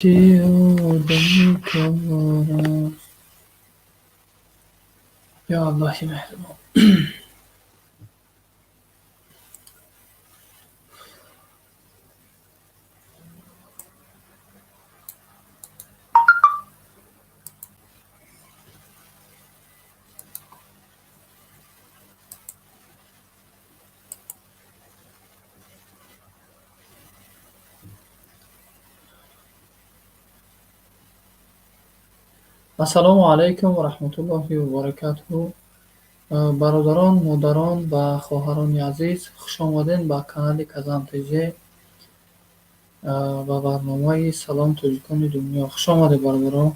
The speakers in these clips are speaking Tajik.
Одами кор аст. Ё Аллоҳи меҳрибон. Ассалому алайкум ва раҳматуллоҳи ва баракатуҳу. Бародарон, модарон ва хоҳарони азиз, хуш омадед ба канали Казан ТЖ ва барномаи Салом тоҷикони дунё. Хуш омадед, бародарон.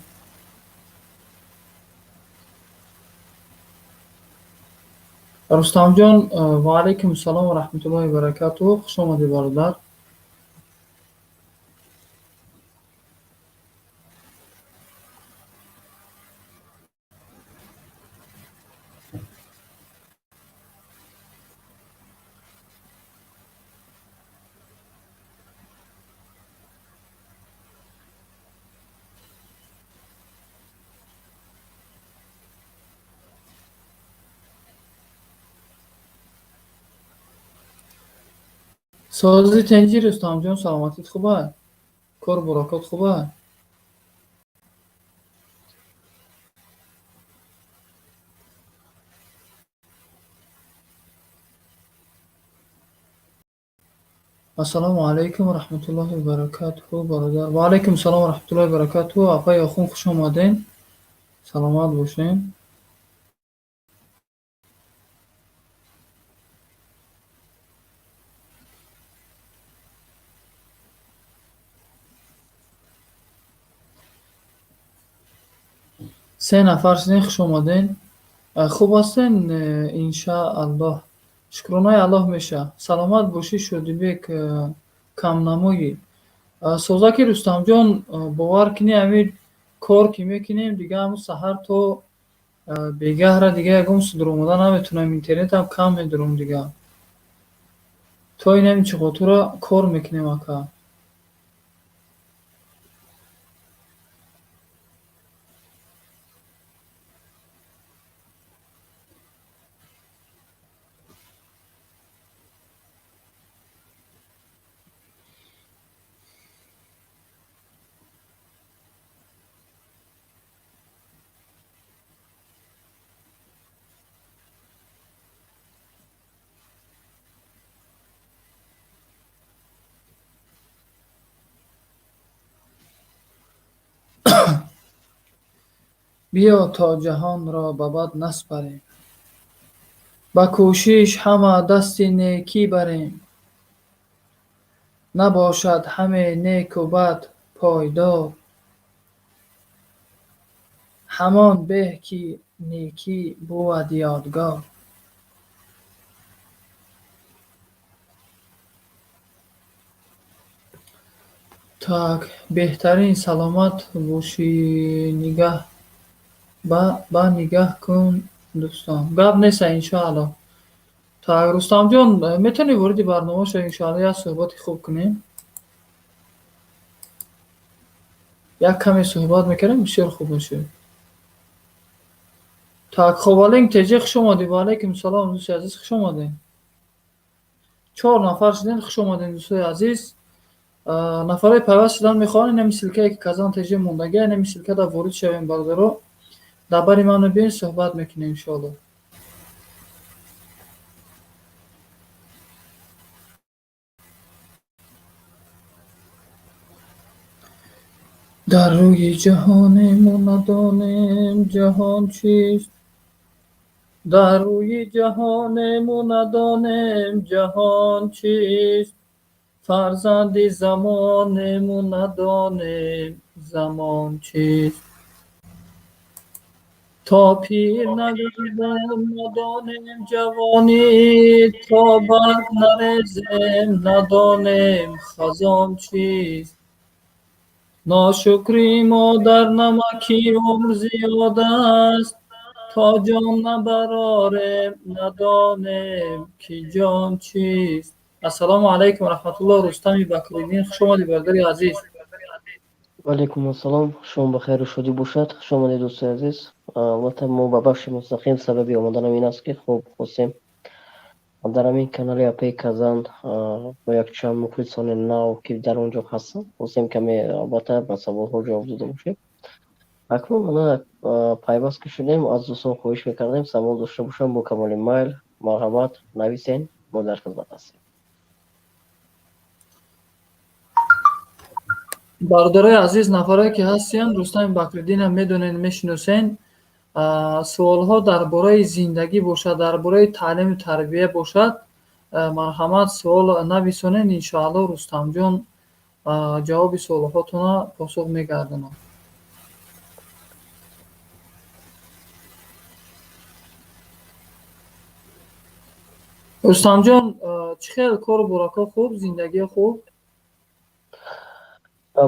Рустамҷон, ва алайкум салом ва раҳматуллоҳи ва баракатуҳу. Хуш омадед, бародар. Сози тенҷи, Рустамҷон, саломатит хуба? Кор бурокот хуба? Ассалому алайкум ва раҳматуллоҳи ва баракатуҳу, бародар. Ва алайкум салом ва раҳматуллоҳи ва баракатуҳу. Апаи Охун, хуш омадед. Саломат бошед. Се нафар шудем, хуш омадед. Хуб ҳастен, иншааллоҳ. Шукронаи Аллоҳ меша. Саломат бошӣ, Шодибек камнамоӣ. Созаки Рустамҷон, бовар кунӣ, ҳамин кор ки мекунем, дига ҳамун саҳар то бегаҳра дига ягон судуромада наметунам, интернетам кам медурам дига. То ин ҳамин чиқотура кор мекунем, ака. Биё то ҷаҳонро ба бад наспарем, ба кӯшиш ҳама дасти некӣ барем. Набошад ҳаме неку бад пойдор, ҳамон беҳ ки некӣ бувад ёдгор. Так, беҳтарин, саломат бошӣ, нигаҳ ба нигаҳ кун, дӯстон. Гап неста, иншоаллоҳ. Так, Рустамҷон, метавонӣ вориди барнома шавӣ, иншоаллоҳ, як суҳбати хуб кунем? Як каме суҳбат мекардем, бисёр хуб мешуд. Так, Ховалинг ТЖ, хуш омадӣ. Ва алайкум салом, дӯсти азиз, хуш омадед. Чор нафар шудем, хуш омадед, дӯстои азиз. Нафарои пайваст шудан мехоҳанд, инами ссылка е ки Казан ТЖ мондагия, инами ссылка да ворид шавем, бародаро. Дар бари ман биёед, суҳбат мекунем, иншоаллоҳ. Дар рӯи ҷаҳонему надонем ҷаҳон чист. Дар рӯи ҷаҳонему надонем ҷаҳон чист. Фарзанди замонему надонем замон чист. То пир нагардем надонем ҷавонӣ, то барг нарезем надонем хазон чист. Ношукрии мо дар намаки умр зиёд аст, то ҷон набарорем надонем ки ҷон чист. Ассалому алайкум ва раҳматуллоҳ, Рустами Бакриддин, хуш омадӣ, бародари азиз. Ваалайкум ассалом. Шом бахайру шодӣ бошад. Хуш омадед, дӯстои азиз. Албатта, мо ба бахши мустақим сабаби омаданам ин аст, ки хуб хостем дар ҳамин канали Апаи Казан бо якчанд мухлисони нав, ки дар он ҷо ҳастанд, хостем каме, албатта, ба саволҳо ҷавоб дода бошем. Акнун мана пайваст ки шудем, аз дӯстон хоҳиш мекардем, савол дошта бошанд, бо камоли майл марҳамат, нависен, мо дар хизмат ҳастем. Бародарои азиз, нафарое ки ҳастиянд, Рустами Бакриддинам медонед, мешиносен. Суолҳо дар бораи зиндагӣ бошад, дар бораи таълиму тарбия бошад, марҳамат, суол нависонед, иншоаллоҳ Рустамҷон ҷавоби суолҳотонро посух мегардонад. Рустамҷон, чӣ хел кору борако, хуб, зиндагиё хуб?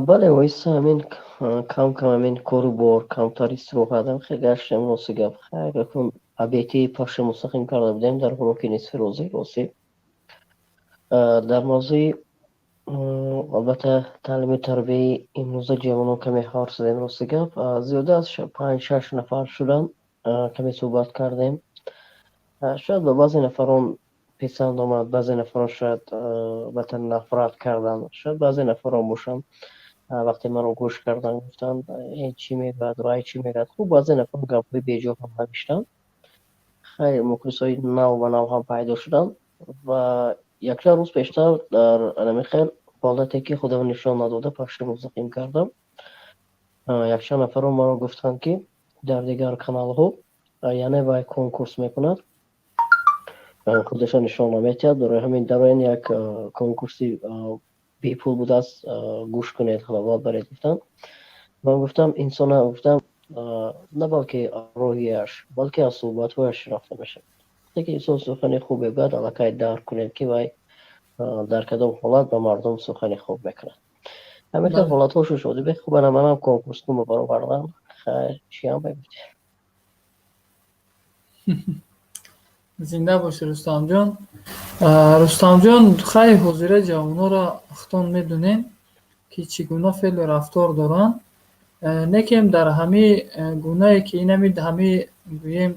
Бале, оҳиста ҳамин кам кам ҳамин кору бор, камтар истироҳат, хеле гаштем, рости гап. Хайр, акнун обеди пахши мустақим карда будем дар ҳуруфи нисфирӯзӣ, ростӣ. Дар мавзӯи, албатта, таълиму тарбияи имрӯза ҷавонон каме ҳарф задем, рости гап. Зиёда аз панҷ шаш нафар шуданд, каме суҳбат кардем. Шояд ба баъзе нафарон писанд омад, баъзе нафарон шояд, албатта, нафрат карданд, шояд баъзе нафарон бошанд, вақте маро гӯш карданд, гуфтанд: «Ин чӣ мегӯяд, вай чӣ мегӯяд?» Хуб, баъзе нафарон гапҳои беҷо ҳам навиштанд. Хайр, мухлисои нав ба нав ҳам пайдо шуданд ва якчанд рӯз пештар дар ҳамин хел ҳолате, ки худам нишон надода, пахши мустақим кардам. Якчанд нафарон маро гуфтанд, ки дар дигар каналҳо, яъне вай конкурс мекунад, худашро нишон наметиҳад, барои ҳамин дароен, як конкурси бепул будааст, гӯш кунед, ҳаловат баред, гуфтанд. Ман гуфтам, инсона, гуфтам, на балки роҳияш, балки аз суҳбатҳояш шинохта мешавад. Вақте ки инсон сухани хуб мегӯяд, аллакай дарк кунед, ки вай дар кадом ҳолат ба мардум сухани хуб мекунад. Ҳамин хел ҳолатҳо шуд, Шодибек. Хуб, ана манам конкурскунро баровардам. Хайр, чиам мегуфтем? Зинда бошӣ, Рустамҷон. Рустамҷон, хай, ҳозира ҷавонҳоро худтон медонем, ки чӣ гуна феълу рафтор доранд. Некем дар ҳамин гунае ки инами ҳами гӯем,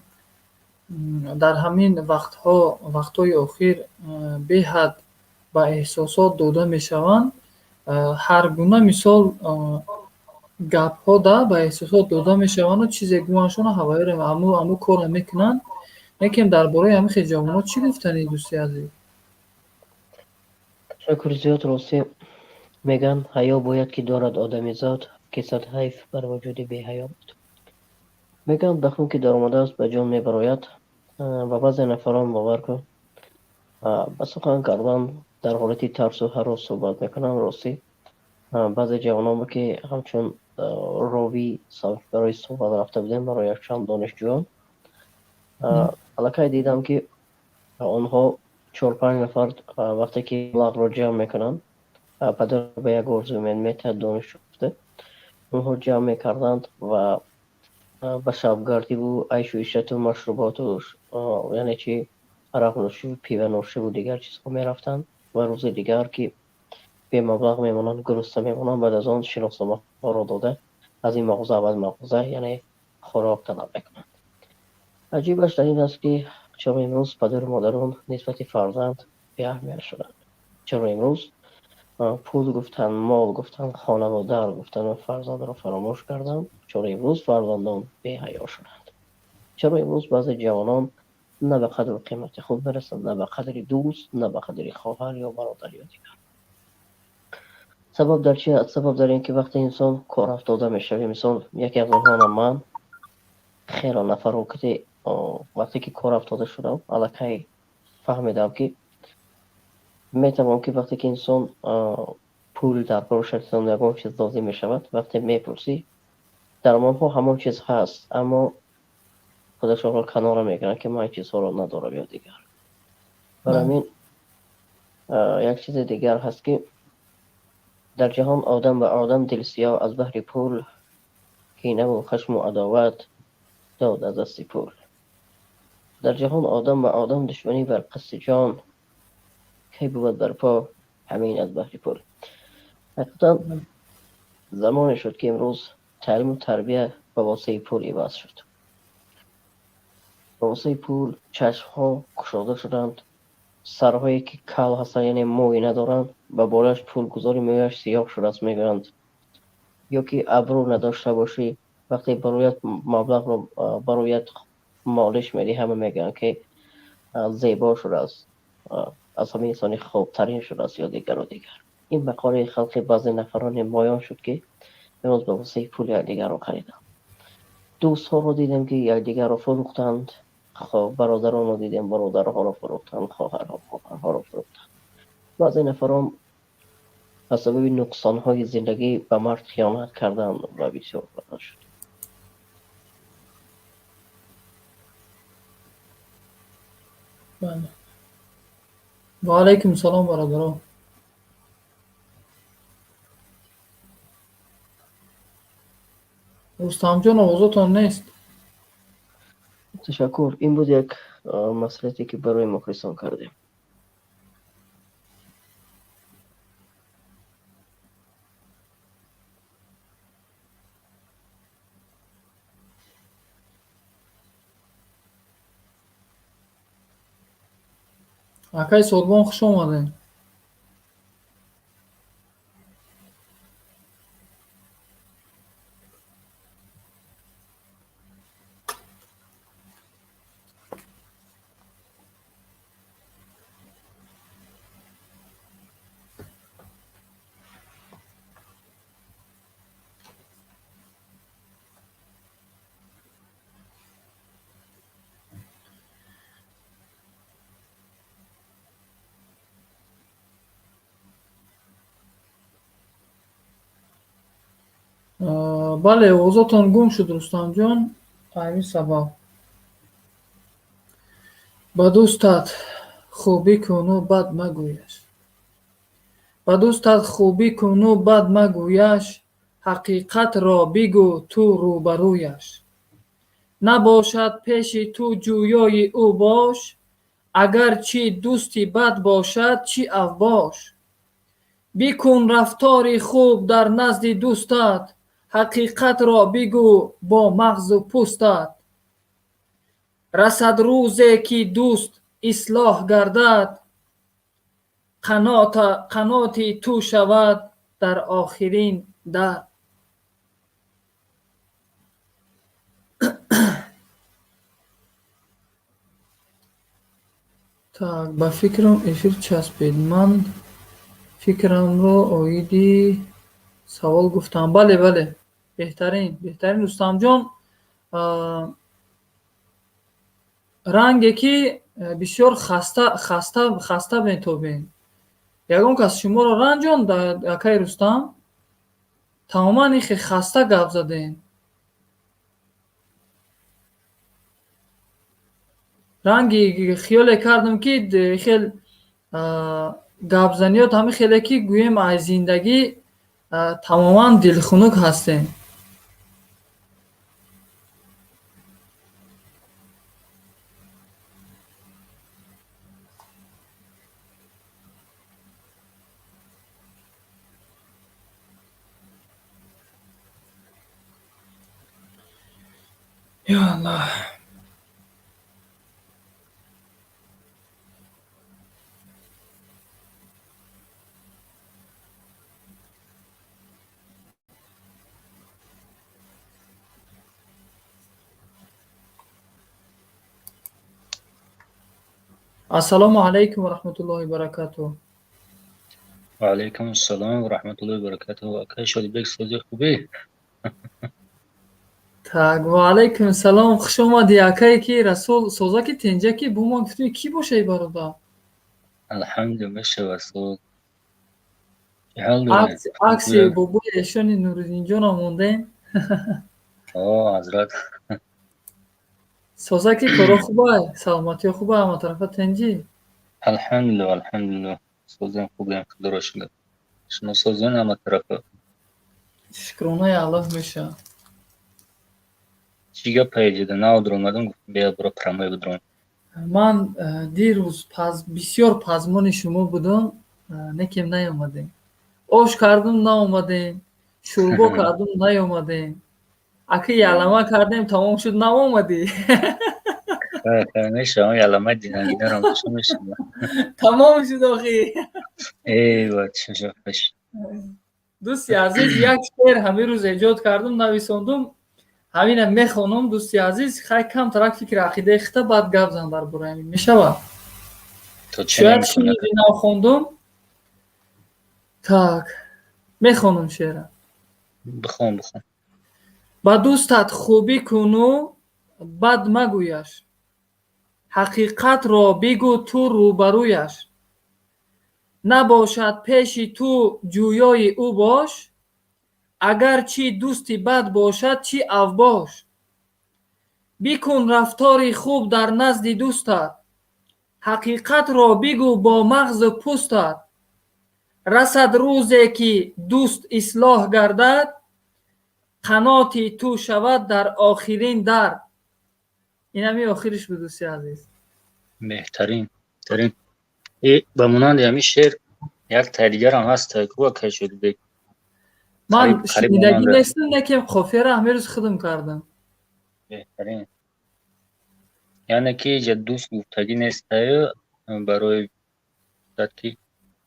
дар ҳамин вақтҳо, вақтҳои охир беҳад ба эҳсосот дода мешаванд. Ҳар гуна, мисол, гапҳо да ба эҳсосот дода мешаванду чизе гӯяндшона, ҳавоиро ҳаму корро мекунанд. Лекин дар бораи ҳамин хел ҷавонҳо чӣ гуфтанӣ, дӯсти азиз? Ташаккури зиёд. Ростӣ, мегӯянд, ҳаё бояд ки дорад одамизод, ки сад ҳайф бар вуҷуди беҳаё буд. Мегӯянд, ба хун ки даромадааст, ба ҷон мебарояд. Ба баъзе нафарон, бовар кун, ба сухан кардан дар ҳолати тарсу ҳарос суҳбат мекунанд, ростӣ. Баъзе ҷавонон, ки ҳамчун ровӣ барои суҳбат рафта будем барои якчанд донишҷӯён, аллакай дидам, ки онҳо чор-панҷ нафар вақте ки маблағро ҷамъ мекунанд, падар ба як орзу умед метиҳад, донишҷӯ гуфта, онҳо ҷамъ мекарданд ва ба шабгардиву айшу ишрату машруботу, яъне чи, арақнӯшиву пиванӯшиву дигар чизҳо мерафтанд ва рӯзи дигар ки бемаблағ мемонанд, гурусна мемонанд, баъд аз он шиносномаҳоро дода, аз ин мағоза аввал мағоза, яъне хӯрок талаб мекунанд. Аҷибаш дар ин аст, ки чаро имрӯз падару модарон нисбати фарзанд беаҳамият шуданд? Чаро имрӯз пул гуфтан, мол гуфтан, хонаводар гуфтану фарзандро фаромӯш карданд? Чаро имрӯз фарзандон беҳаё шуданд? Чаро имрӯз баъзе ҷавонон на ба қадру қимати худ мерасанд, на ба қадри дӯст, на ба қадри хоҳар ё бародар ё дигар? Сабаб дар чи аст? Сабаб дар ин ки вақте инсон корафтода мешавад, мисол, яке аз онҳоам ман, хело нафарҳо ки вақте ки корафтода шудам, аллакай фаҳмидам, ки метавон ки вақте ки инсон пул дар бошад, ягон чиз лозим мешавад, вақте мепурсӣ, дар онҳо ҳамон чиз ҳаст, аммо худашонро канора мегиранд, ки ман ин чизҳоро надорам ё дигар. Барои ҳамин як чизи дигар ҳаст, ки дар ҷаҳон одам ба одам дилсиёҳ аз баҳри пул, кинаву хашму адоват дод аз дасти пул. Дар ҷаҳон одам ба одам душманӣ бар қасди ҷон, кай бувад барпо ҳамин аз баҳри пул. Ҳақиқатан. Замоне шуд, ки имрӯз таълиму тарбия ба воситаи пул иваз шуд. Ба воситаи пул чашмҳо кушода шуданд, сарҳое ки кал ҳастанд, яъне мӯй надоранд, ба болояш пул гузори, мӯяш сиёҳ шудааст мегӯянд. Ё ки абрӯ надошта бошӣ, вақте бароят маблағро бароят молиш медиҳӣ, ҳама мегӯянд, ки зебо шудааст, аз ҳама инсони хубтарин шудааст ё дигару дигар. Ин ба қавли халқи баъзе нафароне моён шуд, ки имрӯз ба воситаи пул якдигарро хариданд. Дӯстҳоро дидем, ки якдигарро фурӯхтанд, бародаронро дидем, бародарҳоро фурӯхтанд, хоҳарҳо хоҳарҳоро фурӯхтанд. Баъзе нафарон аз сабаби нуқсонҳои зиндагӣ ба мард хиёнат карданд ва бисёр бадал шуд. Бале. Ва алайкум салом, бародарон. Рустамҷон, овозатон нест. Ташаккур. Ин буд як маслиҳате, ки барои мухлисон кардем. Акай Сорбон, хуш омадед. Бале, овозатон гум шуд, Рустамҷон, ҳамин сабаб. Ба дӯстат хубӣ куну бад магӯяш. Ба дӯстат хубӣ куну бад магӯяш, ҳақиқатро бигӯ ту рӯбарӯяш. Набошад пеши ту ҷӯёи ӯ бош, агарчи дӯсти бад бошад, чӣ авбош. Бикун рафтори хуб дар назди дӯстат, ҳақиқатро бигӯ бо мағзу пӯстат. Расад рӯзе, ки дӯст ислоҳ гардад, қаноти ту шавад дар охирин дард. Так, ба фикрам, эфир часпид. Ман фикрамро оиди савол гуфтам. Бале, бале, беҳтарин, беҳтарин, Рустамҷон. Ранге ки бисёр хаста, хаста, хаста метобем. Ягон кас шуморо ранҷонд, акай Рустам? Тамоман ихе хаста гап задем. Ранги хиёле кардам, ки хел гапзаниёт ҳамин хеле, ки гӯем, аз зиндагӣ тамоман дилхунук ҳастем. Ё Аллоҳ! Ассалому алайкум ва раҳматуллоҳи баракатуҳ. Ва алайкум ассалом ва раҳматуллоҳи баракатуҳ. Акай Шодибек, сози, хубӣ? Так, ва алайкум салом, хуш омадӣ, акае ки Расул, соза ки тенҷа ки бо мо гуфтем, кӣ бошай, бародар? Алҳамдулилла, мешава, соз. Чӣ ҳол доред? Акси бобои эшони Нуриддинҷонам мондем. О, ҳазрат. Соза ки коро хубай, саломатиё хубай, ҳама тарафа тенҷӣ? Алҳамдулилла, алҳамдулилла. Созем, хубем, худоро шукр. Шумо созен ҳама тарафа? Шукронаи Аллоҳ мешавад. Чӣ гап пайҷида? Нав дуромадам, гуфтам, бия буро прямой бидром. Ман дирӯз бисёр пазмони шумо будам, некем наомадем. Ош кардум, наомадем. Шӯрбо кардум, наёмадем. Аки ялама кардем, тамом шуд, наомадӣ. Мешавам, ялама динагидарам мешава. Тамом шуд охи. Эй, бача. Дӯсти азиз, як шеър ҳамин рӯз эҷод кардум, нависондум. Ҳамина мехонам, дӯсти азиз, хай камтарак фикри ақидаи хита, баъд гап зан дар бораи ҳамин. Мешавад? Шояд шуниди, нав хондум. Так, мехонам шеъра. Бихон, бихон. Ба дӯстат хубӣ куну бад магӯяш, ҳақиқатро бигӯ ту рӯбарӯяш. Набошад пеши ту ҷӯёи ӯ бош, агар чӣ дӯсти бад бошад, чӣ авбош. Бикун рафтори хуб дар назди дӯстат, ҳақиқатро бигӯ бо мағзу пӯстат. Расад рӯзе, ки дӯст ислоҳ гардад, қаноти ту шавад дар охирин дар. Инами охириш буд, дӯсти азиз. Беҳтарин, беҳтарин. Ба монанди ҳамин шеър як тай дигарам ҳаст, ку акай Шодибек? Ман шунидагӣ нестам, лекин қофияро ҳамин рӯз худам кардам. Беҳтарин. Яъне ки иҷа дӯст гуфтагӣ нестаю, барои ки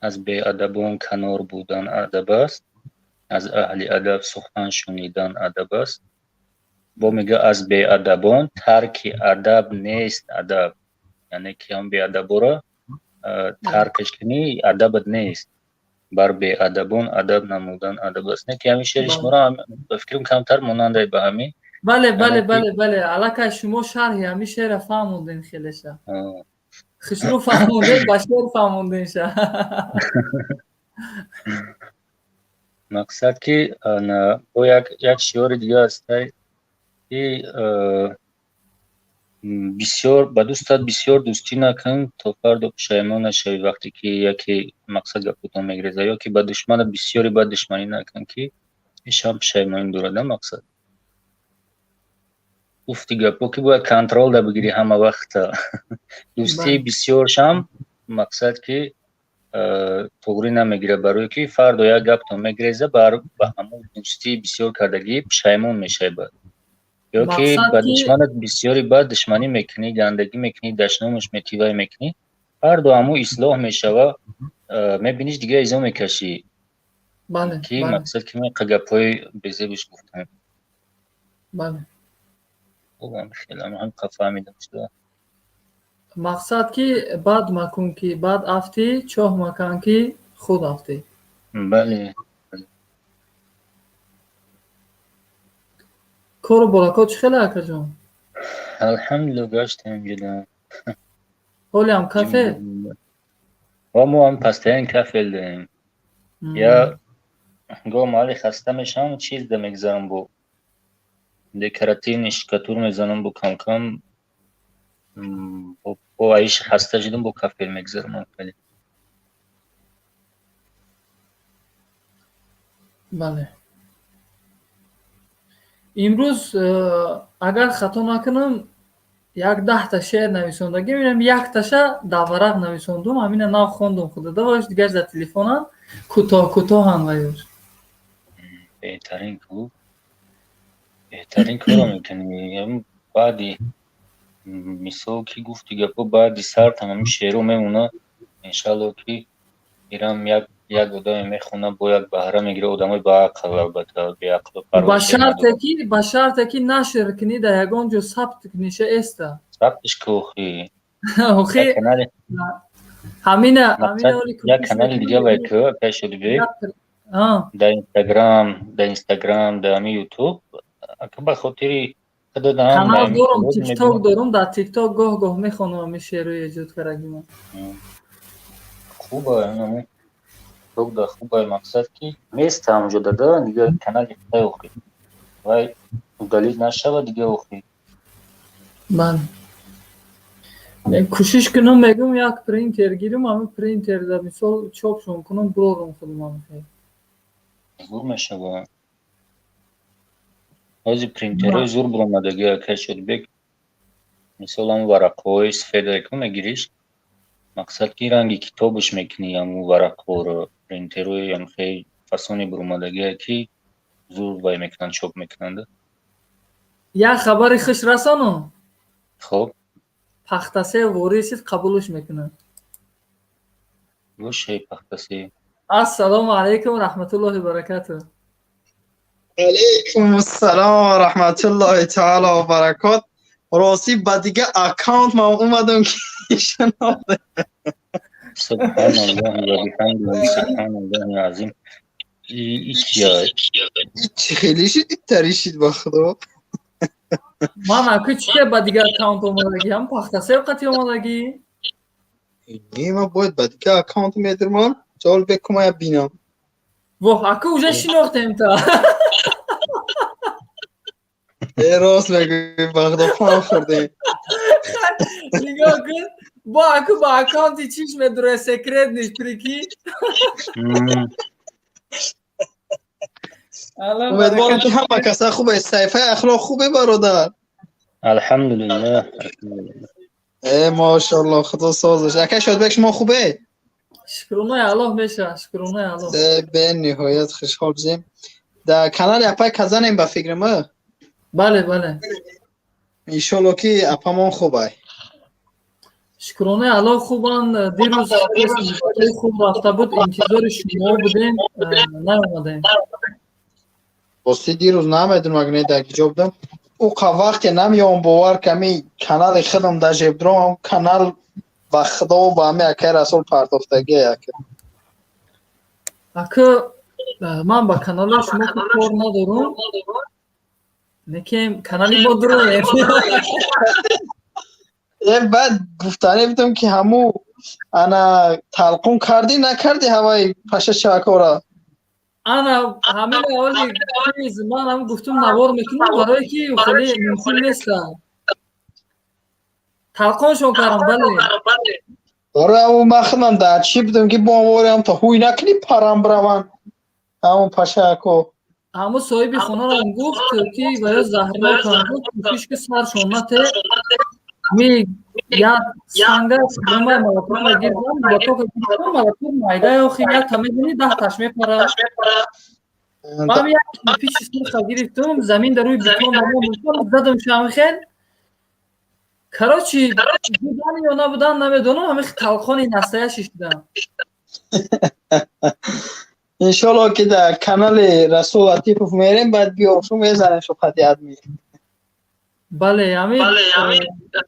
аз беадабон канор будан адаб аст, аз аҳли адаб сухан шунидан адаб аст. Бо мега, аз беадабон тарки адаб нест адаб, яъне ки ҳам беадабора таркаш кунӣ, адабат нест. Бар беадабон адаб намудан адаб аст. Не ки ҳамин шеъри шуморо ба фикрам камтар монандай ба ҳамин. Бале, аллакай шумо шарҳи ҳамин шеъра фаҳмондем, хелеша хушрӯ фаҳмондем, ба шеър фаҳмондемша. Мақсад ки бо як шиори дига ҳастай, ки бисёр ба дӯстат бисёр дӯстӣ накун, то фардо пушаймон нашавӣ, вақте ки яке мақсад гапотон мегиреза, ё ки ба душманат бисёре бад душманӣ накун, ки ишам пушаймонӣ дорада. Мақсад, гуфти гапо, ки бояд контрол да бигирӣ ҳама вақта. Дӯстии бисёршам, мақсад ки, туғрӣ намегирад, барое ки фардо як гаптон мегиреза, ба ҳамон дӯстии бисёр кардагӣ пушаймон мешавӣ баъд. Ё ки ба душманат бисёри бад душманӣ мекунӣ, гандагӣ мекунӣ, дашномаш метӣ, вай мекунӣ, фардо ҳамун ислоҳ мешава, мебиниш, дига изо мекашӣ. Ки мақсад ки меқа гапҳои безебиш гуфтам. Фаҳмидам. Мақсад ки бад макун, ки бад афтӣ, чоҳ макан, ки худ афтӣ. Бале. Кору боракот чӣ хеле, акаҷон? Алҳамдулилла, гаштем ҷуда. Ҳолиам кафе? Ва мо ҳам постоянно кафел дорем. Я гоҳ маҳалли хаста мешавам, чиз да мегзарам, бо декоративный штукатур мезанам, бо камкам бо аиш хаста шудам, бо кафел мегзарам хеле. Бале, имрӯз, агар хато накунам, як 10-та шеър нависондагим. Инам якташа дар варақ нависондум, ҳамина нав хондум худада, ваёш дигарш дар телефонам, кӯтоҳ кӯтоҳам ваёш. Беҳтарин клуб, беҳтарин корро мекунӣ. Баъди мисол ки гуфти гапо, баъди сар тамоми шеъро мемона, иншалло, ки ирам як одаме мехона, бо як баҳра мегира, одамои баақл, албатта, беақл. Ба шарте ки нашр кунӣ, дар ягон ҷо сабт куниша эста. Сабтиш ку охи. Охи, ҳамина. Як канали дига вай ку, акай Шодибек, дар Инстаграм, дар ҳами Ютуб, ба хотири Канал дорум, Тикток дорум, дар Тикток гоҳ гоҳ мехонам ҳамин шеърҳои эҷод кардагима. Хуба, тикток да хуба. Мақсад ки места ҳамҷо дада, дига канали хитай охи вай удалить нашава дига охи. Бале, кӯшиш кунам, мегӯм, як принтер гирам, ҳамин принтер да мисол чопшон кунам, бурорам худам ҳамин. Зур мешава. Ҳозир принтерҳои зур буромадаги, акай Шодибек. Мисол, ҳамн варақҳои сафеда ку мегириш, мақсад ки ранги китобаш мекунӣ ҳамун варақҳоро. Принтерҳои ҳамхел фасони буромадагие, ки Зур вай мекунанд, чоп мекунанд. Як хабари хуш расону. Хоб. Пахтасе ворисид, қабулш мекунад. Бошай, Пахтасе. Ассалому алайкум, раҳматуллоҳи баракату. Алайкум ассалом ва раҳматуллоҳи таала ва баракот. Рости, ба дига аккаунт ман омадам, ки шинохта. Субҳаналлоҳи ва биҳамдиҳи, субҳаналлоҳи азим. Ичия? Чӣ хеле шид, иттари шид, ба худо. Ман аку чике ба дигар аккаунт омадагӣ? Ҳам Пахтасев қати омадагӣ? Не, ман бояд ба дига аккаунт медирмон. Ҷол бекумая бинам. Воҳ, аку, уже шинохтем та. Э, рост мегӯӣ, ба худо, фам хӯрдем. Нигоҳ кун, бо аку ба аккаунти чиш медуре, секретный, прикинь. Умедворам, ки ҳама каса хубе. Саҳифаи ахлоқ хубе, бародар? Алҳамдулиллаҳ. Э, мошалло, худо созаш. Ака Шодбек, шумо хубе? Шукронаи Аллоҳ меша, шукронаи Аллоҳ. Э, бениҳоят хушҳол шудем. Дар канали апай казанем, ба фикрам. Бале. Иншолло, ки апамон хубай. Шукронаи Аллоҳ, хубанд. Дирӯз хуб рафта буд, интизори шумо будем, наомадем. Рости, дирӯз намедонам, агар не дар киҷо будам. Ӯ қа вақте намеём, бовар ками канали худам дар жебдром канал, ба худо, ба ҳами акай Расул партофтагӣ ака. Ака, ман ба канали шумо кор надорам, лекин канали мо дуроем. Э, баъд гуфтанӣ будам, ки ҳаму ана талқун кардӣ, накардӣ ҳаваи паша чакора? Ана ҳамин оли чиз, ман ҳам гуфтум, навор мекунам, барое ки хеле мумкин неста. Талқоншон кардам, бале. Барои ҳамун ман худам дар чӣ будам, ки бомвориам то ҳуй накунӣ, парам бираванд ҳамун пашако. Ҳаму соҳиби хонаро гуфт, ки ваё заҳрнокам, гуфт, кӯшиш ки саршон нате. Ми як санга ма молоток гирдам, молоток гирдам, молоток майда, охи як та мезани, 10 таш мепара. Ман як кирпичи сурха гирифтум, замин дар рӯи бетон задам, шамхел. Короче, будан ё набудан намедонам, ҳамин талқони настаяши шудам. Иншолло, ки дар канали Расул Латипов мерем, баъд биёшу мезанем шуқати адми. Бале, ҳамин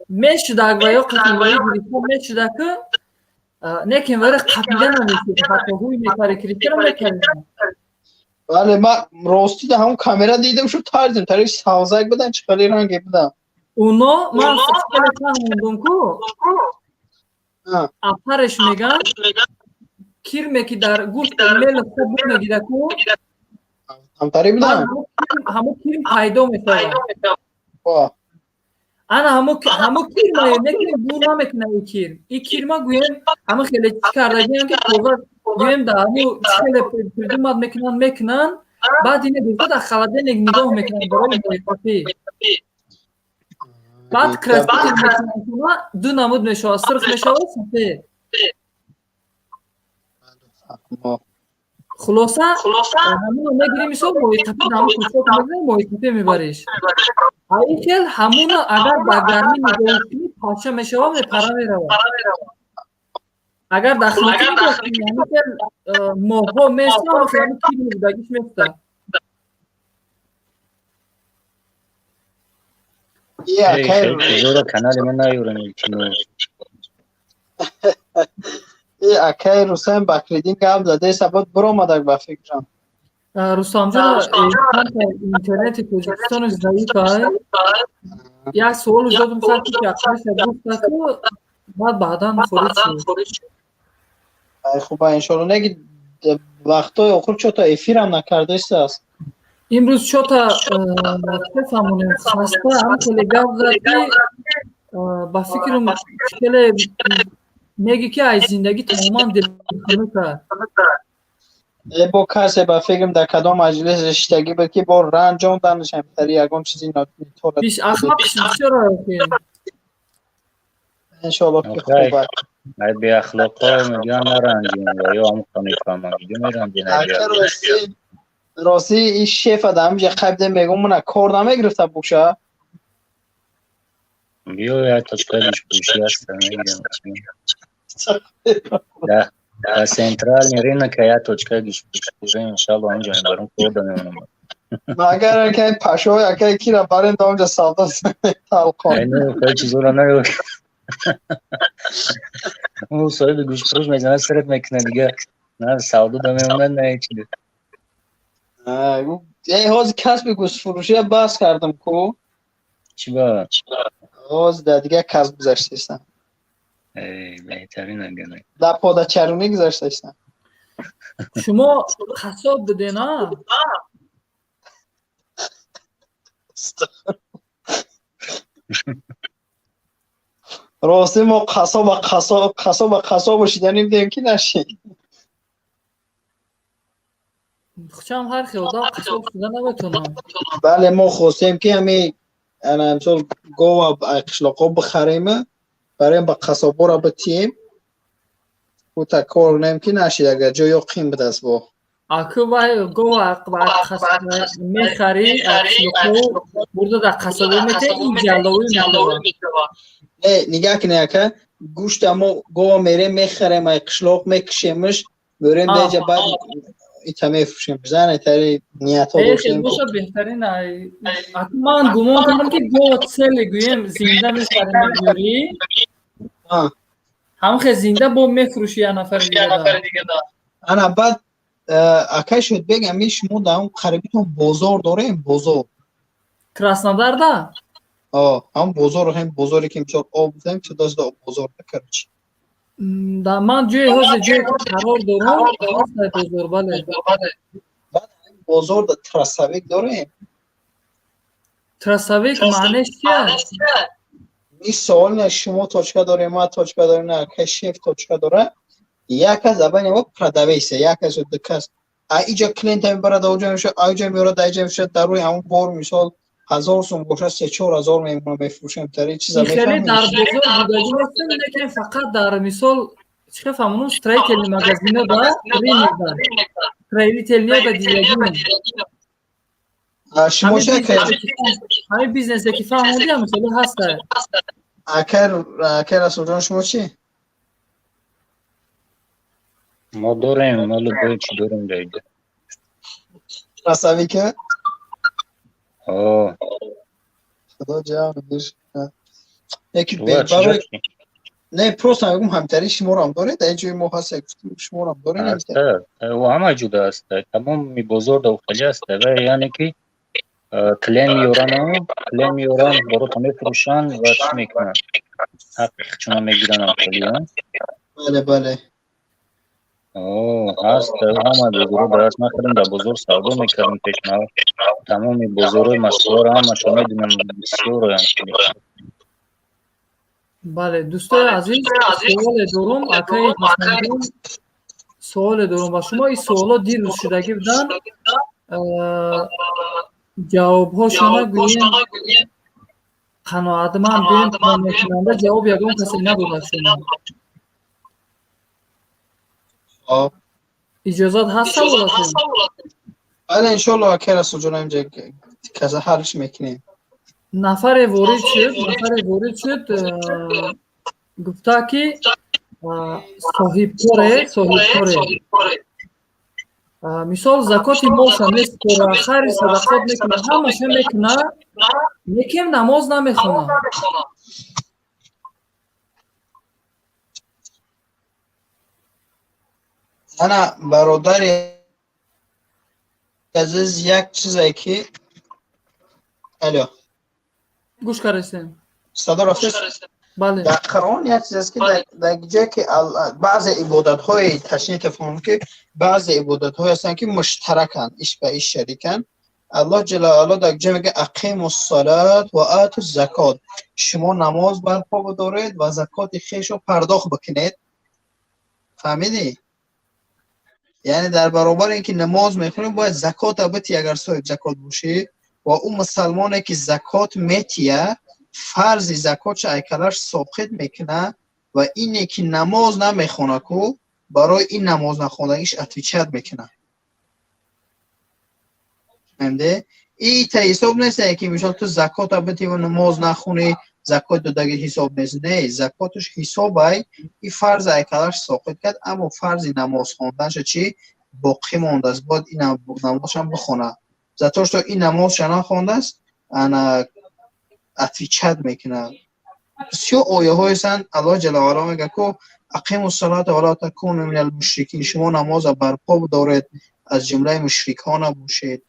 мешудак ва ё қати гирифта мешудак, лекин вари қапида намешуд, ҳатто ҳуй мекари, кирифтара мекардем. Бале, ма рости да ҳамун камера дидам, шу тарзим тари савзак будан, чӣ хеле ранге будан. Уно ман хеле фаҳмондум ку, апареш меган, кирме ки дар гӯшт мел хуб мегира ку. Ҳамтари будан. Ҳамун кирм пайдо мешавад. Ана ҳамо кирма мекунем, бу намекуна и кирм. И кирма гӯем, ҳама хеле чӣ кардагиам, ки тоза гӯем, да ҳамо хеле придумать мекунанд, баъд ина гирифта дар холодильник нигоҳ мекунанд барои моҳиқапӣ. Баъд краситель мекунанд, ду намуд мешавад: сурх мешавад, сафед. Хулоса, ҳамуно мегирӣ, мисол, моҳиқапӣ, ҳамун кушок мегирӣ, моҳиқапӣ мебариш. Ин хел ҳамуно агар дар гармӣ нигоҳ кунӣ, паша мешавад, мепара меравад. Агар дар хунукӣ нигоҳ кунӣ, ҳамин хел моҳҳо места, ҳамин кирми будагиш места. Канали ман наёрам, илтимос. Акай Рустам Бакриддин гап задеса, буд, биромадак, ба фикрам. Рустамҷон, интернети Тоҷикистони заиф ай. Як суолу додум, сар ки гуфта, баъд баъдан хориҷ шуд. Хуб, иншолло, неги вақтҳои охир чота эфирам накардастааст. Имрӯз чота фаҳмонем, хаста, ҳам хеле гап зад, ки ба фикрам хеле меги, ки аз зиндагӣ тамоман дилхунук аст. Э, бо касе, ба фикрам, дар кадом маҷлис шиштагӣ буд, ки бо ранҷонданаш ҳамтари ягон чизи нотора. Бис ахлоқш бисёр. Иншолло, ки хуб аст. Ай, беахлоқо мегӯян, наранҷин ва ё ҳамон мефаҳмам, иҷо меранҷин. Рости ин шефа дар ҳаминҷа қайб мегум мана кор намегирифта буша. Биё як точка гӯшфурӯшӣ ҳаст, мегирам. Дар центральный рынок як точка гӯшфурӯшӣ, иншалло ҳаминҷа мебарам, кор дамемонам. Магар акай пашо акай кира барем да онҷа савдо талқон. Хеле чизоро наё. Ӯ соҳиби гӯштфурӯш мезанад, сирт мекунад, дига на савдо дамемонад, на ҳеч. Эй, ҳозир касби гӯштфурӯшия бас кардам ку. Чӣ ба? Ҳозир дар дигар касб гузаштаистам. Эй, беҳтарин агана. Дар подачарунӣ гузаштаистам. Шумо қассоб буден, а? Рости мо қассоба қассоб қассоба қассобо шиданӣ будем ки нашид. Хучам ҳар хел одам қассоб шуда наметавонад. Бале, мо хостем ки ҳами ана мисол гова қишлоқҳо бихарем, барем ба қассобора битием. Ута кор нем ки нашид, агар ҷо ё қим бидаст бо. Аку вай гова мехарӣ қишлоқҳо бурда дар қассобо метаҳӣ, ин ҷалловӣ мешавад. Не, нигаҳ кунед ака, гӯшта мо гова мерем мехарем, ай қишлоқ мекушемш, меорем деҷа, баъд ита мефурӯшем. Зане тари ниятҳо доштем. Боша, беҳтарин. Аку ман гумон кардам ки гова целе гӯем зинда мехарем меорӣ. Ҳамхе зинда бо мефурӯши як нафари дига. Ана баъд акай Шодбек, ами шумо дар он қарибитон бозор дорем, бозор? Краснодарда? Ҳам бозор, ҳам бозоре ки мисол об гуфтем, туда-сюда бозор, короче. Да, ман ҷои ҳозир ҷое ки қарор дорам, ҳастай бозор, бале. Баъд бозор да трасовик дорем? Трасовик маънеш чи аст? Ин савол не, шумо точка дорем, ман точка дорем, на акай шеф точка дора. Як кас забани мо продавец, як кас ё ду кас. А иҷа клиента мебарад, оҷа мешавад, а иҷа меорад, иҷа мешавад, дар рӯи ҳамон бор мисол 1000 сум бошад, 3-4 ҳазор мемонад, мефурӯшем. Тари чиза хеле дар бозор будагӣ нестем, лекин фақат дар мисол чӣ хел фаҳмонам, строительный магазино да, рынок да, строительниё да дидагӣ. Шумо чӣ? Ҳамин бизнесе ки фаҳмондӣ, ҳамин ҳаста. Акай Расулҷон, шумо чӣ? Мо дорем, мо любой чӣ дорем дар иҷа. Трасовика? О. Худо ҷамъ. Яки барои не, просто мегум, ҳамтари шуморам доред, дар ҷои мо ҳаст, шуморам доред? Ӯ ҳама ҷуда аст, тамоми бозор да ухаҷа аст. Ва яъне ки клиент меёран, клиент меёран, борота мефурӯшанд ва чӣ мекунанд, ҳаққи чуна мегиранд амхелиён. Бале. Ҳаст, ҳама бозорҳо дар аст. Ман худам дар бозор савдо мекардам пешнав, тамоми бозорҳои Москваро ҳамашо медонам, бисёроям. Бале, дӯстои азиз, суоле дорум, акаи Ҳасанҷон, суоле дорум ба шумо. Ин суоло дирӯз шудагӣ буданд, ҷавобҳошона гӯем қаноатманд, гӯем қонеъкунанда ҷавоб ягон касе надодад. Шумо иҷозат ҳаст саволатон? Бале, иншоалло, акай Расулҷон, инҷа каза ҳалш мекунем. Нафаре ворид шуд, нафаре ворид шуд, гуфта ки соҳибкоре, соҳибкоре, мисол, закоти молша месупора, хайри садақот мекуна, ҳамаша мекуна, лекин намоз намехонад. Ана, бародари азиз, як чизе ки, алё? Гӯш кардастем. Садо рафтест? Бале. Дар Қуръон як чиз аст ки дар ҷое ки баъзе ибодатҳои, ташнӣ тафоҳум, ки баъзе ибодатҳое ҳастанд ки муштараканд, иш ба иш шариканд. Аллоҳ ҷалла ало дар ҷое мегӯяд: ақиму ссалат ва ату закот, шумо намоз барпо бидоред ва закоти хешро пардохт бикунед. Фаҳмидӣ? Яъне дар баробари ин ки намоз мехонӣ, бояд закота битӣ, агар соҳиб закот бошӣ. Ва ӯ мусалмоне ки закот метия, фарзи закотша айкалаш соқит мекунад. Ва ине ки намоз намехона ку, барои ин намоз нахондагиш отвечать мекунад. Фаҳмидӣ? И та ҳисоб нест, ки мисол ту закота битӣ ва намоз нахунӣ, закот додагӣ ҳисоб нест. Не, закоташ ҳисобай, и фарз айкалаш соқит кард, аммо фарзи намоз хонданша чӣ боқӣ мондааст, бояд ин намозшам бихонад. За то, что ин намозша нахондааст, ана отвечать мекунад. Бисёр ояҳоесанд, Аллоҳ ҷалла ва мега ку: أقيموا الصلاة ولا تكونوا من المشركين, шумо намоза барпо доред, аз ҷумлаи мушрикҳо набошед.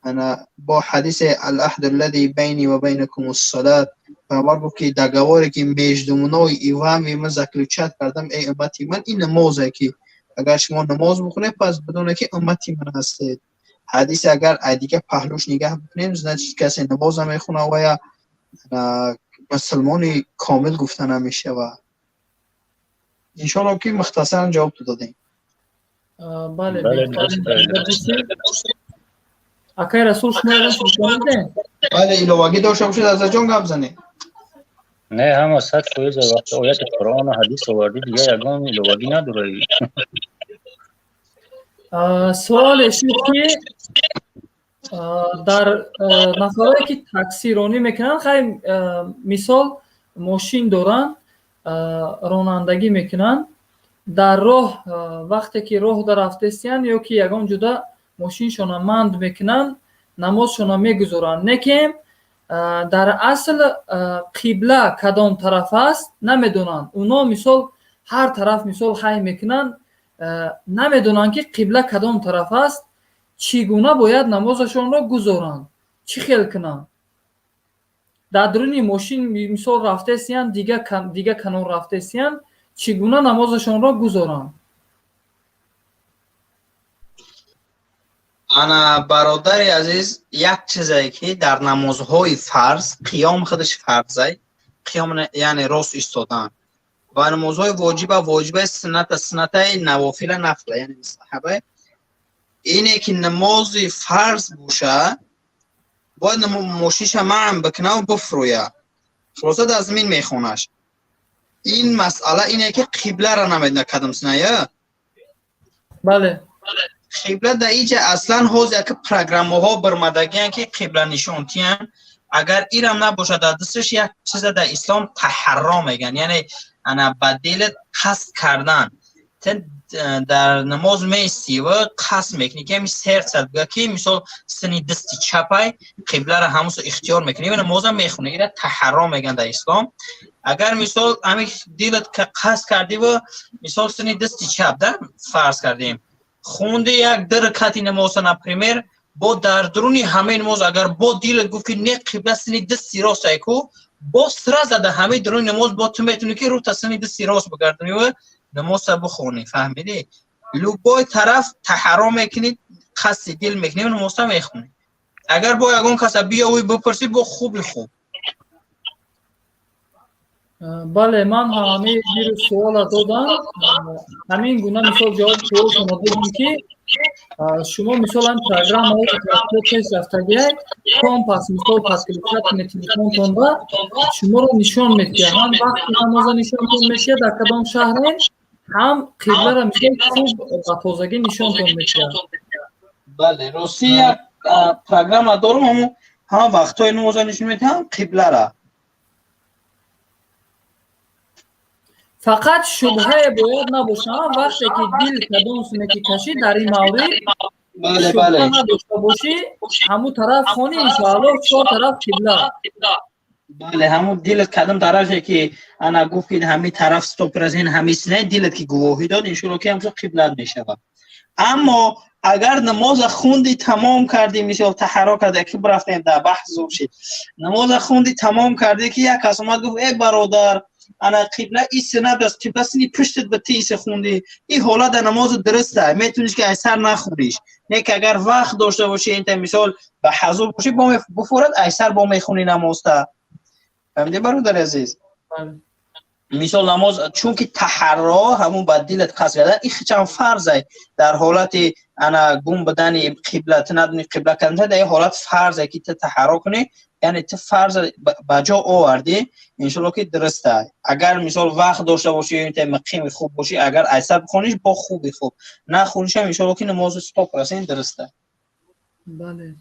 Ана бо ҳадисе: العهد الذي بيني وبينكم الصلاة. Паёмбар гуфт, ки договоре, ки между мной и вами ман заключать кардам, эй уммати ман, ин намозе, ки агар шумо намоз бихонед, пас бидонед, ки уммати ман ҳастед. Ҳадис агар ай дига паҳлӯш нигаҳ бикунем, значит, касе намоз намехона, вая мусулмони комил гуфта намешавад. Иншоалло, ки мухтасаран ҷавоб додем. Бале, акай Расул, шумо ягон чиз? Бале, иловагӣ дошта бошед, Азаҷон, гап занед. Не, ҳама 100%. Вақти ояти Қуръону ҳадис овардӣ, дига ягон иловагӣ надорӣ. Суоле шуд, ки дар нафарое, ки таксиронӣ мекунанд, хай, мисол, мошин доранд, ронандагӣ мекунанд, дар роҳ, вақте ки роҳ дарафтестиянд ё ки ягон ҷуда мошиншона манд мекунанд, намозшона мегузоранд, не ки дар асл қибла кадом тараф аст, намедонанд. Уно, мисол, ҳар тараф, мисол, ҳай мекунанд, намедонанд, ки қибла кадом тараф аст. Чӣ гуна бояд намозашонро гузоранд, чӣ хел кунанд? Дар дуруни мошин, мисол, рафтесиянд, дига канор рафтесиянд, чӣ гуна намозашонро гузоранд? Ана, бародари азиз, як чизе, ки дар намозҳои фарз қиём худаш фарзай, қиём яъне рост истодан, ва намозҳои воҷиба воҷиба, сунната суннатай, навофила нафла, яъне мустаҳаба. Ине ки намози фарз боша, бояд мошиша маън бикунаву бифурӯя, хулоса, дар замин мехонаш. Ин масъала ине, ки қибларо намедона кадом синая. Бале. Қибла дар иҷа аслан ҳозир яки программаҳо бирмадагиян, ки қибла нишонтиян. Агар ирам набошад дар дасташ, як чиза дар ислом таҳарро меган, яъне ана ба дилат қасд кардан. Дар намоз меистӣ ва қасд мекунӣ, ки ҳами сердцат буга, ки мисол сини дасти чапай қибларо ҳамусо ихтиёр мекунӣ ва намозам мехонӣ. Ира таҳарро меган дар ислом. Агар, мисол, ҳами дилат қасд кардӣ ва, мисол, сини дасти чап да фарз кардем, хунди як ду ракати намоза, например, бо дар дуруни ҳамаи намоз агар бо дилат гуфт, ки не, қибла сини дасти ростай ку, бо сразу дар ҳамаи дуруни намоз бо ту метавонӣ, ки рӯта сини дасти рост бигардонӣ ва намоза бихонӣ. Фаҳмидӣ? Любой тараф таҳарро мекунӣ, қасди дил мекунӣ ва намоза мехонӣ. Агар бо ягон каса биёвӣ, бипурсӣ, бо хуби хуб. Бале, ман ҳамин дирӯз суола додам, ҳамин гуна, мисол, ҷавоби суолшонро додем, ки шумо, мисол, ҳамин программаҳое, ки пеш рафтагиай, компас, мисол, подключать кунед телефонтонра, шуморо нишон медиҳад, ҳам вақти намоза нишонтон медиҳад, дар кадом шаҳрем, ҳам қибларо, мисол, хуб ба тозагӣ нишонтон медиҳад. Бале, ростӣ, як программа дорум, ҳамун ҳама вақтҳои намоза нишон медиҳад, ҳам қиблара. Фақат шубҳае бояд набошад, вақте ки дил кадом суне ки кашид, дар ин маврид шубҳа надошта бошӣ, ҳамун тараф хонӣ, иншоаллоҳ, чор тараф қибла. Бале, ҳамун дилат кадом тарафе ки ана гуфт, ки ҳамин тараф 100% ҳамин синаи дилат ки гувоҳӣ дод, иншоаллоҳ, ки ҳамчун қиблат мешавад. Аммо агар намоза хунди тамом кардӣ, мисол, таҳарро карди, ки бирафтем дар баҳс зур шид, намоза хунди тамом кардӣ, ки як кас омад, гуфт: «Э, бародар, ана қибла и синат аст, қибла сини пуштат ба ти исе хунди», ин ҳолат дар намози дуруста, метавониш, ки айсар нахуниш. Не ки агар вақт дошта бошӣ, инта, мисол, ба ҳазур бошӣ, бо буфурад, айсар бо мехунӣ намозта. Фаҳмидӣ, бародари азиз? Мисол, намоз, чунки таҳарро ҳамун ба дилат қасд кардан, ин хичам фарзай. Дар ҳолати ана гум будани қибла, ту надони қибла кадом, дар ин ҳолат фарзе, ки ту таҳарро кунӣ, яъне ту фарз ба ҷо овардӣ, иншоалло, ки дуруста. Агар, мисол, вақт дошта бошӣ ё инта муқими хуб бошӣ, агар айсар бихониш, бо хуби хуб, нахонишам, иншоалло, ки намози 100% дуруста. Бале.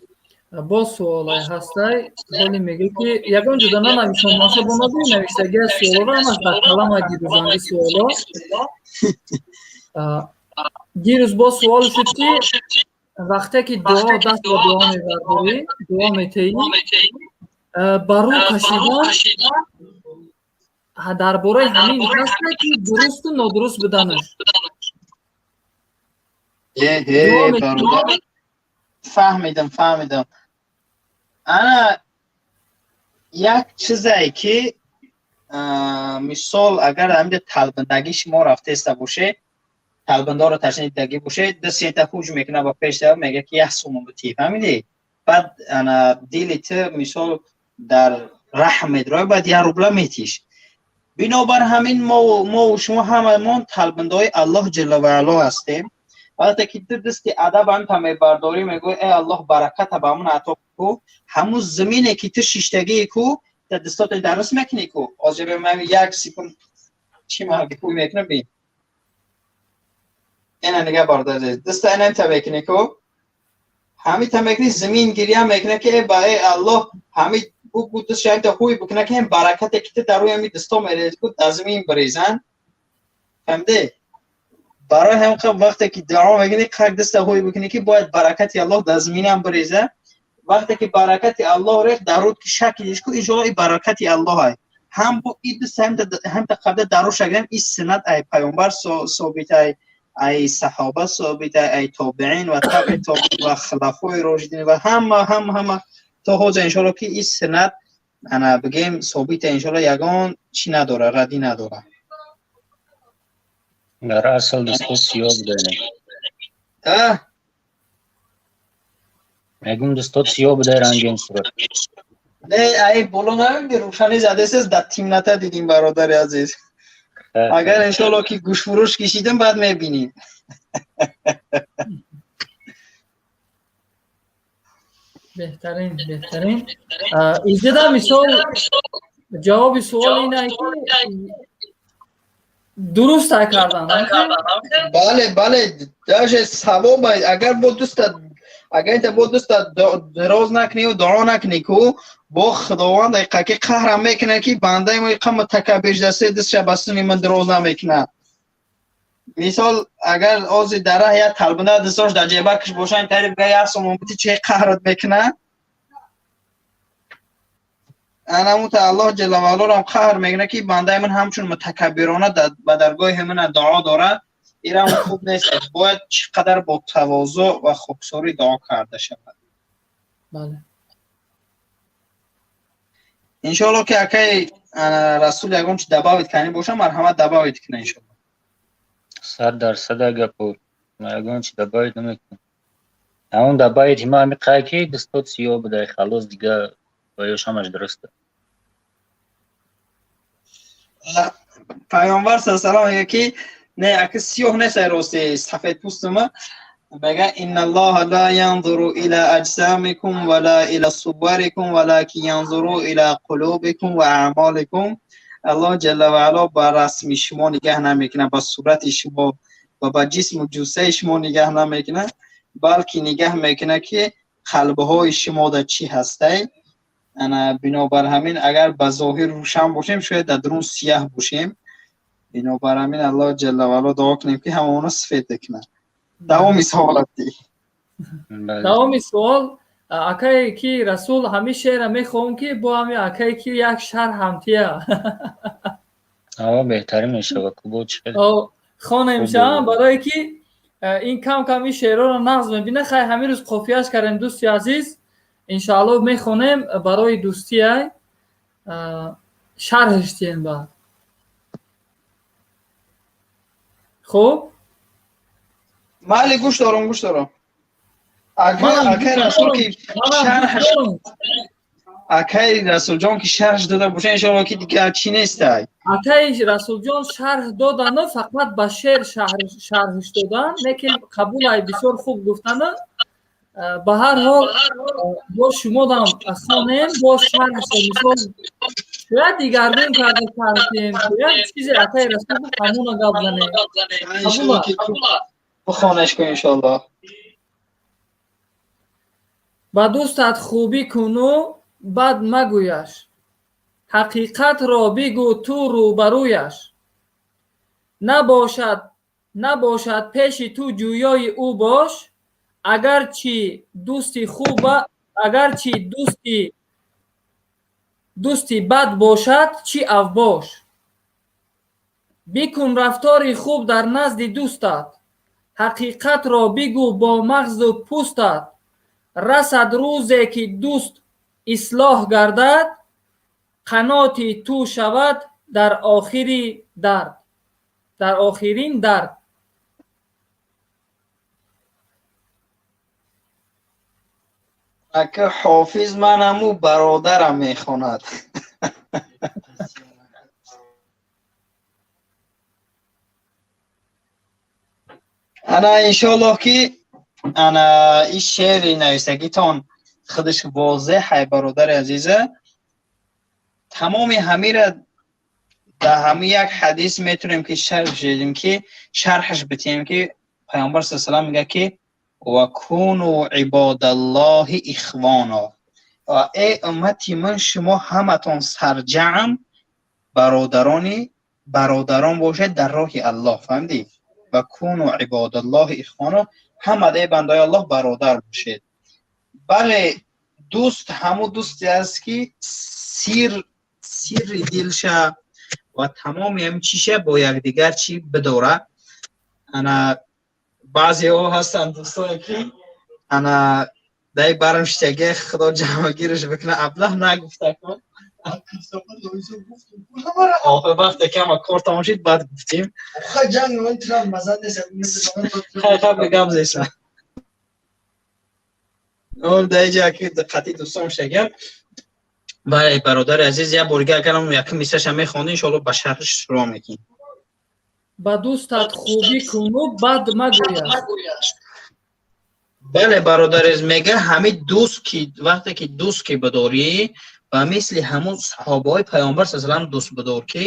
Боз суоле ҳастай, ҳоли мегӯ, ки ягон ҷуда нанависам, маша бо набуи навиштагия суолоро, ҳамаш дар калама. Дирӯзанги суоло, дирӯз боз суол шуд, ки вақте ки дуо, даст ба дуо мебардорӣ, дуо метеӣ, ба рӯ кашидан, дар бораи ҳамин ҳаста, ки дурусту нодуруст буданаш. Фаҳмидам, фаҳмидам. Ана як чизе, ки мисол, агар ҳамида талбандагӣ шумо рафтеста боше, талбандоро ташнидагӣ боше, ду сета ҳуҷ мекуна ба пеш, мега, ки як сумон битӣ, фаҳмидӣ? Баъд ана дили ту, мисол, дар раҳм медрои, баъд як рубла метиш. Бинобар ҳамин мо шумо ҳамамон талбандаҳои Аллоҳ ҷалла ва ало ҳастем. Вақте ки ту дасти адаб анта мебардорӣ, мегӯӣ: «Э Аллоҳ, бараката ба ман ато ку», ҳамун замине, ки ту шиштагии ку, дар дастото дарс мекунӣ ку. Ҳозир ман як секунд чӣ ку мекунам, бин. Ина нигаҳ, бародар, даста инам та мекунӣ ку, ҳами та мекунӣ, замин гиря мекуна, ки э ба э Аллоҳ, ҳами бугу дастша ҳуй бикуна, ки баракате, ки ту дар рӯи ҳами дасто мерези ку, дар замин бирезан, фаҳмидӣ? Барои ҳамин вақте ки дуо мекунӣ, қак даста ҳуй бикунӣ, ки бояд баракати Аллоҳ дар заминам биреза. Вақте ки баракати Аллоҳ рех дар руд, ки шакидиш ку, иншоалло и баракати Аллоҳ ай. Ҳам бо и даст ҳамта қабда дару шагирам, и суннат ай пайғамбар собит ай, ай саҳоба собит ай, ай тобеин ва табъи тобеин ва хулафои рошидин ва ҳама ҳама ҳама то ҳозир, иншоалло, ки и суннат, ана бигем, собита, иншоалло, ягон чӣ надора, радӣ надора. Дар асл дасто сиёҳ будаем. Мегум, дастот сиёҳ будай, рангин сурат. Не, ай боло намебини, рӯшанӣ задесес, дар темнота дидим, бародари азиз. Агар иншоалло ки гӯшфурӯш кишидам, баъд мебинӣ. Беҳтарин, беҳтарин. Иҷода, мисол, ҷавоби суол ин ай, ки дуруст ай кардан. Бале, бале, даже савоб, агар бо дуста, агар инта бо дуста дароз накунӣ дуо накунӣ ку, бо Худованд қаки қаҳрам мекунад, ки бандаи мо иқа мутакаббир даста, дастша ба суни ман дароз намекунад. Мисол, агар ози дар раҳ як талбанда дастош дар ҷебакаш боша, ин тари бига як сомон бити, че қаҳрат мекунад? Анамута Аллоҳ ҷалла ва алорам қаҳр мекунад, ки бандаи ман ҳамчун мутакаббирона ба даргоҳи ман дуо дорад. Ирам хуб нест, бояд чӣ қадар бо тавозӯъ ва хоксорӣ дуо карда шавад. Бале. Иншоалло, ки акай Расул ягон чи добавить кани боша, марҳамат, добавить кина, иншоалло. 100% гапо, ягон чи добавить намекунам. Ҳамон добавить ма ҳами қай, ки дастот сиёҳ будай, халос, дига ва ёш ҳамаш дуруста. Пайғамбар са салам мега, ки не, ака, сиёҳ нест, ай рости сафедпӯстума. Мега: «Инналлоҳа ла янзуру ила аҷсамикум ва ла ила суварикум, валакин янзуру ила қулубикум ва аъмоликум». Аллоҳ ҷалла ва ало ба расми шумо нигаҳ намекунад, ба сурати шумо ва ба ҷисму ҷуссаи шумо нигаҳ намекунад, балки нигаҳ мекунад, ки қалбҳои шумода чӣ ҳастай. Ана бинобар ҳамин, агар ба зоҳир рӯшан бошем, шояд дар дарун сияҳ бошем. Бинобар ҳамин, Аллоҳ ҷалла ва ало дуо кунем, ки ҳамаоно сафед кунад. Давоми суолати. Давоми суол, акае ки Расул, ҳамин шеъра мехоҳам, ки бо ҳами акае ки як шарҳ ҳамтия. Аво, беҳтарин мешавад ку, бо чӣ. Хонем шавам, барое ки ин кам кам ин шеърҳоро нағз мебина. Хай, ҳамин рӯз қофияш кардем, дӯсти азиз, иншоалло мехонем барои дӯстиай, шарҳаш диҳем баъд. Хуб. Майли, гӯш дорам, гӯш дорам. Акай Расул ки шарҳаш, акай Расулҷон ки шарҳ дода боша, иншоалло, ки дигар чӣ нестай. Акай Расулҷон шарҳ додану фақат ба шеър шарҳш додан, лекин қабулай, бисёр хуб гуфтану. Ба ҳар ҳол, бо шумодам хонем, бо шарҳ, мисол, шояд дигаргун карда шарҳ диҳем, шояд чизе акай Расул гуфт, ҳамуна гап занем. Бихонеш кун, иншоалло. Ба дӯстат хубӣ куну бад магӯяш, ҳақиқатро бигӯ ту рӯбарӯяш. Набошад пеши ту ҷӯёи ӯ бош, агарчи дӯсти хуба, агарчи дӯсти бад бошад, чӣ авбош. Бикун рафтори хуб дар назди дӯстат, ҳақиқатро бигӯ бо мағзу пӯстат. Расад рӯзе ки дӯст ислоҳ гардад, қаноти ту шавад дар охири дард, дар охирин дард. Ака Ҳофиз, манаму бародарам мехонад. Ана иншоаллоҳ ки ана ин шеъри нависагитон худаш возеҳ ҳай, бародари азиза. Тамоми ҳамира дар ҳами як ҳадис метавонем ки шарҳ бидем, ки шарҳаш битем, ки Пайғамбар саллаллоҳу алайҳи васаллам мегӯяд ки ва куну ибодаллоҳи ихвона, ва эй уммати ман, шумо ҳаматон сарҷамъ бародарон бошед дар роҳи Аллоҳ. Фаҳмидӣ? Ва куну ибодаллоҳи ихвона, ҳама эй бандаи Аллоҳ бародар бошед. Бале, дӯст ҳамун дӯсте аст ки сирри дилша ва тамоми ҳамин чиша бо якдигар чӣ бидора. Ана баъзеҳо ҳастанд дӯстое ки ана дай барам шитаге, худо ҷамъгираш бикунад, аблаҳ нагуфта кун. Охир вақте ки ҳама кор тамом шид, баъд гуфтем. Хай, хай, бигам зеса. Ол дай ҷа ки диққати дӯстон шитагиам. Бале, бародари азиз, як бор дигар агарам якум мисраша мехондӣ, иншоаллоҳ ба шарҳаш шурӯъ мекунем. Ба дӯстат хубӣ куну бад магӯяш. Бале, бародари азиз, мега ҳамин дӯст ки вақте ки дӯст ки бидорӣ, ба мисли ҳамун саҳобаҳои Пайғамбар саллаллоҳу алайҳи васаллам дӯст бидор, ки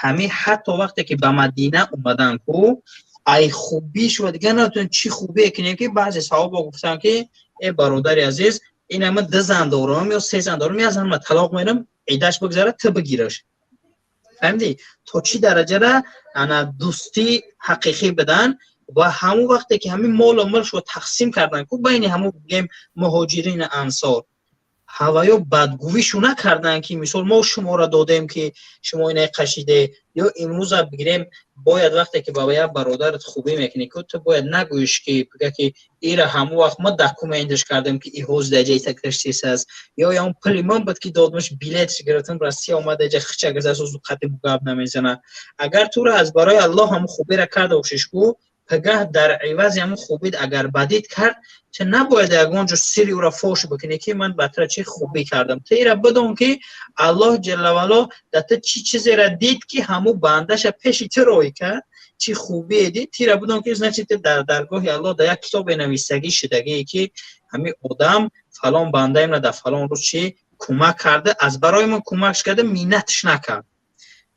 ҳамин ҳатто вақте ки ба Мадина омадан ку, ай хубиш ва дигар натавонем чӣ хубие кунем, ки баъзе саҳоба гуфтанд ки эй бародари азиз, ин ҳама ду зан дорам ё се зан дорам, як занма талоқ мерам, иддаш бигзарад, ту бигираш. Фаҳмидӣ? То чӣ дараҷара ана дӯстӣ ҳақиқӣ бидан ва ҳамун вақте ки ҳамин молу мулкшо тақсим кардан ку байни ҳамун бигем муҳоҷирин ансор, ҳаваё бадгӯишу накардан ки мисол мо шуморо додем ки шумо инаи қашиде, ё имрӯза бигирем бояд вақте ки ба як бародарат хубӣ мекунӣ ку, ту бояд нагӯиш ки бигӯя ки ира ҳамун вақт мо документаш кардем ки и ҳоз дар ҷои такраштис аст, ё ям пули ман буд ки додмаш билетш гирифтам, Россия омада ҷа хича гирифта, сӯзу қати гап намезана. Агар туро аз барои Аллоҳ ҳамун хубиро карда бошиш ку, пагаҳ дар ивази ҳамун хубит агар бадид кард, ту набояд ягон ҷо сирри ӯро фош бикунӣ ки ман ба тура чӣ хубӣ кардам. Ту ира бидон ки Аллоҳ ҷалла ваало дар ту чӣ чизеро дид ки ҳамун бандаша пеши ту рой кард, чӣ хубие дид, ту ира бидон ки значит ту дар даргоҳи Аллоҳ дар як китобе нависагӣ шудагие ки ҳамин одам фалон бандаимро дар фалон рӯз чӣ кӯмак карда, аз барои ман кӯмакш карда, миннатш накард.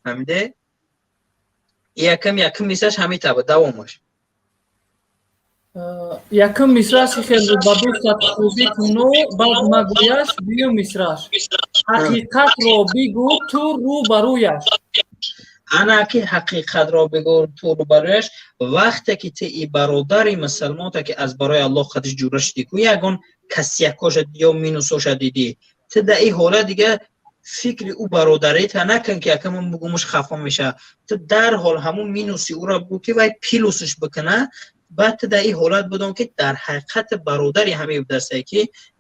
Фаҳмиде? Якум мисраш ҳамин таб, давомаш. Якум мисраш хеле ба дӯстат хубӣ куну бад магӯяш, дуюм мисраш ҳақиқатро бигӯ ту рӯ ба рӯяш. Ана ки ҳақиқатро бигӯ ту рӯ ба рӯяш, вақте ки ту и бародари мусалмонта ки аз барои Аллоҳ қадиш ҷура шудӣ ку, ягон касиякоша ё минусоша дидӣ, ту дар ин ҳолат дига фикри ӯ бародарита накун ки якам бугумуш хафа мешавад. Ту дарҳол ҳамун минуси ӯро бигӯ ки вай плюсш бикуна. Баъд ту дар ин ҳолат будон ки дар ҳақиқат бародари ҳамин будастае ки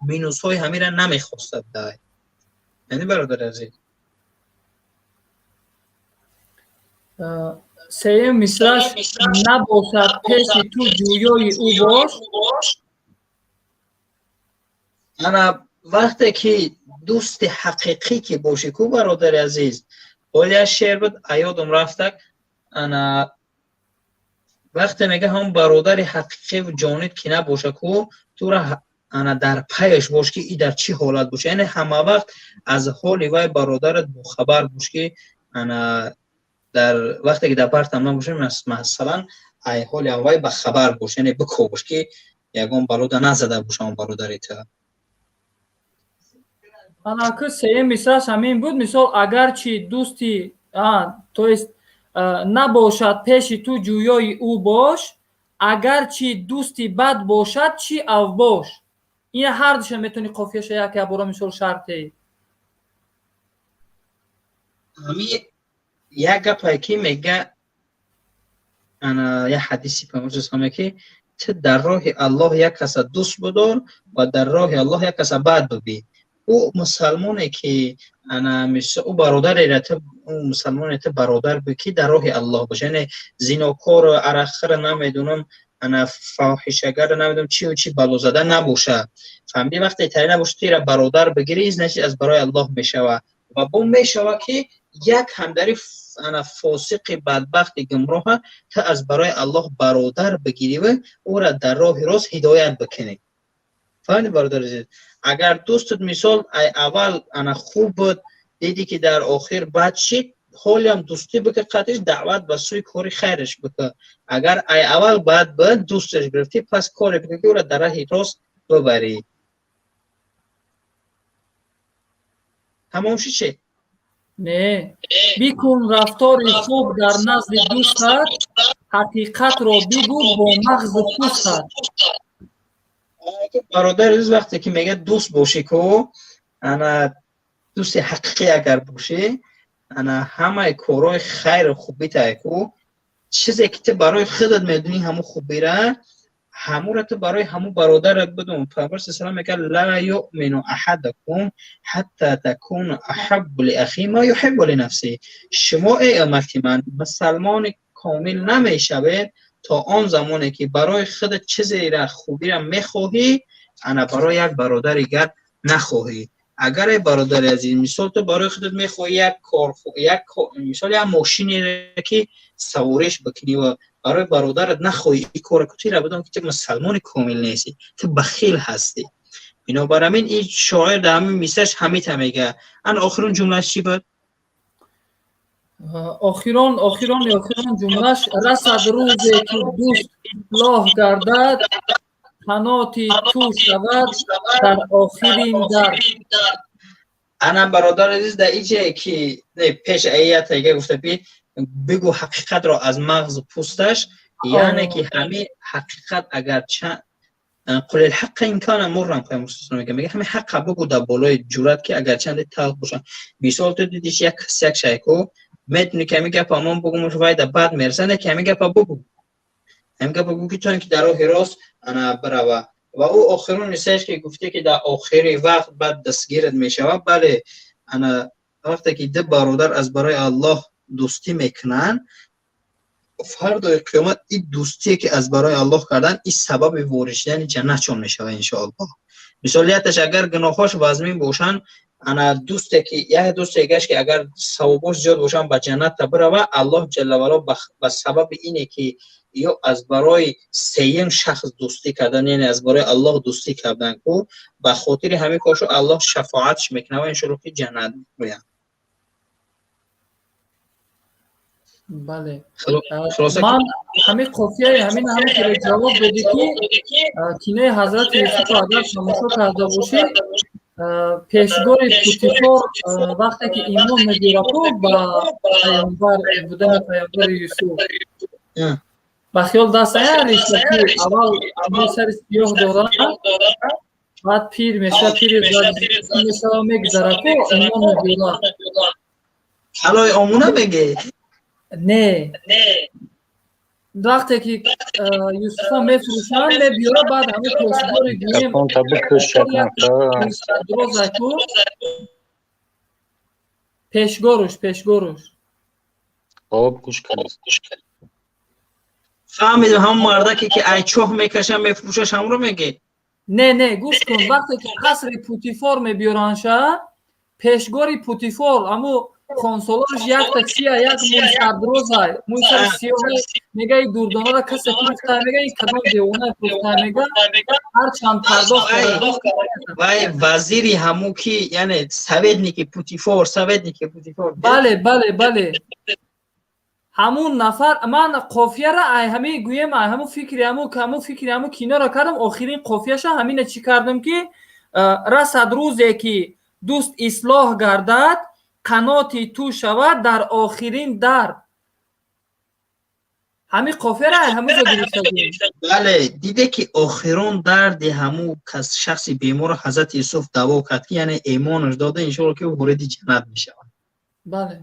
минусҳои ҳаминро намехоста будай. Яъне бародари азиз. Сеюм мисраш набошад пеши ту ҷӯёи ӯ бош. Ана вақте ки дӯсти ҳақиқӣ ки бошӣ ку, бародари азиз, ҳоли як шеър буд, аёдам рафтак. Ана вақте мега ҳам бародари ҳақиқиву ҷонид ки набоша ку, тура ана дар паяш бош ки и дар чӣ ҳолат боша. Яъне ҳама вақт аз ҳоли вай бародарат бохабар бош ки ана дар вақте ки дар бартам набошем, масалан ай ҳоли вай ба хабар бош, яъне бикобош ки ягон балода назада боша он бародари ту. Анаку сеюм мисраш ҳамин буд. Мисол, агарчи дӯсти, то есть набошад пеши ту ҷӯёи ӯ бош, агарчи дӯсти бад бошад, чӣ авбош. Ина ҳардуша метавонӣ қофияша як якбора, мисол, шартеи. Ҳами як гапае ки мега, ана як ҳадиси паёмбар ки ту дар роҳи Аллоҳ як каса дӯст будор ва дар роҳи Аллоҳ як каса бад бибӣ. Ӯ мусалмоне ки ана ӯ бародареро ту, ӯ мусалмоне ту бародар бу ки дар роҳи Аллоҳ боша, яъне зинокор, арақхӯра, намедонам, ана фоҳишагара, намедонам, чию чи балозада набоша. Фаҳмидӣ? Вақте тари набоша, ту ира бародар бигирӣ, значит, аз барои Аллоҳ мешава. Ва бо мешава ки як ҳамдари ана фосиқи бадбахти гумроҳа ту аз барои Аллоҳ бародар бигирӣ, ӯра дар роҳи рост ҳидоят бикунӣ. Фаҳмидӣ, бародари азиз? Агар дӯстат, мисол, ай аввал ана хуб буд, дидӣ ки дар охир бад шид, ҳолиам дӯстӣ бика қатиш, даъват ба сӯи кори хайраш бика. Агар ай аввал бад буд, дӯсташ гирифтӣ, пас коре бика ки ӯра дар раҳи рост бибарӣ. Тамом шид чи? Не, бикун рафтори хуб дар назди дӯстат, ҳақиқатро бигӯ бо мағзу пӯстат. Бародар азиз, вақте ки мегӯяд дӯст бошӣ ку, ана дӯсти ҳақиқӣ агар бошӣ, ана ҳамаи корҳои хайру хубитай ку, чизе ки ту барои худат медонӣ, ҳамун хубира, ҳамура ту барои ҳамун бародарат бидон. Паёмбар саллаллоҳу алайҳи васаллам мегӯяд: ла юъмину аҳадакум ҳатта такуну аҳаббу ли ахи ма юҳиббу ли нафси. Шумо, эй уммати ман, мусалмони комил намешавед то он замоне ки барои худат чизеро хубира мехоҳӣ, ана барои як бародари дигар нахоҳӣ. Агар, эй бародари азиз, мисол, ту барои худат мехоҳӣ як кор, як мисол, як мошинеро ки савориш бикунӣ ва барои бародарат нахоҳӣ ин корро, ку тира бидон ки ту мусалмони комил нестӣ, ту бахил ҳастӣ. Бинобар ҳамин ин шоир дар ҳамин мисраш ҳамита мегӯяд. Ана охирон ҷумлааш чӣ буд? Охирон ҷумлаш: расад рӯзе ки дӯст ислоҳ гардад, қаноти ту шавад дар охирин дард. Ана, бародар азиз, дар иҷае ки не, пеш аятайга гуфта би бигӯ ҳақиқатро аз мағзу пӯсташ, яъне ки ҳамин ҳақиқат агар قل الحق إن كان مرا, паёмбар мега, ҳамин ҳаққа бигӯ дар болои ҷуръат ки агарчанде талх бошад. Мисол, ту дидиш як кас як шайко, метавонӣ ки ҳамин гапа ман бугумаш, вай да бад мераса, не ки ҳамин гапа бугӯ, ҳамин гапа бугӯ ки то ин ки дар роҳи рост ана бирава. Ва ӯ охирон мисаеш ки гуфте ки дар охири вақт баъд дастгират мешавад. Бале, ана вақте ки ду бародар аз барои Аллоҳ дӯстӣ мекунанд, фардои қиёмат ин дӯстие ки аз барои Аллоҳ кардан, ин сабаби ворид шудани ҷаннатшон мешавад, иншоаллоҳ. Мисол, яташ агар гуноҳҳош вазмин бошанд, ана дӯсте ки як дӯсте гашт ки агар савобош зиёд бошанд, ба ҷаннат та бирава, Аллоҳ ҷалла ваало ба сабаби ине ки ё аз барои сеюм шахс дӯстӣ кардан, яъне аз барои Аллоҳ дӯстӣ кардан ку, ба хотири ҳамин коршо Аллоҳ шафоатш мекунад ва иншоаллоҳ ки ҷаннат мегӯянд. Бале, ман ҳамин қофияи ҳамин ҳамин хеле ҷавоб додӣ ки кинои ҳазрати Юсуфро агар тамошо карда бошӣ, пешгори Путифор вақте ки имон мегирад ба паёмбар будани паёмбари Юсуф, ба хиёл даст риша ки аввал мӯи сари сиёҳ дорад, баъд пир мешавад, пири мешава, мегузарад ку, имон мегирад. Ҳалои омуна мегӣ? Не, вақте ки Юсуфа мефурӯшанд, мебиёра, баъд ҳамин пешгори гӯем ку, пешгоруш. Хоб, гӯш кардем. Фаҳмидам, ҳамон мардаке ки ай чоҳ мекаша, мефурӯшаш, ҳамро мегӣ? Не, не, гӯш кун, вақте ки қасри Путифор мебиёрандша, пешгори Путифор ҳаму хонсолораш якта чия, як мӯи сардроза, мӯи сари сиёҳ, мега и дурдонара касе фурӯхта, мега ин кадом девона фурӯхта, мега ҳарчанд пардохт. Вай вазири ҳаму ки, яъне советники Путифор, советники Путифор. Бале, бале, бале, ҳамун нафар. Ман қофияра ай ҳамин гӯем, ай ҳамун фикри ҳамун киноро кардам. Охирин қофияша ҳамина чӣ кардам ки расад рӯзе ки Дӯст ислоҳ гардад, қаноти ту шавад дар охирин дард. Ҳамин қофияра ҳамуҷо гирифтагӣ. Бале, диде ки охирон дарди ҳамун кас, шахси беморро Ҳазрати Юсуф даво кард, ки яъне имонаш дода, иншоалло ки ӯ вориди ҷаннат мешавад. Бале.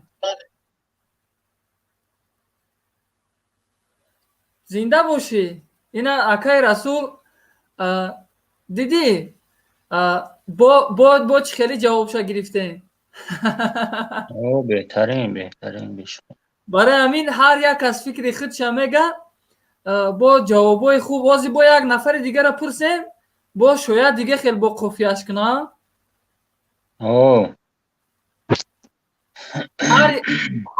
Зинда бошӣ. Ина акай Расул, дидӣ, бо чӣ хеле ҷавобша гирифтем. О, беҳтарин, беҳтарин бешуд. Барои ҳамин ҳар як аз фикри худша мега, бо ҷавобҳои хуб. Ози бо як нафари дигара пурсем, бо шояд дига хел бо қофияш кунам. О.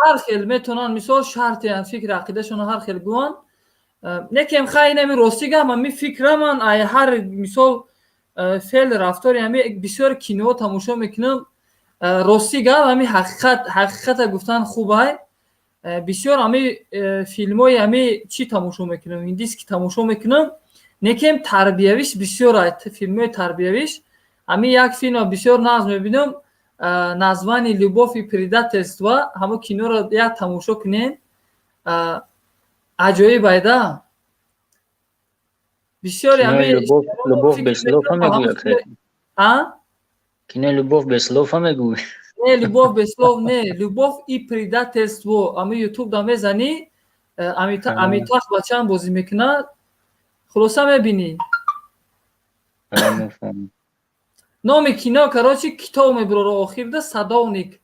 Ҳар хел метавонанд, мисол шарти фикри ақидашонро ҳар хел гӯянд. Некем хай инами ростӣ гап, ами фикраман ай ҳар мисол феъл рафтори ами бисёр киноҳо тамошо мекунам. Ростӣ гап, ами ҳақиқат, ҳақиқата гуфтан хубай. Бисёр ами филмҳои ами чӣ тамошо мекунам, индиски тамошо мекунам, некем тарбиявиш бисёр ай, филмҳои тарбиявиш. Ами як филмро бисёр нағз мебинам, название «Любовь и предательство». Ҳамо киноро як тамошо кунем, аҷоиб айда. Бисёре ами «Любовь без слов» мегӯяд. А? Кино «Любовь без слов» мегӯй. Не, «Любовь без слов» не, «Любовь и предательство». Ами Ютуб да мезанӣ, Амитах бачаам бозӣ мекунад. Хулоса, мебинӣ. Номи кино, короче, китоб мебурора охирда, «Садовник».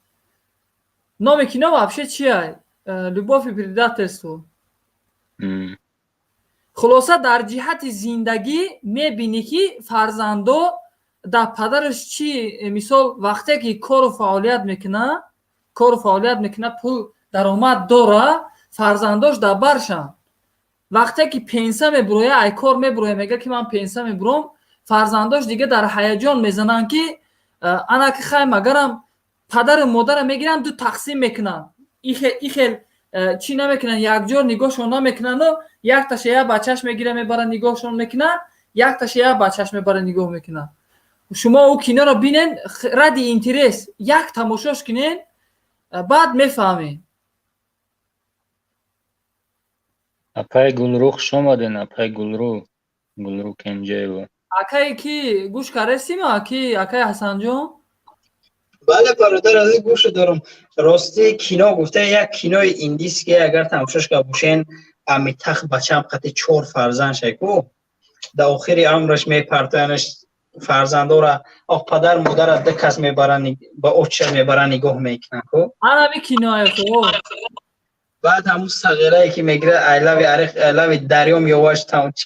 Номи кино вообще чия? «Любовь и предательство». Хулоса, дар ҷиҳати зиндагӣ мебинӣ, ки фарзандо дар падараш чӣ, мисол, вақте ки кору фаъолият мекунад, кору фаъолият мекунад, пул даромад дора, фарзандош дар баршанд. Вақте ки пенсия мебуроя, ай кор мебуроя, мега ки ман пенсия мебуром, фарзандош дига дар ҳаяҷон мезананд, ки ана ки хай, магарам падару модара мегиранд, ду тақсим мекунанд. Ихел чӣ намекунанд, якҷо нигоҳшон намекунану якташа як бачаш мегира, мебара, нигоҳшон мекунад, якташа як бачаш мебара, нигоҳ мекунад. Шумо ӯ киноро бинен, ради интерес як тамошош кунен, баъд мефаҳмед. Апай Гулрӯ, хуш омаден, апай Гулрӯ, Гулрӯ Кенҷаева. Акае ки гӯш каресима, ки акай Ҳасанҷон? Бале, бародар азиз, гӯш дорам. Рости, кино гуфта, як кинои индийский агар тамошош карда бошен, Амитах бачам қати чор фарзанд шайку дар охири амраш мепартоянаш фарзандора, ох, падар модара ду кас мебаранд, ба оча мебаранд, нигоҳ мекунанд ку. Ҳами киное ку. Баъд ҳамун сағирае ки мегирад, айлави ариқ, айлави дарё меоваш,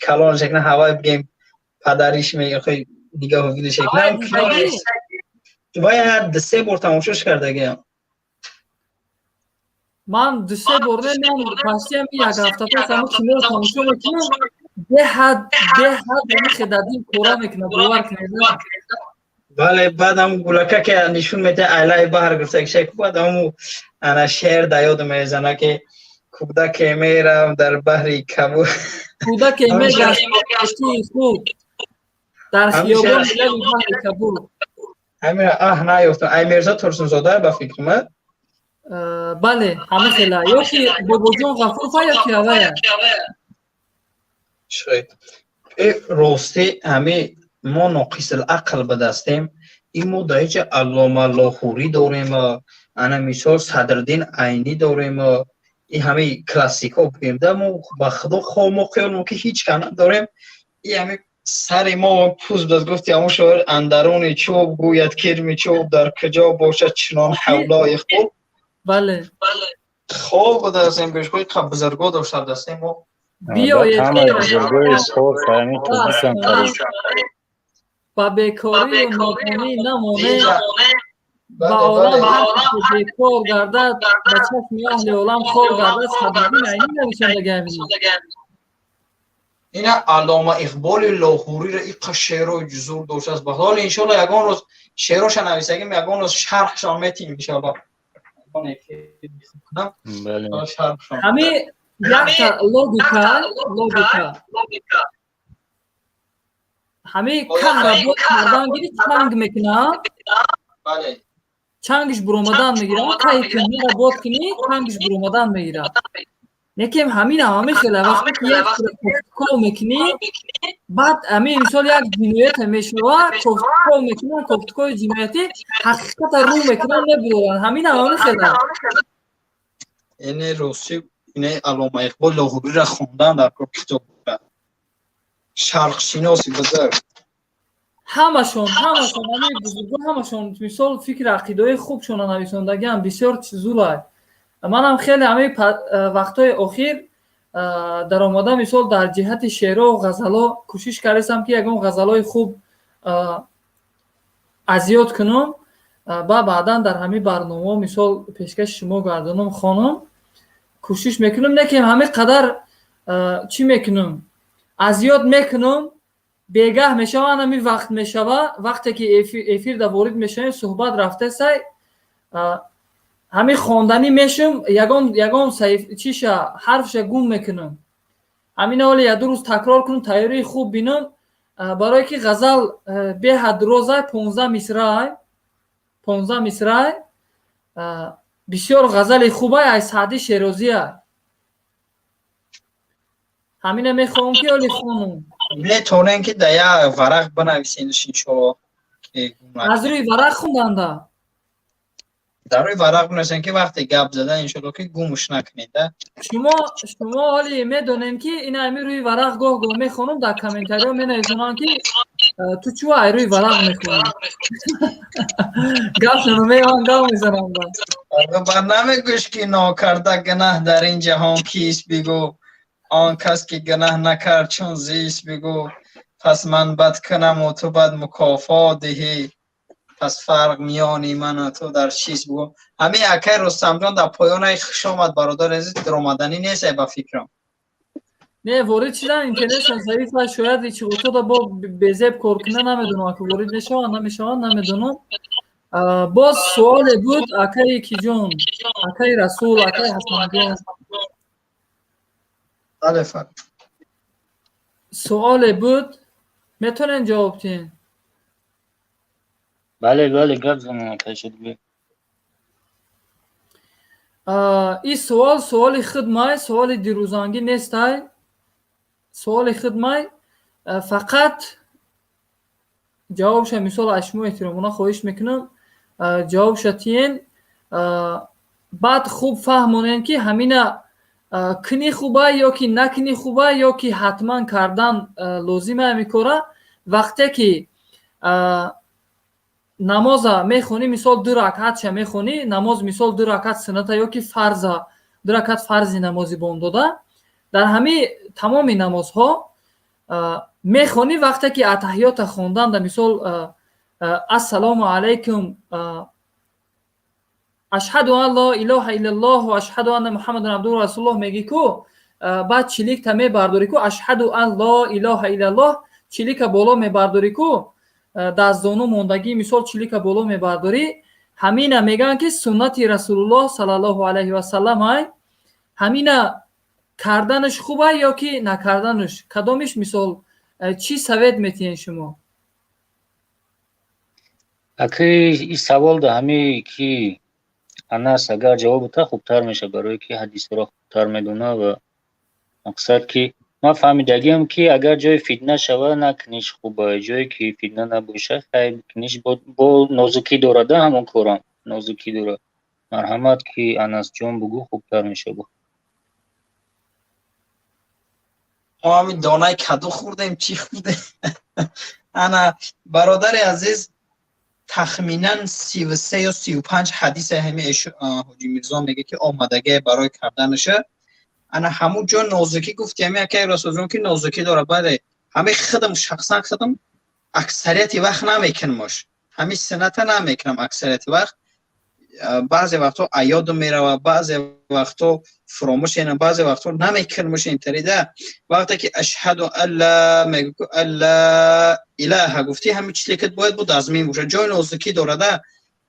калон шекна, ҳавай бигем, падариш нигоҳу гириш. Вай се бор тамошош кардагиам. Ман дусе бор не, ман почти ами як ҳафта пас ҳамун киноро тамошо мекунам. Беҳад, беҳад ами хедадин кора мекунад, бовар кунед. Бале, баъд ҳамун гулака ки нишон медиҳад, айлаи баҳр гуфтагиша, баъд ҳамун ана шеър дар ёдам мезана, ки кӯдаке меравд дар баҳри кабуд. Кӯдаке мегашт худ дар хиёбони лаби баҳри кабуд. Ҳамин аҳ наёфтам. Ай Мирзо Турсунзода ба фикри ман. Бале, ҳама хела, ёки Бобоҷон Ғафурова, ёки авая. Рости, ҳами мо ноқисилақл ба дастем. Ин мо дар ҳеҷа Аллома Лоҳурӣ дорем, ана мисол Садриддин Айнӣ дорем, ин ҳамаи классикҳо бигем, да мо ба худо хо мо хиёл ки ҳеҷ ка надорем. И ҳами сари мо пӯст буд. Гуфти ҳамун шоир: андаруни чӯб гӯяд кирми чӯб, дар куҷо бошад чунон ҳавлои хуб. Бале. Хоб будастем, бешкои бузурго дошта дастем мо. Биёед. Бузургои сорф ҳамин тоҷикам қариб. Ба бекорию нодонӣ намонем, ба олам ҳар бекор гардад, ба чашми аҳли олам хор гардад. Садриддин Айнӣ нависандаги ҳамин. Ина Аллома Иқболи Лоҳуриро иқа шеърои ҷузур доштааст. Ба ҳоли, иншоалло, ягон рӯз шеъроша нависагим, ягон рӯз шарҳшон метиҳем, иншоалло. Ҳами якта логика, ҳами каҳра боз кардан гири, чанг мекунад. Бале. Чангиш буромадан мегирад, кай кӯҳнаро бод кунӣ, чангиш буромадан мегирад. Лекин ҳамин ҳама хела вақте ки як кофтуков мекунӣ, баъд ҳамин мисол як ҷинояте мешавад, кофтуков мекунанд, кофтукови ҷиноятӣ ҳақиқата рӯ мекунанд, мебуроранд. Ҳамин ҳама хела. Яъне рости инаи Аллома Иқбол Лоҳурӣро хондан дар китоб, шарқшиноси бузург. Ҳамашон ҳамин бузургон, ҳамашон мисол фикри ақидаҳои хубшона нависондагиам бисёр зурай. Манам хеле ҳамин вақтҳои охир даромада, мисол дар ҷиҳати шеъро ғазало кӯшиш кардастам, ки ягон ғазалҳои хуб азёд кунам ба баъдан дар ҳамин барномаҳо мисол пешкаши шумо гардонам, хонам. Кӯшиш мекунам, не ки ҳамин қадар чӣ мекунам, азёд мекунам, бегаҳ мешава, ҳамин вақт мешава, вақте ки эфирда ворид мешавем, суҳбат рафтасай, ҳамин хонданӣ мешум, ягон саҳиф чиша, ҳарфша гум мекунам. Ҳамин ҳоле як ду рӯз такрор кунам, тайёрии хуб бинам, барое ки ғазал беҳад розай, 15 мисраай, 15 мисраай, бисёр ғазали хубай, ай Саъди Шерозиай. Ҳамина мехоҳам, ки ҳоли хонам. Метавонем, ки дар як варақ бинависенш, иншоалло. Аз рӯи варақ хонданда. Дар рӯи варақ бинависем, ки вақте гап зада, иншоалло, ки гумш накунед. Шумо ҳоли медонем, ки ин ҳамин рӯи варақ гоҳ гоҳ мехонам, дар комментариҳо менависонам, ки ту чӯ ай рӯи варақ мехонӣ? Гапшоно меоҳам, гап мезанам. Бар намегӯш, ки нокарда гунаҳ дар ин ҷаҳон кист, бигӯ, он кас ки гунаҳ накард чун зист, бигӯ. Пас ман бад кунаму ту бад мукофот диҳӣ, пас фарқ миёни ману ту дар чист, бигӯ. Ҳамин акай Рустамҷон дар поёнаи, хуш омад, бародар азиз, даромаданӣ нест, ба фикрам. Не, ворид шидан интернетшон заиф аст, шояд ичиғотода бо безеб кор куна, намедонам, ки ворид мешаванд, намешаванд, намедонам. Боз суоле буд, акаи Киҷон, акаи Расул, акаи Ҳасанҷон? Бале, фар. Суоле буд, метавонед ҷавоб диҳед? Бале, гап занам, акай Шодибек. Ин суол суоли хидмай, суоли дирӯзангӣ нестай, суоли хидмай. Фақат ҷавобша мисол аз шумо эҳтиромона хоҳиш мекунам, ҷавобша тиен, баъд хуб фаҳмонем, ки ҳамина кунӣ хуба ё ки накунӣ хуба, ё ки ҳатман кардан лозима ҳамин кора. Вақте ки намоза мехонӣ, мисол ду ракатша мехонӣ, намоз мисол ду ракат сунната ё ки фарза, ду ракат фарзи намози бомдода, дар ҳамин тамоми намозҳо мехонӣ, вақте ки атаҳиёта хонданда, мисол ассалому алайкум, ашҳаду ан ло илоҳа иллаллоҳ ва ашҳаду анна Муҳаммадан абдуҳу ва расулуллоҳ мегӣ ку, баъд чиликта мебардорӣ ку, ашҳаду ан ло илоҳа иллаллоҳ, чилика боло мебардорӣ ку, дастзону мондагӣ, мисол чилика боло мебардорӣ, ҳамина мегӯянд, ки суннати Расулуллоҳ саллаллоҳу алайҳи васаллам ай. Ҳамина карданаш хуба ё ки накарданаш, кадомиш? Мисол чӣ совет метиҳед шумо? Аки, ин савол да ҳами ки Анас агар ҷавоб бита, хубтар мешавад, барое ки ҳадисро хубтар медона. Ва мақсад ки ман фаҳмидагиам, ки агар ҷои фитна шава, накуниш хуба, ҷое ки фитна набоша, хайр, куниш бо нозукӣ дорада, ҳамон корам нозукӣ дорад. Марҳамат, ки Анасҷон бугӯ, хубтар мешавад. Мо ҳамин донаи каду хӯрдем, чӣ хӯрдем? Ана, бародари азиз, тахминан 33 ё 35 ҳадисе ҳами Ҳоҷи Мирзо мега, ки омадагие барои карданаша. Ана ҳамун ҷо нозукӣ гуфти, ҳами акай Расулҷон, ки нозукӣ дорад. Бале, ҳами худам, шахсан худам аксарияти вақт намекунамош, ҳами сунната намекунам аксарияти вақт. Баъзе вақтҳо аёдам мерава, баъзе вақтҳо фуромӯш енам, баъзе вақтҳо намекунамош. Интарида вақте ки ашҳаду алла мегӯ, алла илаҳа гуфтӣ, ҳамин чизе бояд буд аз мин бошад. Ҷои нозукӣ дорада,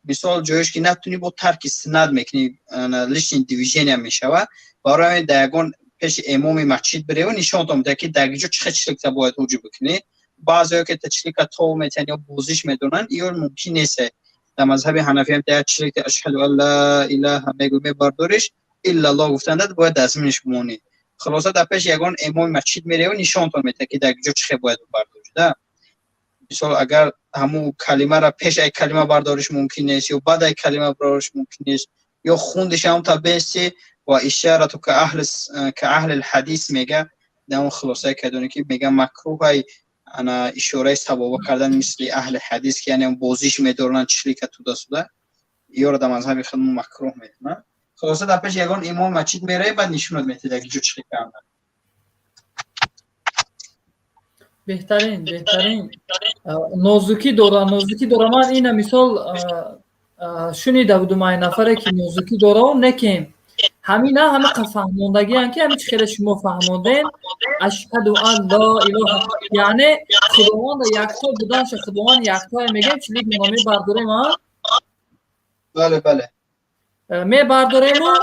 мисол ҷоеш ки натунӣ, бо тарки суннат мекунӣ, лишний движения мешава. Барои ҳамин дар ягон пеши имоми масҷид бирева, нишонтон медиҳад, ки дар ҷо чӣ хел чиликта бояд ҳуҷу бикунӣ. Баъзеҳо ки та чилика тов метиҳанд ё бозиш медонанд, ё мумкин нест. Дар мазҳаби ҳанафӣ ҳам як чизе ки ашҳаду ан ла илаҳа мегӯ, мебардориш, иллаллоҳ гуфтанда бояд дар зимниш бимонӣ. Хулоса, дар пеши ягон имоми масҷид меравӣ, нишонтон медиҳад, ки дар ҷо чӣ хел бояд бардориш. Да, мисол, агар ҳамун калимаро пеш ай калима бардориш мумкин нест ё баъд ай калима бардориш мумкин нест, ё хундиш ҳам та бести ва ишарату ка аҳли ҳадис мега. Дар он хулосае кардоне ки мега, макрӯҳай ана ишораи сабоба кардан мисли аҳли ҳадис, ки яъне бозиш медоранд члика туда-сюда, ёро дар мазҳаби худ макрӯҳ медонанд. Хулоса, дар пеши ягон имом масҷид меравӣ, баъд нишонат медиҳад, як ҷо чӣ хел кардан. Беҳтарин, беҳтарин. Нозукӣ дора, нозукӣ дора. Ман ина мисол шунида будум ай нафаре, ки нозукӣ дора, не ки ҳамина ҳама фаҳмондагиам, ки ҳами чӣ хеле шумо фаҳмондем, ашҳаду ан ла илоҳа, яъне Худованда якто буданша, Худованд яктое мегем, чилик мона мебардорем, а? Бале, бале. Мебардорему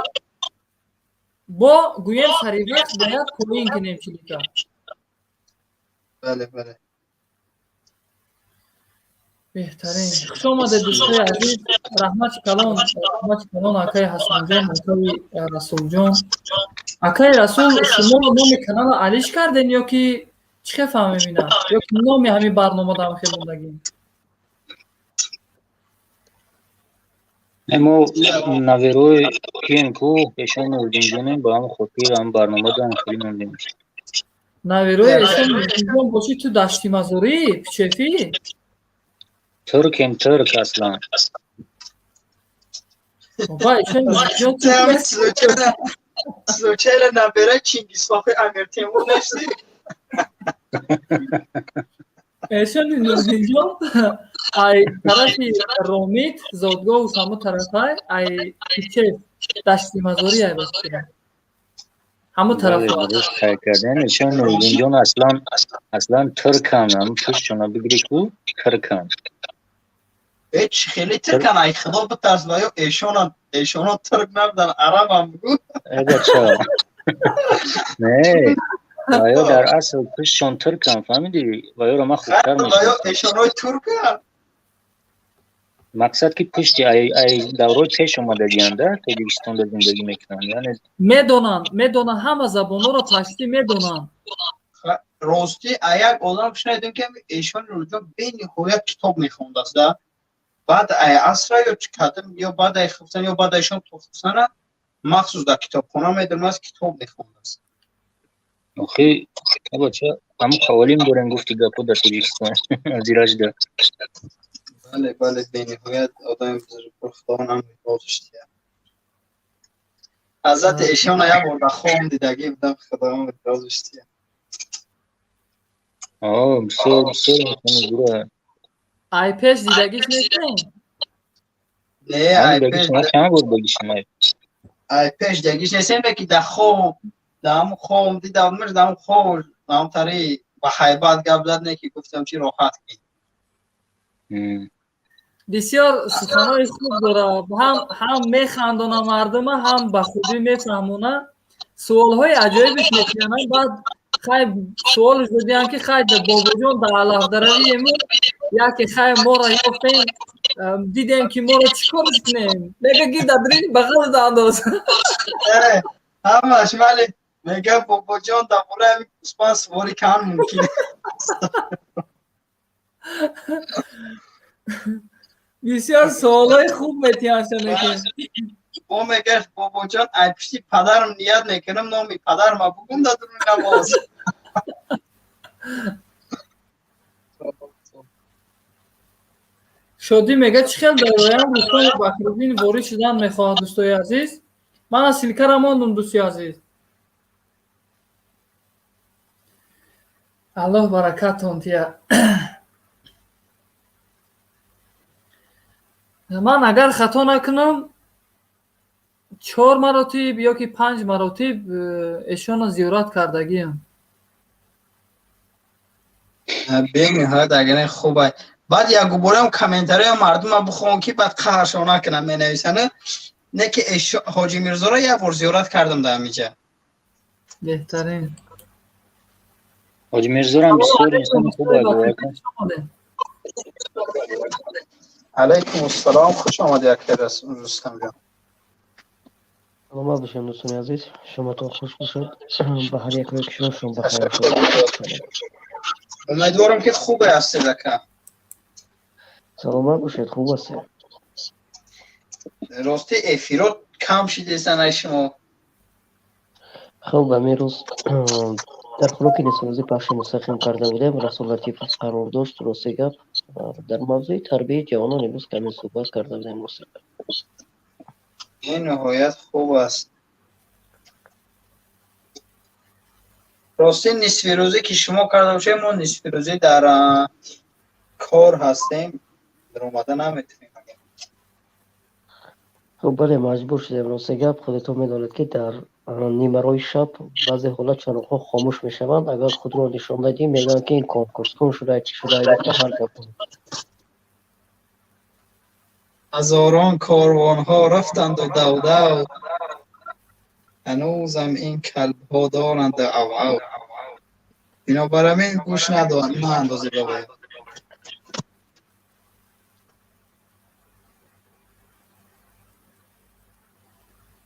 бо гӯем, сари вақт бояд поин кунем чилика. Бале, бале. Беҳтарин. Хуш омадед, дӯстои азиз. Раҳмати калон, раҳмати калон, акаи Ҳасанҷон, акаи Расулҷон. Акаи Расул, шумо номи канала алиш кардем ё ки чӣ хел фаҳмем ина, ё ки номи ҳамин барнома дар хел мондагӣ? Мо наверои кием ку эшон Нуриддинҷонем, ба ҳамон хотир ҳам барнома дан хеле мондем. Наверои эшон Нуриддинҷон бошӣ, ту Дашти Мазорӣ, Пичефӣ? Туркем, турк аслан. Ва эшон Нуриддинҷон. Случайно набера Чингисхои Амир Темур нашти? Эшони Нуриддинҷон ай тарафи Ромит, зодгоҳу ҳамо тарафай, ай Пичеф, Дашти Мазорӣ ай бошида. Ҳамо тараф. Дуруст қайд кардем. Эшон Нуриддинҷон аслан туркан, ҳам пуштшона бигирӣ ку, туркан. Э, хеле туркан, ай Худо битарс, ва ё эшоно турк набудан, арабам бугу. Э, бача. Не, ва ё дар асл пуштшон туркан, фаҳмидӣ? Ва ёро ман хубтар Ва ё эшонои туркан. Мақсад ки пушти ай даврои пеш омадагианда, Тоҷикистонда зиндагӣ мекунанд, яъне. Медонанд, медонанд, ҳама забонҳоро паштӣ медонанд. Ростӣ, а як одам шунидем, ки эшони Нуриддинҷон бениҳоят китоб мехондааст, да. Баъд ай асра ё чӣ кардем, ё баъд ай хуфтан, ё баъд айшон то хуфтана махсус дар китобхона медонааст, китоб мехондааст. Охи, бача, ҳамн қаволим дорем, гуфти гапо, дар Тоҷикистон азиражда. Бале, бале, бениҳоят одами бузургвор, Худованд амри розиш диҳад. Ҳазрати эшона як бор дар хом дидагӣ будам, Худованд розиш диҳад. Бисёр, бисёр инсони зура. Ай пеш дидагиш нестем? Не, ай пеш. Чанд бор дидагишам ай? Ай пеш дидагиш нестем, ки дар хоб, дар ҳамн хоб дидамш, дар ҳамн хоб ҳам тари ба ҳайбат гап зад, не ки гуфтам, чи роҳат ки. Бисёр суханои хуб дорад, ҳам механдона мардума, ҳам ба хубӣ мефаҳмона. Суолҳои аҷоибеш мекунанд. Баъд хай суолш додиям, ки хай, бобоҷон, дар алафдаравиему яке хай моро ёфтем, дидем, ки моро чӣ кор кунем? Мега, ки дар бағал андоз. Ҳамаш вале мега, бобоҷон, дар бораи ҳамин гӯсфанд суоли кам мумкин. Бисёр суолҳои хуб метиҳанд шонеки. Бо мегашт, бобоҷон, ай пишти падарам ният мекунам, номи падарма бугум дар дуруни намоз. Шодӣ мега, чӣ хел дароям? Рустами Бакриддин ворид шудан мехоҳад. Дӯстои азиз, ман аз ссылкара мондум. Дӯсти азиз, Аллоҳ баракатон тия. Ман агар хато накунам, чор маротиб ё ки панҷ маротиб эшонро зиёрат кардагиам. Бениҳоят агар хуб. Баъд якубораам комментариям мардума бихон, ки баъд қаҳршон накунам, менависана, не ки Ҳоҷи Мирзоро як бор зиёрат кардам дар ҳамиҷа. Беҳтарин. Ҳоҷи Мирзорам бисёр инсони хуб. Алайкум ассалом, хуш омадӣ, акай Рустамҷон. Саломат бошед, дӯстони азиз, шоматон хуш бошад, ба ҳар якое ки шумо шом бахайр. Умедворам, ки хубе ҳастед, ака. Саломат бошед, хуб ҳастем. Рости, эфирот кам шидесан ай шумо. Хуб, ҳамин рӯз дар хӯроки нисфирӯзӣ пахши мустақим карда будем. Расул Латифов қарор дошт. Рости гап, дар мавзӯи тарбияи ҷавонон имрӯз каме суҳбат карда будем, рости гап. Бениҳоят хуб аст. Рости, нисфирӯзӣ ки шумо карда бошед, мо нисфирӯзӣ дар кор ҳастем, даромада наметавонем. Хуб, бале, маҷбур шудем, рости гап. Худатон медонед, ки дар нимарои шаб баъзе ҳолат чароғҳо хомӯш мешаванд. Агар худро нишон надиҳем, мегӯянд, ки ин конкурскун шуда, чӣ шуда, ҳар гап. Ҳазорон корвонҳо рафтанду давдав, ҳанӯзам ин калбҳо доранд авав. Бинобар ҳамин гӯш наандозед ба вай.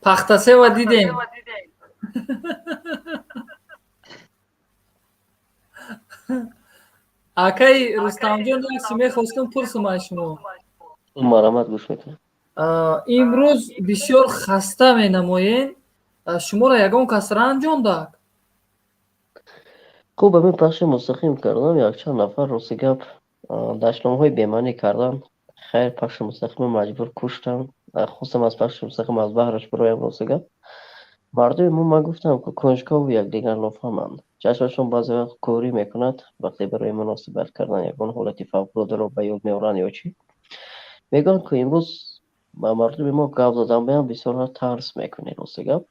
Пахтасева дидем. Акай Рустамҷон, як чи мехостум пурсум аз шумо. Марҳамат, гӯш мекунам. Имрӯз бисёр хаста менамоед, шуморо ягон кас ранҷондак? Хуб, ҳамин пахши мустақим кардам, якчанд нафар, рости гап, дашномҳои бемаънӣ кардан. Хайр, пахши мустақимо маҷбур куштам, хостам аз пахши мустақим аз баҳраш бироям. Рости гап, мардуми мо, ман гуфтам, кунҷкову якдигар нофаҳманд, чашмашон баъзе вақт кӯрӣ мекунад, вақте барои муносибат кардан ягон ҳолати фавқулодаро ба ёд меоранд ё чӣ мегӯянд, ки имрӯз ба мардуми мо гап задан баям бисёр тарс мекунед, рости гап.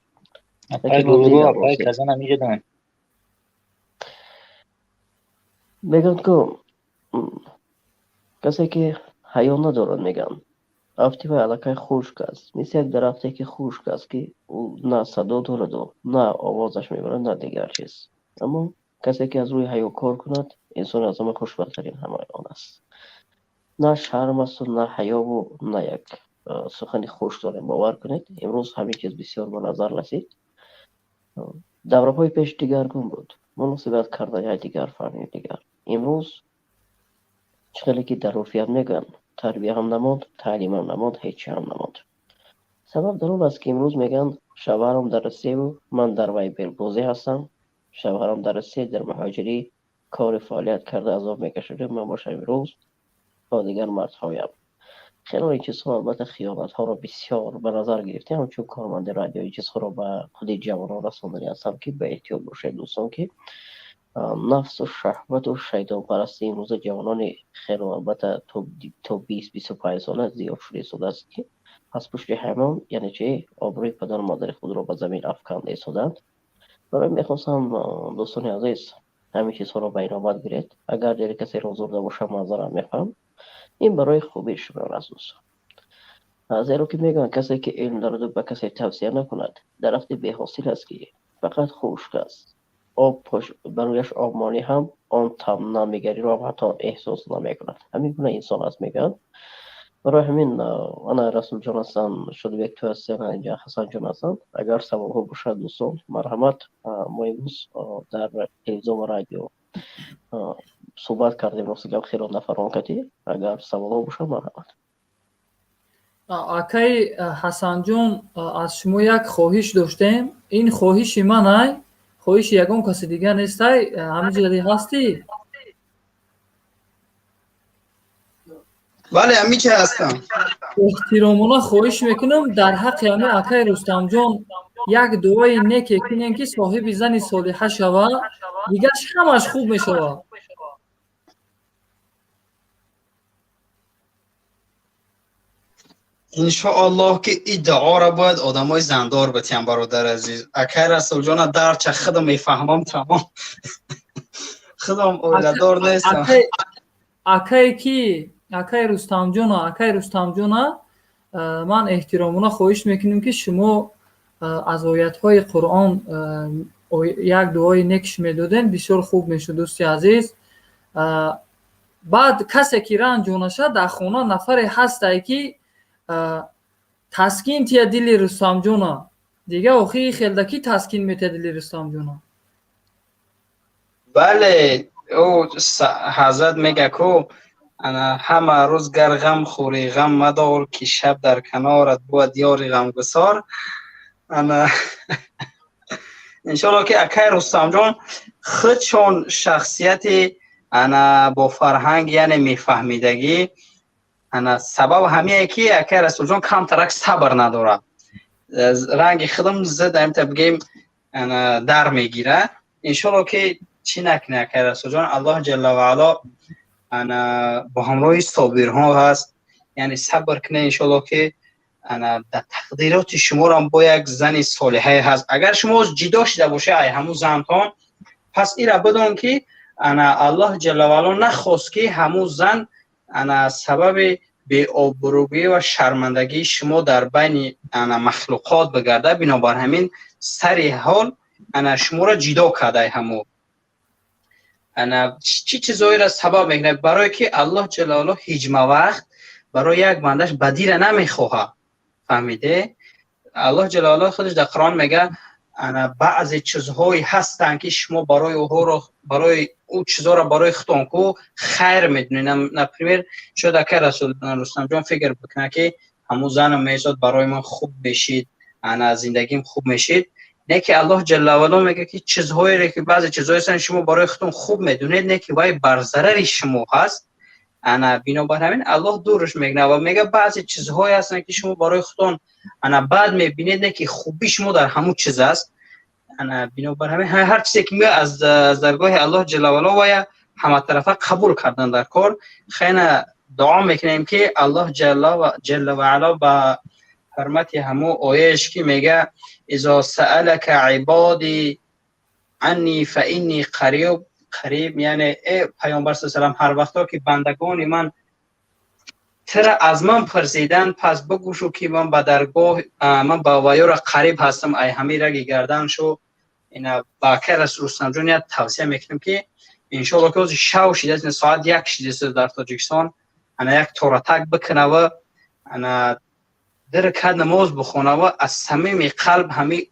Апай Гулру, апай Казана меҷаданд. Мегӯянд, ки касе ки ҳаё надорад, мегӯянд, афти вай аллакай хушк аст, мисли як дарахте ки хушк аст, ки ӯ на садо дораду, на овозаш мебарад, на дигар чиз. Аммо касе ки аз рӯи ҳаё кор кунад, инсон аз ҳама хушбахттарин ҳамаи он аст. На шарм асту, на ҳаёву, на як сухани хуш дорем. Бовар кунед, имрӯз ҳамин чиз бисёр ба назар расид. Давраҳои пеш дигаргун буд, муносибат кардан якдигар, фаҳми дигар. Имрӯз чӣ хеле ки дар урфият мегӯянд, тарбия ҳам намонд, таълим ҳам намонд, ҳеҷ ҳам намонд. Сабаб дар он аст, ки имрӯз мегӯянд, шавҳарам дар Россияву ман дар вайбербозӣ ҳастам, шавҳарам дар Россия дар муҳоҷирӣ кори фаъолият карда азоб мекашаду ман бошам имрӯз бо дигар мардҳоям. Хело ин чизҳо, албатта, хиёнатҳоро бисёр ба назар гирифтем. Ҳамчун корманди радио ин чизҳоро ба худи ҷавонон расонданӣ ҳастам, ки ба эҳтиёт бошед, дӯстон, ки нафсу шаҳвату шайтонпарастии имрӯза ҷавонони хело, албатта, то 20-25 сола зиёд шуда истодааст, ки аз пушти ҳамон, яъне чи, обрӯи падару модари худро ба замин афканда истодаанд. Барои мехостам, дӯстони азиз, ҳамин чизҳоро ба инобат гиред. Агар дили касеро озурда бошам, маъзарат мехоҳам. Ин барои хубии шумоён аст, дӯстон, зеро ки мегӯянд, касе ки илм дораду ба касе тавсия накунад, дарахти беҳосил аст, ки фақат хушк аст. Об ба рӯяш об монӣ ҳам, он намигариро ҳатто эҳсос намекунад. Ҳамин гуна инсон аст, мегӯянд. Барои ҳамин ана Расулҷон ҳастанд, Шодибек, ту ҳастӣ, инҷа Ҳасанҷон ҳастанд. Агар саволҳо бошад, дӯстон, марҳамат. Мо имрӯз дар телевизион ва радио суҳбат кардем, рости гап, хело нафарон кардӣ. Агар саволҳо бошад, марҳамат. Акай Ҳасанҷон, аз шумо як хоҳиш доштем. Ин хоҳиши ман ай, хоҳиши ягон каси дигар нестай. Ҳамин ҷода ҳастӣ? Бале, ҳаминҷа ҳастам. Эҳтиромона хоҳиш мекунам, дар ҳаққи ҳамин акаи Рустамҷон як дуои неке кунем, ки соҳиби зани солиҳа шава, дигарш ҳамаш хуб мешавад. Иншоаллоҳ, ки ин дуоро бояд одамои зандор битиҳанд, бародари азиз. Акай Расулҷона дарча худам мефаҳмам, тамом, худам оиладор нестам. Акае ки акаи Рустамҷона, акаи Рустамҷона, ман эҳтиромона хоҳиш мекунем, ки шумо аз оятҳои Қуръон як дуои некш медодем, бисёр хуб мешуд, дӯсти азиз. Баъд касе ки ранҷонаша, дар хона нафаре ҳастае, ки таскин тия дили Рустамҷона. Дига охи хелда ки таскин метия дили Рустамҷона? Бале, ӯ ҳазрат мега ку: ана ҳама рӯз гар ғам хӯрӣ, ғам мадор, ки шаб дар канорат бувад ёри ғамгусор. Ана иншоалло, ки акай Рустамҷон худшон шахсияти ана бо фарҳанг, яъне мефаҳмидагӣ. Ана сабаб ҳамие, ки акай Расулҷон камтарак сабр надорад, ранги худам зид амта бигем, ана дар мегира. Иншоалло, ки чӣ накунӣ, акай Расулҷон, Аллоҳ ҷалла ваало ана бо ҳамроҳи собирҳо ҳаст. Яъне сабр кунед, иншоалло, ки ана дар тақдироти шуморам бо як зани солиҳае ҳаст. Агар шумо ҷидо шида бошед ай ҳамун зантон, пас ира бидон, ки ана Аллоҳ ҷалла ваало нахост, ки ҳамун зан ана сабаби беобрӯгӣ ва шармандагии шумо дар байни ана махлуқот бигардад. Бинобар ҳамин сари ҳол ана шуморо ҷидо кардай. Ҳамун ана чӣ чизоеро сабаб мекунад? Барое ки Аллоҳ ҷалла ваало ҳеҷма вақт барои як бандаш бадира намехоҳад, фаҳмиде? Аллоҳ ҷалла ваало худаш дар Қуръон мега: ана баъзе чизҳое ҳастанд, ки шумо барои ӯҳоро, барои ӯ чизҳоро барои худтон ку хайр медонед. Например, шояд акай Расул Рустамҷон фикр бикунад, ки ҳамун занам меизод, барои ман хуб мешид, ана зиндагим хуб мешид. Не ки Аллоҳ ҷалла ваало мега, ки чизҳоере ки баъзе чизҳое ҳастанд, шумо барои худтон хуб медонед, не ки вай бар зарари шумо ҳаст. Ана бинобар ҳамин Аллоҳ дурш мекунад ва мега: баъзе чизҳое ҳастанд, ки шумо барои худтон ана бад мебинед, не ки хуби шумо дар ҳамун чиз аст. Ана бинобар ҳамин ҳар чизе ки меояд аз даргоҳи Аллоҳ ҷалла ваало, вая ҳаматарафа қабул кардан дар кор. Хеле дуо мекунем, ки Аллоҳ ҷалла ваало ба ҳурмати ҳамун ояш, ки мега: إذا سألك عبادي عني فإني قريب قريب, яъне э Паёмбар с салам, ҳар вақто ки бандагони ман тира аз ман пурсиданд, пас бигӯшу, ки ман ба даргоҳ, ман ба ваёра қариб ҳастам. Ай ҳамин раги гардан шу ина ба акай Рустамҷон як тавсия мекунем, ки иншоалло, ки ҳозир шав шидааст, соат 1 шидааст дар Тоҷикистон, ана як торатак бикунава, ана 2 ракат намоз бихонава, аз самими қалб ҳами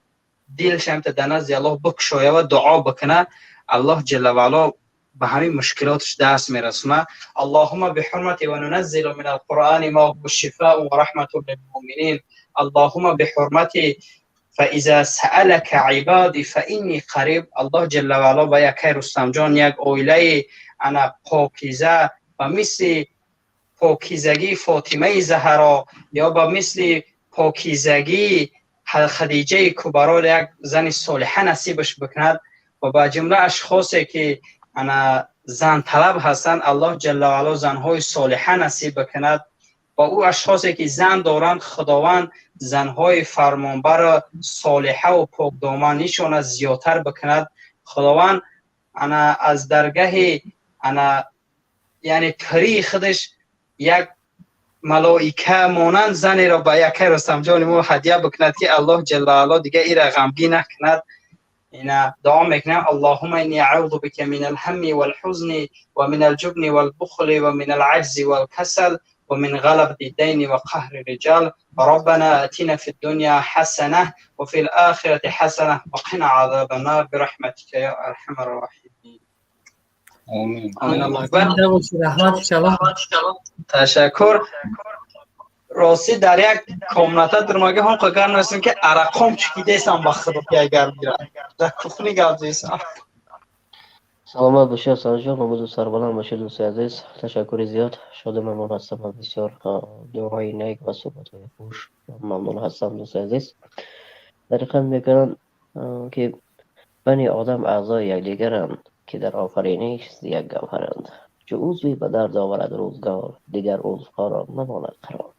дилшамта дар назди Аллоҳ бикушоява, дуо бикуна. Аллоҳ ҷалла ваало ба ҳамин мушкилоташ даст мерасона. اللهم بحرمة وننزل من القرآن ما هو شفاء ورحمة للمؤمنين. اللهم بحرمة فإذا سألك عبادي فإني قريب. Аллоҳ ҷалла ваало ба якай Рустамҷон як оилаи ана покиза, ба мисли покизагии Фотимаи Заҳро ё ба мисли покизагии Хадиҷаи Кубаро як зани солиҳа насибаш бикунад ва ба ҷумла ашхосе, ки ана занталаб ҳастанд, Аллоҳ ҷалла ваало занҳои солиҳа насиб бикунад ва ӯ ашхосе, ки зан доранд, Худованд занҳои фармонбару солиҳаву покдоманишона зиёдтар бикунад. Худованд ана аз даргаҳи ана яъне пирии худаш як малоика монанд занеро ба якай Рустамҷони мо ҳадя бикунад, ки Аллоҳ ҷалла ваало дига ира ғамгин накунад. Ина дуо мекунам: اللهم إني أعوذ بك من الهم والحزن ومن الجبن والبخل ومن العجز والكسل ومن غلبة الدين وقهر الرجال. ربنا آتنا في الدنيا حسنة وفي الآخرة حسنة وقنا عذاب النار برحمتك يا أرحم الراحمين. آمين. آمين. الله أكبر. Раҳмат. Ташаккур. Ростӣ, дар як комната дурмага ҳам гарм нестем, ки арақом чикидесам, ба худо ки гарм гирад. Дар кухни гап зесам. Саломат бошед, Асанҷон, ободу сарбаланд бошед, дӯсти азиз. Ташаккури зиёд. Шоду мамнун ҳастам аз бисёр дуоҳои нек ва суҳбатҳои хуш. Мамнун ҳастам, дӯсти азиз. Дар ҳақиқат мегӯянд, ки бани одам аъзои якдигаранд, ки дар офариниш як гавҳаранд. Чу узве ба дард оварад рӯзгор, дигар узвҳоро намонад қарор.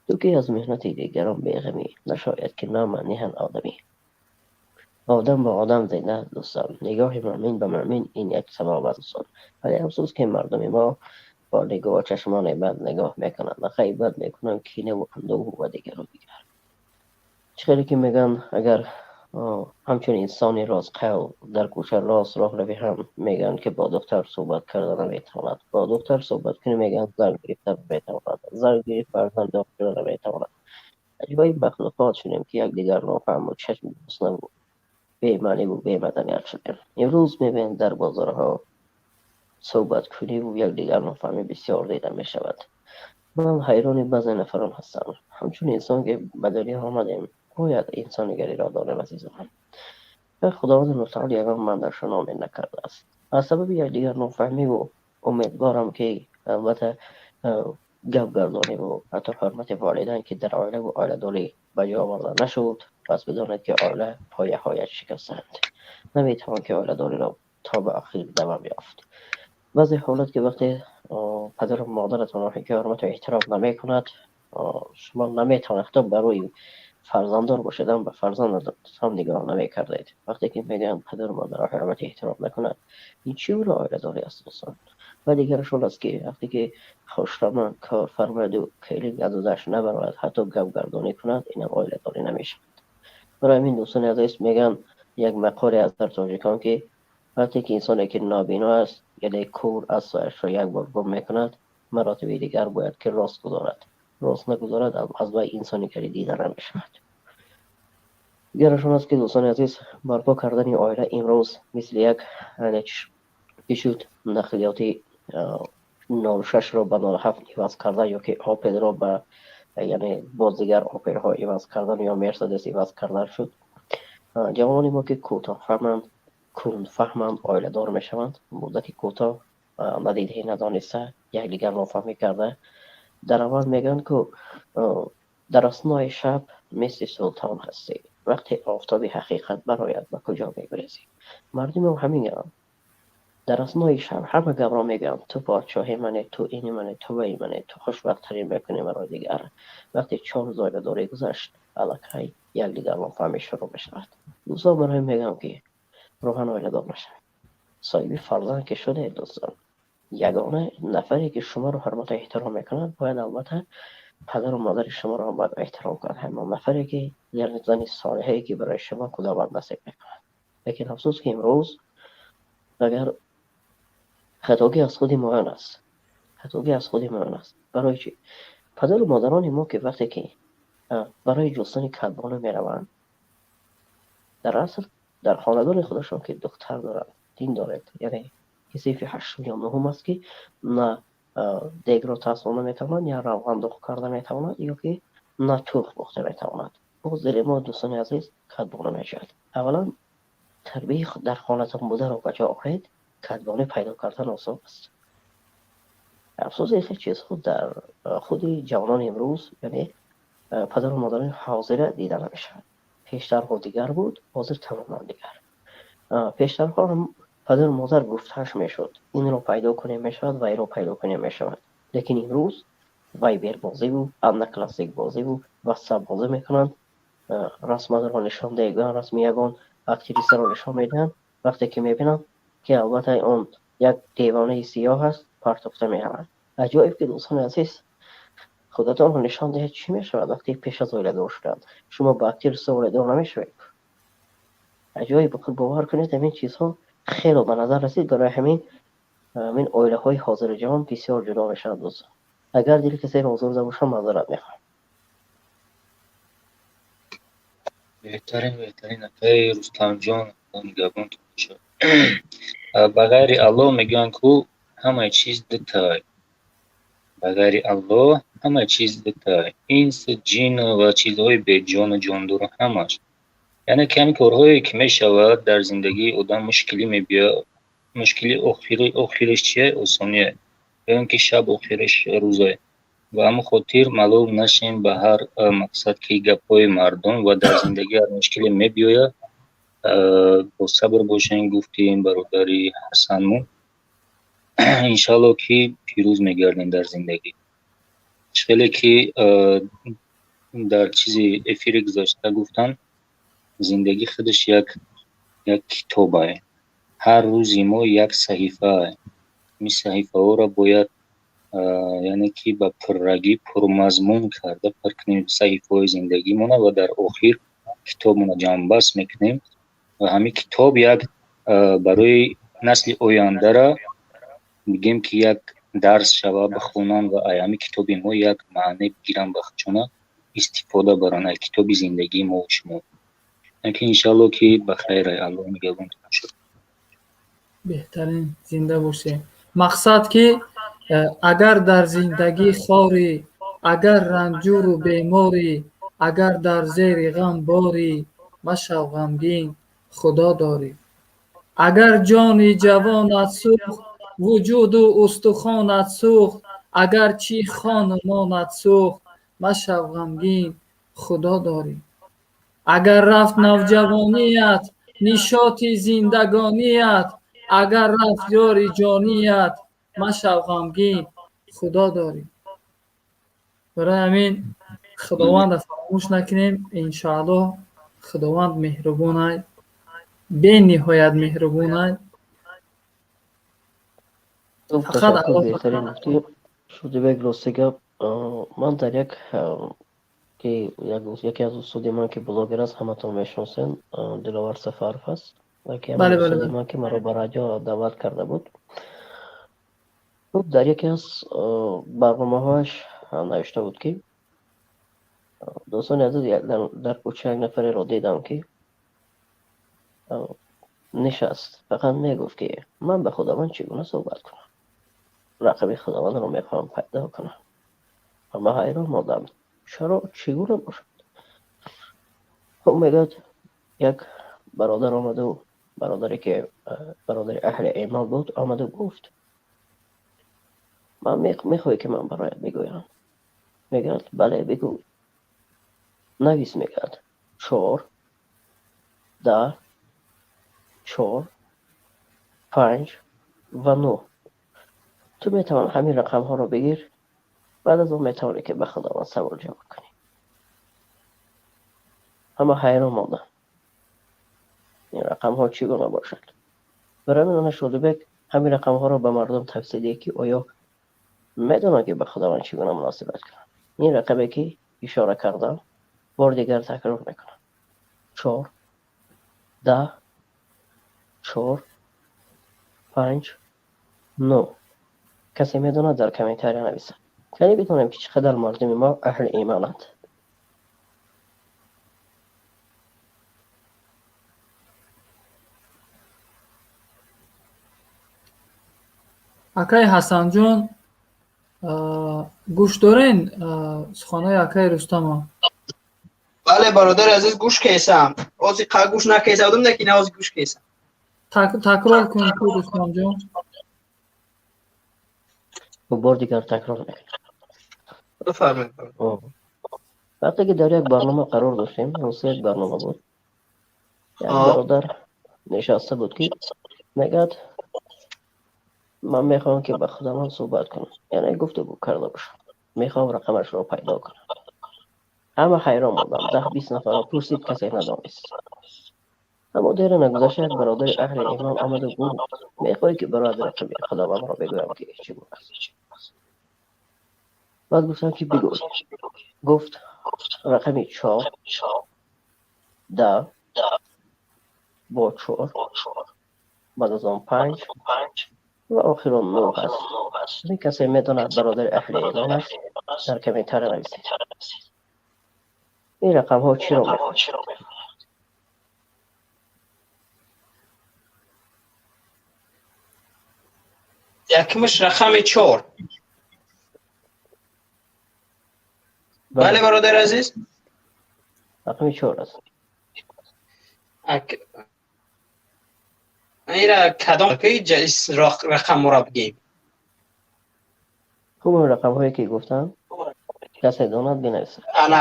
Ту ки аз меҳнати дигарон беғамӣ, нашояд ки номат ниҳанд одамӣ. Одам ба одам зинда аст, дӯстон. Нигоҳи мӯъмин ба мӯъмин ин як савоб аст, дӯстон. Вале афсӯс, ки мардуми мо бо нигоҳ чашмони бад нигоҳ мекунанд, ғайбат мекунанд, кинаву андӯҳу ва дигару дигар. Чӣ хеле ки мегӯянд, агар Ҳамчун инсони ростқавл дар кӯча рост роҳ равӣ ҳам мегӯянд, ки бо духтар суҳбат карда наметавонад. Бо духтар суҳбат кунӣ, мегӯянд, зан гирифта наметавонад. Зан гирифт, фарзанддор шуда наметавонад. Аҷоиб махлуқот шудем, ки якдигар нофаҳму чашм гуруснаву бемаъниву бемаданият шудем. Имрӯз мебинем, дар бозорҳо суҳбаткуниву якдигар нофаҳмӣ бисёр дида мешавад. Ман ҳайрони баъзе нафарон ҳастам. Ҳамчун инсон ки ба дунё омадем, бояд инсонигариро дорем, азизон. Худованди мутаол ягон бандаашро ноумед накардааст. Аз сабаби якдигар нофаҳмиву, умедворам, ки албатта, гапгардониву ҳатто ҳурмати волидайн, ки дар оилаву оиладорӣ ба ҷо оварда нашуд, пас бидонед, ки оила пояҳояш шикастаанд. Наметавон, ки оиладориро то ба охир давом ёфт. Баъзе ҳолат, ки вақте падару модаратонро ки ҳурмату эҳтиром намекунад, шумо наметавонед ҳатто барои фарзанддор бошедам, ба фарзандатон нигоҳ намекардед. Вақте ки мегӯянд, падару модарро ҳурмати эҳтиром накунад, ин чӣ гуна оиладорӣ аст, дӯстон? Ва дигараш он аст, ки вақте ки хушрама кор фармояду келин аз ӯдаш набарояд, ҳатто гапгардонӣ кунад, инам оиладорӣ намешавад. Барои ҳамин, дӯстони азиз, мегӯянд, як мақоле аст дар тоҷикон, ки вақте ки инсоне ки нобино аст, яъне кӯр, асояшро як бор гум мекунад, маротиби дигар бояд ки рост гузорад. Рост нагузорад, аз вай инсонигарӣ дида намешавад. Дигараш он аст, ки, дӯстони азиз, барпо кардани оила имрӯз мисли як чӣ шуд, нақлиёти 06-ро ба 07 иваз кардан ё ки Опелро ба, яъне, боз дигар Опелҳо иваз кардан ё Мерседес иваз кардан шуд. Ҷавонони мо, ки кӯтоҳфаҳманд, кундфаҳманд, оиладор мешаванд, муддати кӯтоҳ надидаи надониста якдигар нофаҳмӣ карда, дар аввал мегӯянд, ку дар аснои шаб мисли султон ҳастӣ, вақте офтоби ҳақиқат барояд, ба куҷо мегурезӣ? Мардуми мо ҳамин гапанд. Дар аснои шаб ҳама гапро мегӯянд: ту подшоҳи мане, ту ини мане, ту ваи мане, ту хушбахттарин мекунӣ маро. Дигар вақте 4 рӯз оиладорӣ гузашт, аллакай якдигар нофаҳмӣ шурӯъ мешавад. Дӯстон, барои мегӯям, ки роҳан оиладор нашавед. Соҳиби фарзанд ки шудед, дӯстон, ягона нафаре ки шуморо ҳурмату эҳтиром мекунад, бояд албатта падару модари шуморо ҳам бояд эҳтиром кунад, ҳамон нафаре ки, яъне зани солиҳае ки барои шумо Худованд насиб мекунад. Лекин афсӯс, ки имрӯз агар хатогӣ аз худи моён аст, хатогӣ аз худи моён аст. Барои чӣ? Падару модарони мо, ки вақте ки барои ҷустани кадбону мераванд, дар асл дар хонадони худашон ки духтар доранд, дин доред, яъне ки синфи ҳаштум ё нуҳум аст, ки на дегро таслона метавонад, я равған доғ карда метавонад, ё ки на тухм пухта метавонад, боз дили мо, дӯстони азиз, кадбону мешавад. Аввалан тарбияи дар хонатон бударо ба ҷо оред, кадбонӣ пайдо кардан осон аст. Афсӯси, ин хел чизҳо дар худи ҷавонони имрӯз, яъне падару модарони ҳозира дида намешавад. Пештарҳо дигар буд, ҳозир тамоман дигар. Пештарҳо ҳам падару модар гуфтааш мешуд: инро пайдо кунем, мешавад, вайро пайдо кунем, мешавад. Лекин имрӯз Вайбербозиву Одноклассникбозиву Ватсапбозӣ мекунанд. Расмаро нишон дегӯянд, расми ягон актрисаро нишон медиҳанд. Вақте ки мебинанд, ки албатта он як девонаи сиёҳ аст, партофта мераванд. Аҷоиб, ки, дӯстони азиз, худатонро нишон диҳед, чӣ мешавад? Вақте пеш аз оиладор шудан шумо ба актриса оиладор намешавед. Аҷоиб, бовар кунед, ҳамин чизҳо хело ба назар расид. Барои ҳамин оилаҳои ҳозириҷавон бисёр ҷудо мешаванд. Дӯстон, агар дили касеро озурда бошам, маъзарат мехоҳам. Беҳтарин, беҳтарин, акаи Рустамҷон, нигаҳбонтон бошад. Ба ғайри Аллоҳ, мегӯянд ку, ҳамаи чиз дутай. Ба ғайри Аллоҳ ҳамаи чиз дутай: инс, ҷин ва чизҳои беҷону ҷондору ҳамаш. Яъне ки ҳамин корҳое ки мешавад дар зиндагии одам, мушкилӣ мебиёяд. Мушкили охириш чие? Осоние, ё ин ки шаб охириш рӯзае. Ба ҳамин хотир малул нашем ба ҳар мақсад ки гапҳои мардум ва дар зиндагӣ ҳар мушкиле мебиёяд, бо сабр бошем, гуфтем бародари Ҳасанмо. Иншалло, ки пирӯз мегардем дар зиндагӣ. Хеле ки дар чизи эфири гузашта гуфтанд, зиндагӣ худаш як китобае, ҳар рӯзи мо як саҳифае. Ин саҳифаҳоро бояд, яъне ки ба пуррагӣ, пурмазмун карда пур кунем саҳифаҳои зиндагимона ва дар охир Китобмона ҷамъбаст мекунем ва ҳамин китоб як барои насли ояндара бигем ки як дарс шава, бихонанд ва ай ҳамин китоби мо як маъне бигиранд, ба худшона истифода баранд, ай китоби зиндагии мо шумо. Ки иншаалло ки ба хайр, ай Аллоҳ нигаҳбонтон бошад. Беҳтарин, зинда бошед. Мақсад ки агар дар зиндагӣ хорӣ, агар ранҷуру беморӣ, агар дар зери ғам борӣ, машав ғамгин, Худо дорӣ. Агар ҷони ҷавонат сӯхт, вуҷуду устухонат сӯхт, агарчи хонумонат сӯхт, машав ғамгин, Худо дорӣ. Агар рафт навҷавоният, нишоти зиндагоният, агар рафт ёри ҷоният, машав ғамгин, Худо дорӣ. Барои ҳамин Худовандро фаромӯш накунем. Иншоаллоҳ, Худованд меҳрубонай, бениҳоят меҳрубонай. Фақат Шодибек, рости гап, ман дар як ки яке аз устоди ман ки блогер аст, ҳаматон мешиносен, Диловар Сафаров аст, устоди ман ки маро ба радио даъват карда буд. Хуб, дар яке аз барномаҳояш навишта буд ки дӯстони азиз, дар кӯча як нафареро дидам ки нишаст, фақат мегуфт ки ман ба Худованд чӣ гуна суҳбат кунам, рақами Худовандро мехоҳам пайдо кунам. Ҳама ҳайрон мондам, чаро, чӣ гуна бошад? Хуб, мегӯяд, як бародар омаду, бародаре ки бародари аҳли имон буд, омаду гуфт: ман мехоҳӣ ки ман бароят бигӯям? Мегӯяд: бале, бигӯ. Навис, мегӯяд, 4, 10, 4, 5 ва 9. Ту метавон ҳамин рақамҳоро бигир, баъд аз он метавонӣ ки ба Худованд савол ҷавоб кунӣ. Ҳама ҳайрон монданд, ин рақамҳо чӣ гуна бошад? Барои ҳамин ана Шодибек ҳамин рақамҳоро ба мардум тавсия диҳед ки оё медонанд ки ба Худованд чӣ гуна муносибат кунанд. Ин рақаме ки ишора кардам, бори дигар такрор мекунам: 4, 10, 4, 5, 9. Касе медонад, дар комментария нависад, яъне бидонем ки чӣ қадар мардуми мо аҳли имонанд. Акай Ҳасанҷон, гӯш дорен суханҳои акаи Рустама? Бале, бародари азиз, гӯш кесам. Ози гӯш накеса будам, лекин ози гӯш кесам. Такрор кун, Рустамҷон. Бор дигар такрор мекунам. Бифармоед. Вақте ки дар як барнома қарор доштем, рости як барнома буд, як бародар нишаста буд ки мегӯяд: ман мехоҳам ки ба Худованд суҳбат кунам, яъне гуфтугӯ карда бошам, мехоҳам рақамашро пайдо кунам. Ҳама ҳайрон мондам, 10-20 нафарро пурсид, касе надонист. Аммо дера нагузашта як бародари аҳли имон омаду гуфт: мехоҳӣ ки бароят рақами Худовандро бигӯям ки чӣ гуна аст? Баъд гуфтам ки бигӯ. Гуфт: рақами 4, 10 бо 4, баъд аз он 5 ва охирон 9 аст. Ин касе медонад, бародари аҳли имон аст, дар комментария нависед. Ин рақамҳо чиро мехоҳанд? Якмиш рақами 4. Бале, бародари азиз. Рақами 4 аст. Ира кадом рақамро бигем? Хуб, он рақамҳое ки гуфтам, касе донад, бинависад. Ана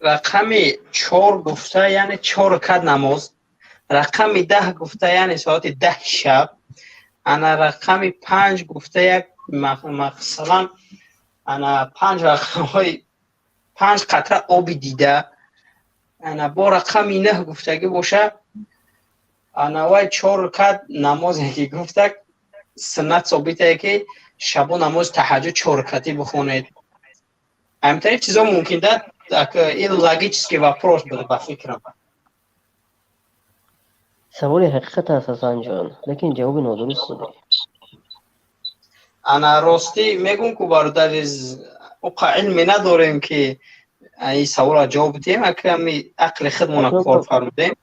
рақами 4 гуфта, яъне 4 ракат намоз. Рақами 10 гуфта, яъне соати 10 шаб. Ана рақами 5 гуфта, як масалан ана 5 рақамҳои 5 қатра оби дида. Ана бо рақами 9 гуфтагӣ боша, ана вай 4 ракат намозе ки гуфтак, суннат собитае ки шабо намози таҳаҷҷуд 4 ракатӣ бихонед. Ҳамтари чизо мумкин да. Ин логический вопрос буд, ба фикрам. Саволи ҳақиқат аст, Ҳасанҷон, лекин ҷавоби нодуруст додӣ. Ана, ростӣ мегӯм, ку, бародари, уқа илме надорем, ки ин саволро ҷавоб диҳем. Аками ақли худмона кор фармудем.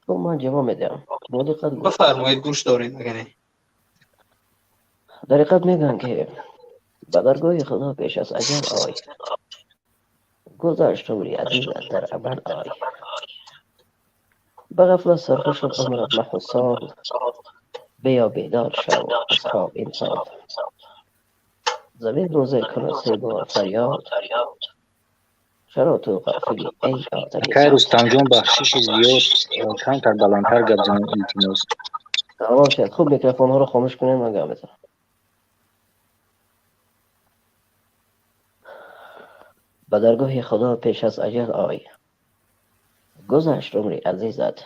Хуб, ман ҷавоб медиҳам, бо диққат. Бифармоед, гӯш дорем, агане. Дар ҳақиқат мегӯянд, ки ба даргоҳи Худо пеш аз аҷал ой, гузашт умри азизат, дар амал ой, ба ғафлат сарфа шуд умрат маҳу сол, биё бедор шав аз хоб имсол, замин рӯзе кунад се бор фарёд, чаро ту ғофилӣ, эй одамизод? Акай Рустамҷон, бахшиши зиёд, камтар баландтар гап занед, илтимос. Саломат шавед. Хуб, микрофонҳоро хомӯш кунед, ман гап мезанам. Ба даргоҳи Худо пеш аз аҷал ой, гузашт умри азизат,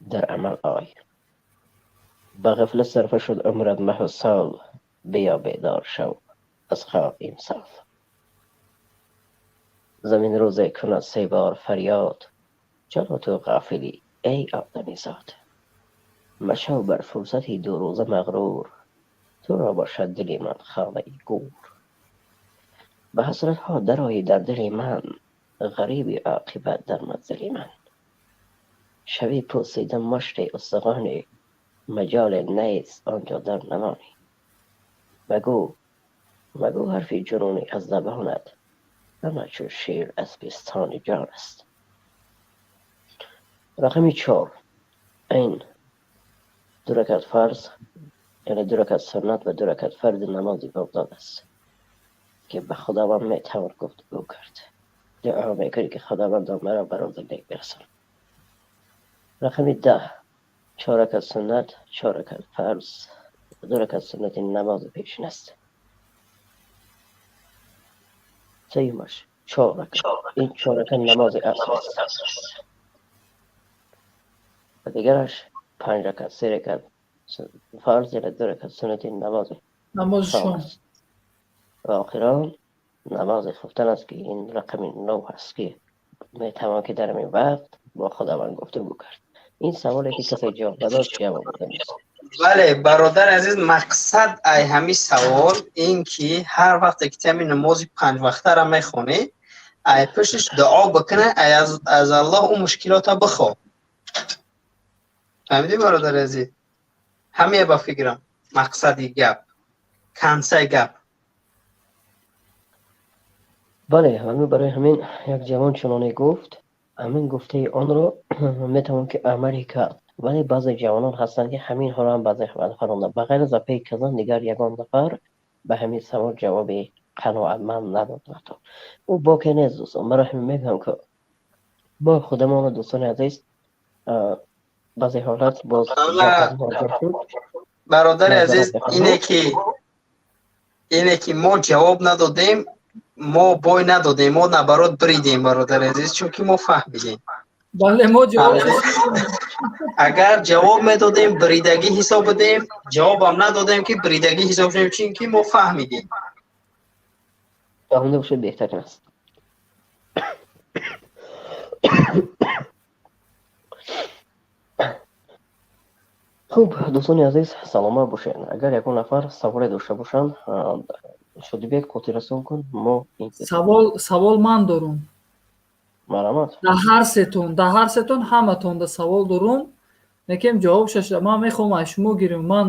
дар амал ой, ба ғафлат сарфа шуд умрат маҳу сол, биё бедор шав аз хоб имсол, замин рӯзе кунад се бор фарёд, чаро ту ғофилӣ, эй одамизод? Машав бар фурсати дурӯза мағрур, туро бошад дили ман хонаи гӯр, ба ҳасратҳо дароӣ дар дили ман, ғариби оқибат дар манзили ман, шавӣ пӯсида мушти устухонӣ, маҷоле нест он ҷо дар намонӣ, магӯ, магӯ ҳарфи ҷунунӣ аз забонат, ҳама чун шер аз пистони ҷон аст. Рақами чор, ин ду ракат фарз, яъне ду ракат суннат ва ду ракат фарзи намози бомдод аст, ки ба Худованд метавон гуфтугӯ кард, дуо мекунӣ, ки Худовандо, маро ба рӯзи нек бирасон. Рақами 10, чор ракат суннат, чор ракат фарз, ду ракат суннати намози пешин аст. Сеюмаш чор ракат, ин чор ракат намози аср аст, ва дигараш панҷ ракат, се ракат фарз, яъне ду ракат суннати намози намози шом шом аст, ва охирон намози хуфтан аст, ки ин рақами нӯҳ аст, ки метавон ки дар ҳамин вақт бо Худованд гуфтугӯ кард. Ин саволе ки касе ҷавоб надод, ҷавоб дода нест. Бале, бародари азиз, мақсад ай ҳамин савол ин ки ҳар вақте ки ту ҳамин намози панҷвақтаро мехонӣ, ай пушташ дуо бикунӣ, ай аз Аллоҳ ӯ мушкилота бихоҳ. Фаҳмидӣ, бародари азиз? Ҳамия ба фикрам мақсади гап, концаи гап. Бале, ҳамин барои ҳамин як ҷавон чуноне гуфт, ҳамин гуфтаи онро метавон ки амалӣ кард, вале баъзе ҷавонон ҳастанд, ки ҳаминҳоро ҳам баъзе фаромӯш, ба ғайр аз апаи казан дигар ягон нафар ба ҳамин савол ҷавоби қаноатманд надод. Ҳатто ӯ боке нест, дӯстон. Барои ҳамин мегӯям, ки мо худамонро, дӯстони азиз, баъзе ҳолат боз шуд. Бародари азиз, ине ки мо ҷавоб надодем, мо бой надодем, мо наоборот бридем, бародари азиз, чунки мо фаҳмидем. Бале, мо ҷавоб Агар ҷавоб медодем, бридагӣ ҳисоб будем. Ҷавобам надодем, ки бридагӣ ҳисоб шудем, чунки мо фаҳмидем. Фаҳмида бошед, беҳтарин аст. Хуб, дӯстони азиз, саломат бошед. Агар ягон нафар саволе дошта бошанд, Шодибек, хотиррасон кун, мо Савол ман дорум. Марҳамат. Дар ҳар сетон, ҳаматонда савол дорум, лекин ҷавоб шаша ман мехоҳам аз шумо гирем. Ман,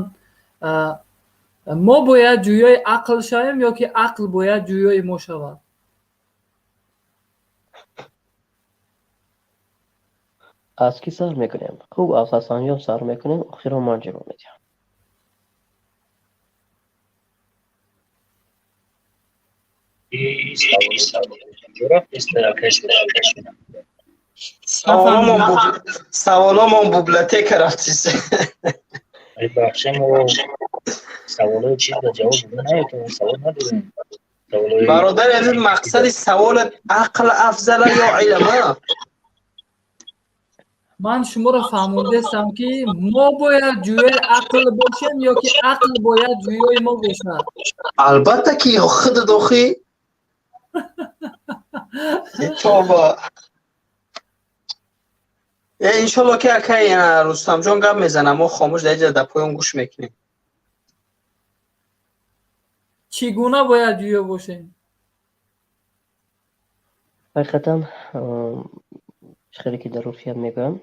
мо бояд ҷӯёи ақл шавем ё ки ақл бояд ҷӯёи мо шавад? Аз кӣ сар мекунем? Хуб, аз Ҳасанҷон сар мекунем, охиро ман ҷавоб медиҳам. И саволо рафт, акай? Саволомон библиотека рафтис. Бахше, мо саволои чиз ба ҷавоб дода наметавонем, савол надорем. Бародари азиз, мақсади саволат ақл афзала ё илма? Ман шуморо фаҳмондестам, ки мо бояд ҷӯёи ақл бошем ё ки ақл бояд ҷӯёи мо бошад. Албатта ки худат охи. Тоба. Иншолло ки акай Рустамҷон гап мезанам, мо хомӯш дар ҷа дар поён гӯш мекунем. Чӣ гуна бояд ҷӯё бошем? Ҳақиқатан, хеле ки дар урфият мегӯям,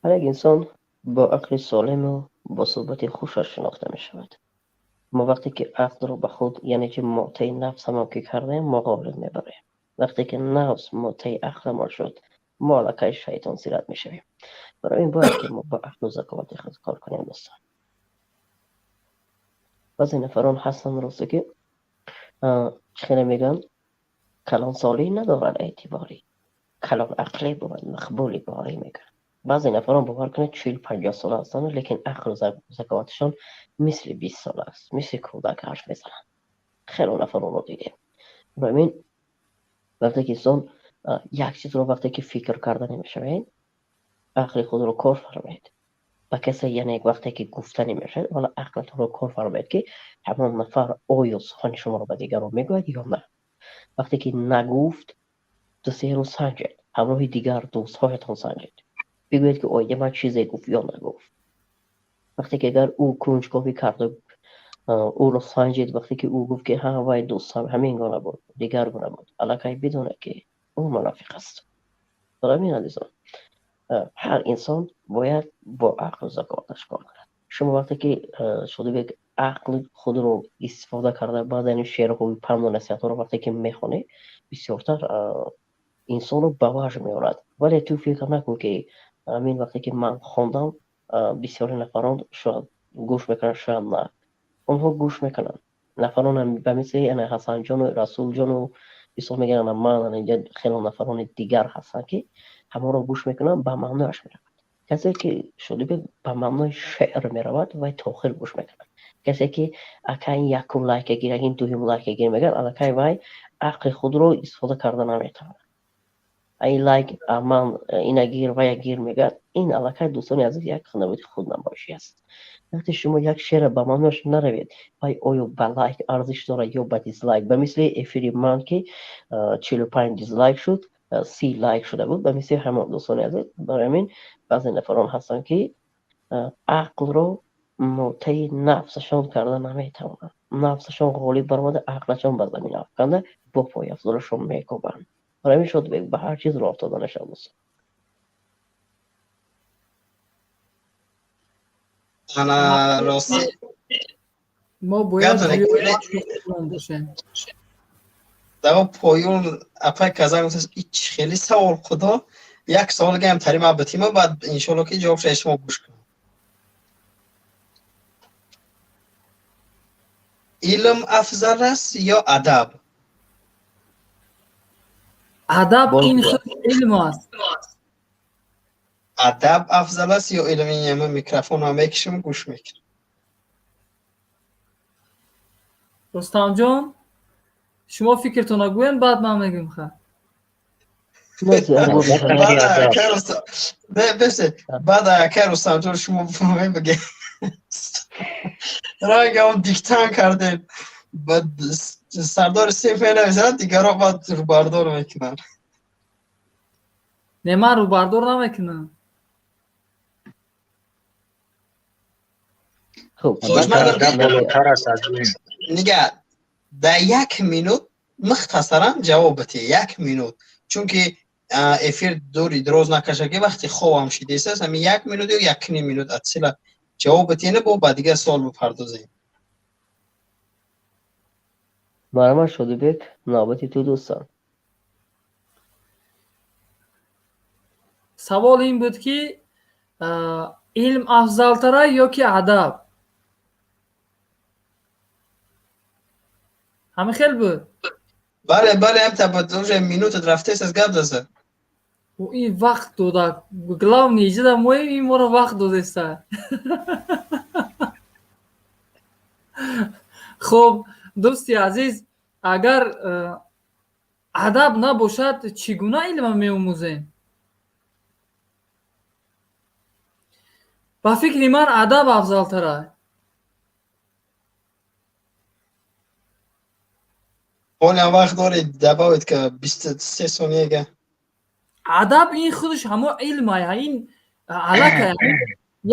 ҳар як инсон бо ақли солиму бо суҳбати хушаш шинохта мешавад. Мо вақте ки ақлро ба худ, яъне ки муътаи нафсамон ки кардем, мо ғолиб мебарем. Вақте ки нафс муътаи ақламон шуд, мо аллакай шайтон сират мешавем. Барои ин бояд ки мо ба ақлу заковати худ кор кунем, дӯстон. Баъзе нафарон ҳастанд, росте ки чӣ хеле мегӯянд, калонсолӣ надорад эътиборӣ, калон ақле бувад мақбули борӣ мегӯянд. Баъзе нафарон, бовар кунед, 40-50 сола ҳастанд, лекин ақлу заковаташон мисли 20 сола аст, мисли кӯдак ҳарф мезананд. Хеле нафаронро дидем. Барои ин вақте ки инсон як чизро вақте ки фикр карда намешавед, ақли худро кор фармоед. Ба касе, яъне вақте ки гуфта намешавад, вале ақлатонро кор фармоед, ки ҳамон нафар оё сухани шуморо ба дигарон мегӯяд ё на. Вақте ки нагуфт, 2-3 рӯз санҷед, ҳамроҳи дигар дӯстҳоятон санҷед, бигӯед ки оиди ман чизе гуфт ё нагуфт. Вақте ки агар ӯ кунҷковӣ карду ӯро санҷед, вақте ки ӯ гуфт ки ҳа, вай дӯстам ҳамин гуна буд, дигар гуна буд, аллакай бидонед ки ӯ мунофиқ аст. Барои ҳамин, азизон, ҳар инсон бояд бо ақлу заковаташ кор кунад. Шумо вақте ки, Шодибек, ақли худро истифода карда, баъзан шеърҳои панду насиҳатҳоро вақте ки мехонӣ, бисёртар инсонро ба ваҷд меорад. Вале ту фикр накун ки ҳамин вақте ки ман хондам, бисёри нафарон шояд гӯш мекунанд, шояд на. Онҳо гӯш мекунанд. Нафарон ба мисли ана Ҳасанҷону Расулҷону бисёр мегӯянд, ана ман, ана инҷа хеле нафарони дигар ҳастанд, ки ҳамонро гӯш мекунанд, ба маънояш меравад. Касе ки, Шодибек, ба маънои шеър меравад, вай то охир гӯш мекунад. Касе ки акай ин якум лайка гир, ин дуюм лайка гир мегӯяд, аллакай вай ақли худро истифода карда наметавонад. Ай лайк ман ина гир, вая гир мегӯяд, ин аллакай, дӯстони азиз, як навъи худнамоишӣ аст. Вақте шумо як шеъра ба маънояш наравед, вай оё ба лайк арзиш дорад ё ба дизлайк? Ба мисли эфири ман ки 45 дизлайк шуд, 30 лайк шуда буд, ба мисли ҳамон, дӯстони азиз. Барои ҳамин баъзе нафарон ҳастанд, ки ақлро муътаи нафсашон карда наметавонанд. Нафсашон ғолиб баромада, ақлашон ба замин афканда, бо пойафзолашон мекӯбанд. Барои ҳамин, Шодибек, ба ҳар чиз роҳ дода нашавад, дӯстон. Ана рости Мо бояд гап занед. ҷӯё бошем. Дар поён апай казан гуфтааст, ич хеле савол, худо, як савол гаям тари ма битима, баъд иншолло ки ҷавобша шумо гӯш кунед. Илм афзал аст ё адаб? Адаб Боз ин гӯ. худ илм аст. Адаб афзал аст ё илм? Ин микрофонро мекишам, гӯш мекунам. Рустамҷон, шумо фикртонро гӯед, баъд ман мегӯям, ха. Баъд акай Рустам, бесе, баъд акай Рустамҷон, шумо мебигед. Рангам диктант кардем. Баъд сардори синф менависад, дигарро баъд рӯбардор мекунанд. Не, ман рӯбардор намекунам. Хуб. Хош, ман Адаб болотар аст аз илм. Нига, дар як минут мухтасаран ҷавоб бите, як минут, чунки эфир дури дроз накаша, ки вақти хобам шидесааст, ҳамин як минут ё якним минут атсила ҷавоб битена, бо ба дигар суол бипардозем. Марҳамат, Шодибек, навбати ту, дӯстон. Савол ин буд, ки илм афзалтара ё ки адаб? Ҳамин хел буд? Бале, бале, ҳамта буд. Уже минутат рафтест, аз гап заса. Ин вақт дода, главный иҷода моем, ин моро вақт додеста. Хуб, дӯсти азиз, агар адаб набошад, чӣ гуна илма меомӯзем? Ба фикри ман, адаб афзалтара. Ҳолиам вақт доред, добавить ка, 23 сонияга. Адаб ин худаш ҳамо илмай, ин аллакай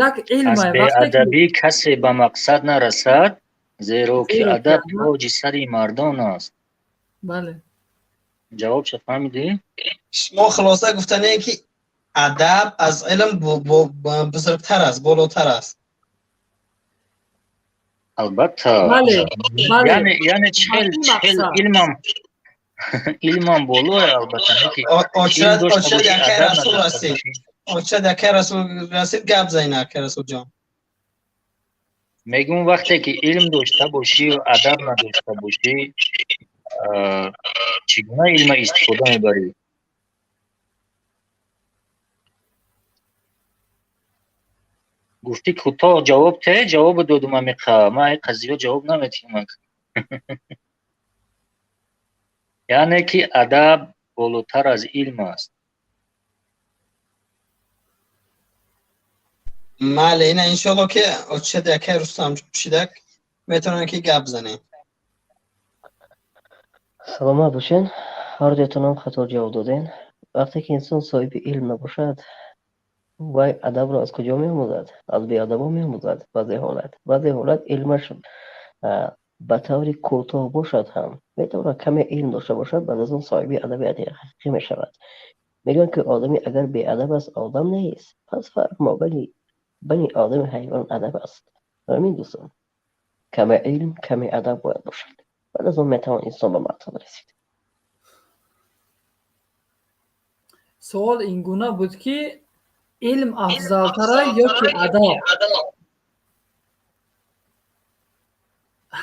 як Аз илмай. Беадабӣ касе ба мақсад нарасад, зеро ки адаб тоҷи сари мардон аст. Бале. Ҷавобша фаҳмидӣ? Шумо хулоса гуфтане, ки адаб аз илм бузургтар аст, болотар аст. Албатта. Яъне чхел илмам болое, албатта. Очад, якай Расул расид. Очад, якай Расул расид, гап зайна, акай Расулҷон. Мегӯм, вақте ки илм дошта бошию адаб надошта бошӣ, чӣ гуна илма истифода мебарӣ? Гуфтӣ, кӯтоҳ ҷавоб те, ҷавобо додум. Амиқа ман иқа зиёд ҷавоб наметиҳам. Яъне ки адаб болотар аз илм аст. Мале, ина иншоалло, ки очад, якай Рустам шидак метавонем, ки гап занем. Саломат бошен. Ҳардуятонам хато ҷавоб додем. Вақте ки инсон соҳиби илм набошад, вай адабро аз куҷо меомӯзад? Аз беадабо меомӯзад. Баъзе ҳолат илмаш ба таври кӯтоҳ бошад ҳам, метавонад каме илм дошта бошад, баъд аз он соҳиби адаби ҳақиқӣ мешавад. Мегӯянд, ки одамӣ агар беадаб аст, одам нест. Пас фарқ мобайни бани одами ҳайвон адаб аст. Ҳамин, дӯстон, каме илм, каме адаб бояд бошад, баъд аз он метавон инсон ба мақсад расид. Суол ин гуна буд, ки илм афзалтара ё ки адаб.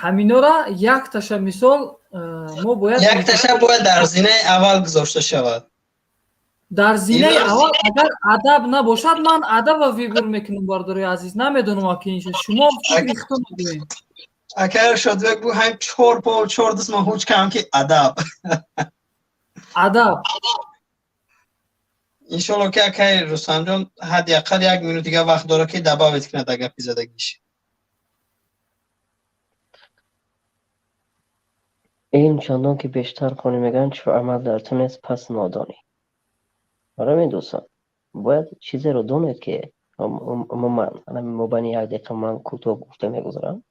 Ҳаминора якташа, мисол, мо бояд Якташа бояд дар зинаи аввал гузошта шавад. Дар зинаи аввал агар адаб набошад, ман адаба выбор мекунам. Бардори азиз, намедонам, аки инша шумо фикри худтон мегӯед. Акар Шодбек бу ҳам чор по чор даст ман ҳуч кам, ки адаб. Адаб. Иншоалло, ки акай Рустамҷон ҳадди ақал як минут дига вақт дорад, ки добавить кунад гапи задагиш. Илм чандон ки бештар хонӣ, мегӯянд, чу амал дар ту нест, пас нодонӣ. Барои дӯстон, бояд чизеро донед, ки умуман мобайни як дақиқа ман кӯтоҳ гуфта мегузарам.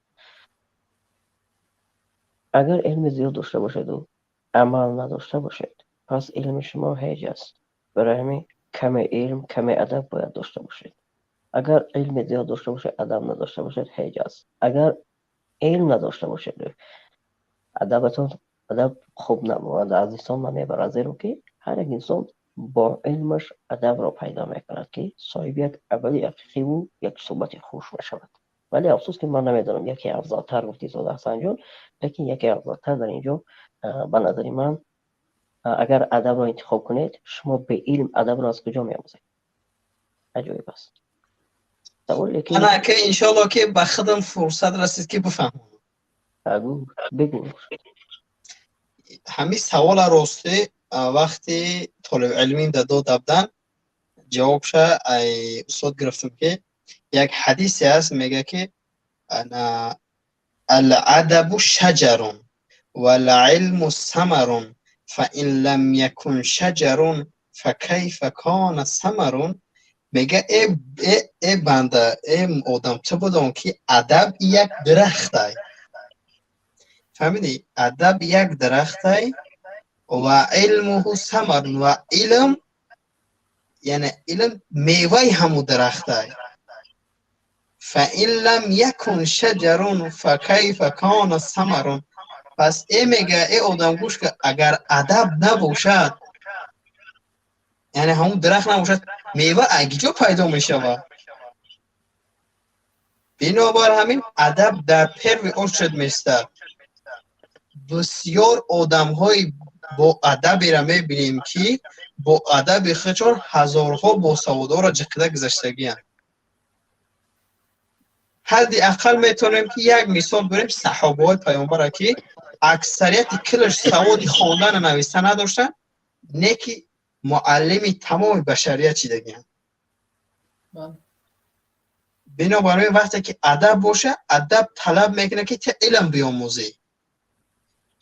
Агар илми зиёд дошта бошеду амал надошта бошед, пас илми шумо ҳеҷ аст. Барои ҳамин каме илм, каме адаб бояд дошта бошед. Агар илми зиёд дошта бошед, адаб надошта бошед, ҳеҷ аст. Агар илм надошта бошед, адабатон адаб хуб аз инсон намебарад, зеро ки ҳар як инсон бо илмаш адабро пайдо мекунад, ки соҳиби як амали ҳақиқиву як суҳбати хуш мешавад. Вале афсӯс, ки ман намедонам, яке афзалтар гуфти зода Ҳасанҷон, лекин яке афзалтар дар ин ҷо, ба назари ман, агар адабро интихоб кунед, шумо беилм адабро аз куҷо меомӯзед? Аҷоиб аст. Ана ки иншоалло, ки ба худам фурсат расид, ки бифаҳмонам. Бигӯ. Ҳамин савола ростӣ вақти толибилмим да дода будан, ҷавобша ай устод гирифтам, ки як ҳадисе аст, мега, ки الأدب شجر والعلم ثمر، فإن لم يكن شجر فكيف كان ثمر. Мега, э банда, э одам, ту бидон, ки адаб як дарахтай, фаҳмидӣ? Адаб як дарахтай ва илмуҳу самар, ва илм, яъне илм меваи ҳаму дарахтай. فإن لم يكن شجر فكيف كان ثمر. Пас э мега, э одам, гӯш ка, агар адаб набошад, яъне ҳамун дарахт набошад, мева агиҷо пайдо мешавад? Бинобар ҳамин адаб дар первый очередь меистад. Бисёр одамҳои бо адаберо мебинем, ки бо адаби худшон ҳазорҳо босаводоро ҷиқида гузаштагианд. Ҳадди ақал метавонем, ки як мисол бирем: саҳобаҳои паёмбара, ки аксарияти килаш саводи хондану нависта надоштанд, не ки муаллими тамоми башарият чидагианд. Бинобар ин, вақте ки адаб боша, адаб талаб мекунад, ки ту илм биомӯзӣ.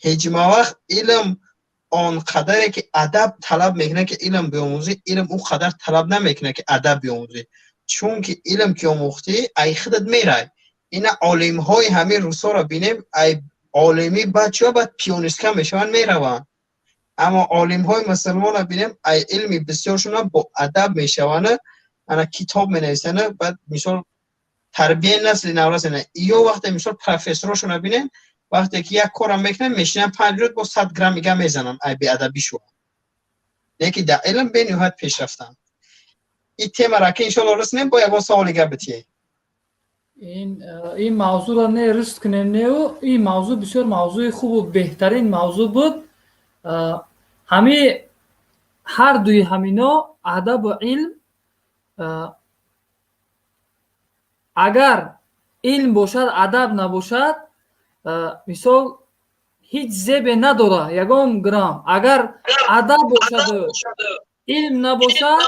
Ҳеҷма вақт илм он қадаре ки адаб талаб мекунад, ки илм биомӯзӣ, илм ӯ қадар талаб намекунад, ки адаб биомӯзӣ. Чунки илм ки омӯхтӣ, ай худат мерай. Ина олимҳои ҳамин русоро бинем, ай олимӣ баъд чиё, баъд пионистка мешаванд, мераванд. Аммо олимҳои мусулмонро бинем, ай илми бисёршона бо адаб мешаванд, ана китоб менависанд, баъд мисол тарбияи насли наврасена. Ё вақте мисол профессорошонро бинем, вақте ки як корам мекунанд, мешинанд 5 рӯз бо 100 грамм ига мезананд, ай беадабӣ шуд. Лекин дар илм бениҳоят пешрафтанд. Ин темара ки иншоалло рисонем, бо ягон саволи гап битиҳед. Ин мавзӯъро не рист кунем, неу ин мавзӯъ бисёр мавзӯи хубу беҳтарин мавзӯъ буд. Ҳами ҳар дуи ҳамино, адабу илм, агар илм бошад, адаб набошад, мисол, ҳеҷ зебе надорад ягон грамм. Агар адаб бошаду илм набошад,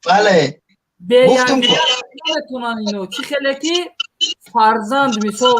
Бале. Наметавонанд ино. Чӣ хеле ки фарзанд, мисол,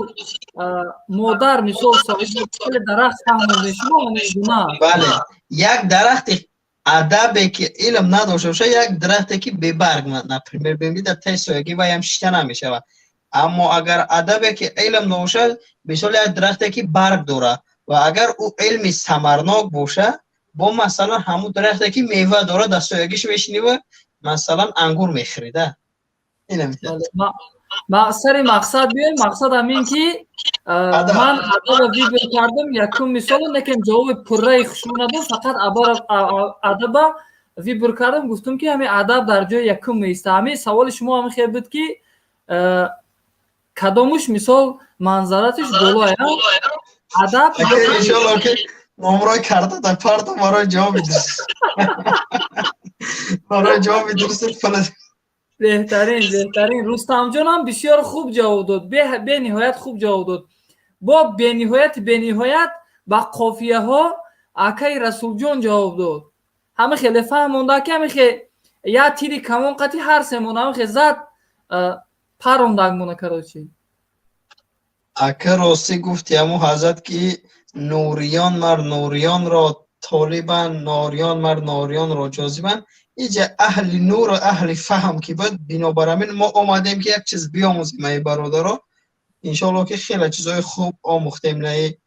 модар, мисол, хеле дарахт фаҳмонде шумо, гуна. Бале, як дарахти адабе ки илм надошта бошад, як дарахте ки бебарг, например, бибинед, дар таи соягӣ ваям шишта намешавад. Аммо агар адабе ки илм набошад, мисол, як дарахте ки барг дорад ва агар ӯ илми самарнок бошад, бо масалан ҳамун дарахте ки мева дорад, дар соягиш мешинӣ ва масалан ангур мехӯрида. Сари мақсад биёем. Мақсад ҳамин ки ман адаба выбор кардам якум мисоло, лекин ҷавоби пурраи хушмо надод. Фақат адаба выбор кардам, гуфтум, ки ҳамин адаб дар ҷои якум меиста. Ҳамин саволи шумо ҳамин хел буд, ки кадомуш, мисол, манзаратиш болоя, адаб. Иншоалло ки номрои карда дар парто барои ҷавоби дуруст, барои ҷавоби дуруст. Беҳтарин, беҳтарин. Рустамҷонам бисёр хуб ҷавоб дод, бениҳоят хуб ҷавоб дод. Бо бениҳояти бениҳоят ба қофияҳо акаи Расулҷон ҷавоб дод. Ҳама хеле фаҳмонда, ки ҳама хе як тири камон қати ҳар семон ҳама хе зад, парондак мона, короче. Ака, ростӣ гуфти, ҳамун ҳазрат ки нуриён мар нуриёнро толибан, нориён мар нориёнро ҷозибан. Иҷа аҳли нуру аҳли фаҳм ки буд. Бинобар ҳамин мо омадем, ки як чиз биомӯзем, ай бародаро. Иншоалло ки хеле чизҳои хуб омӯхтем. Наи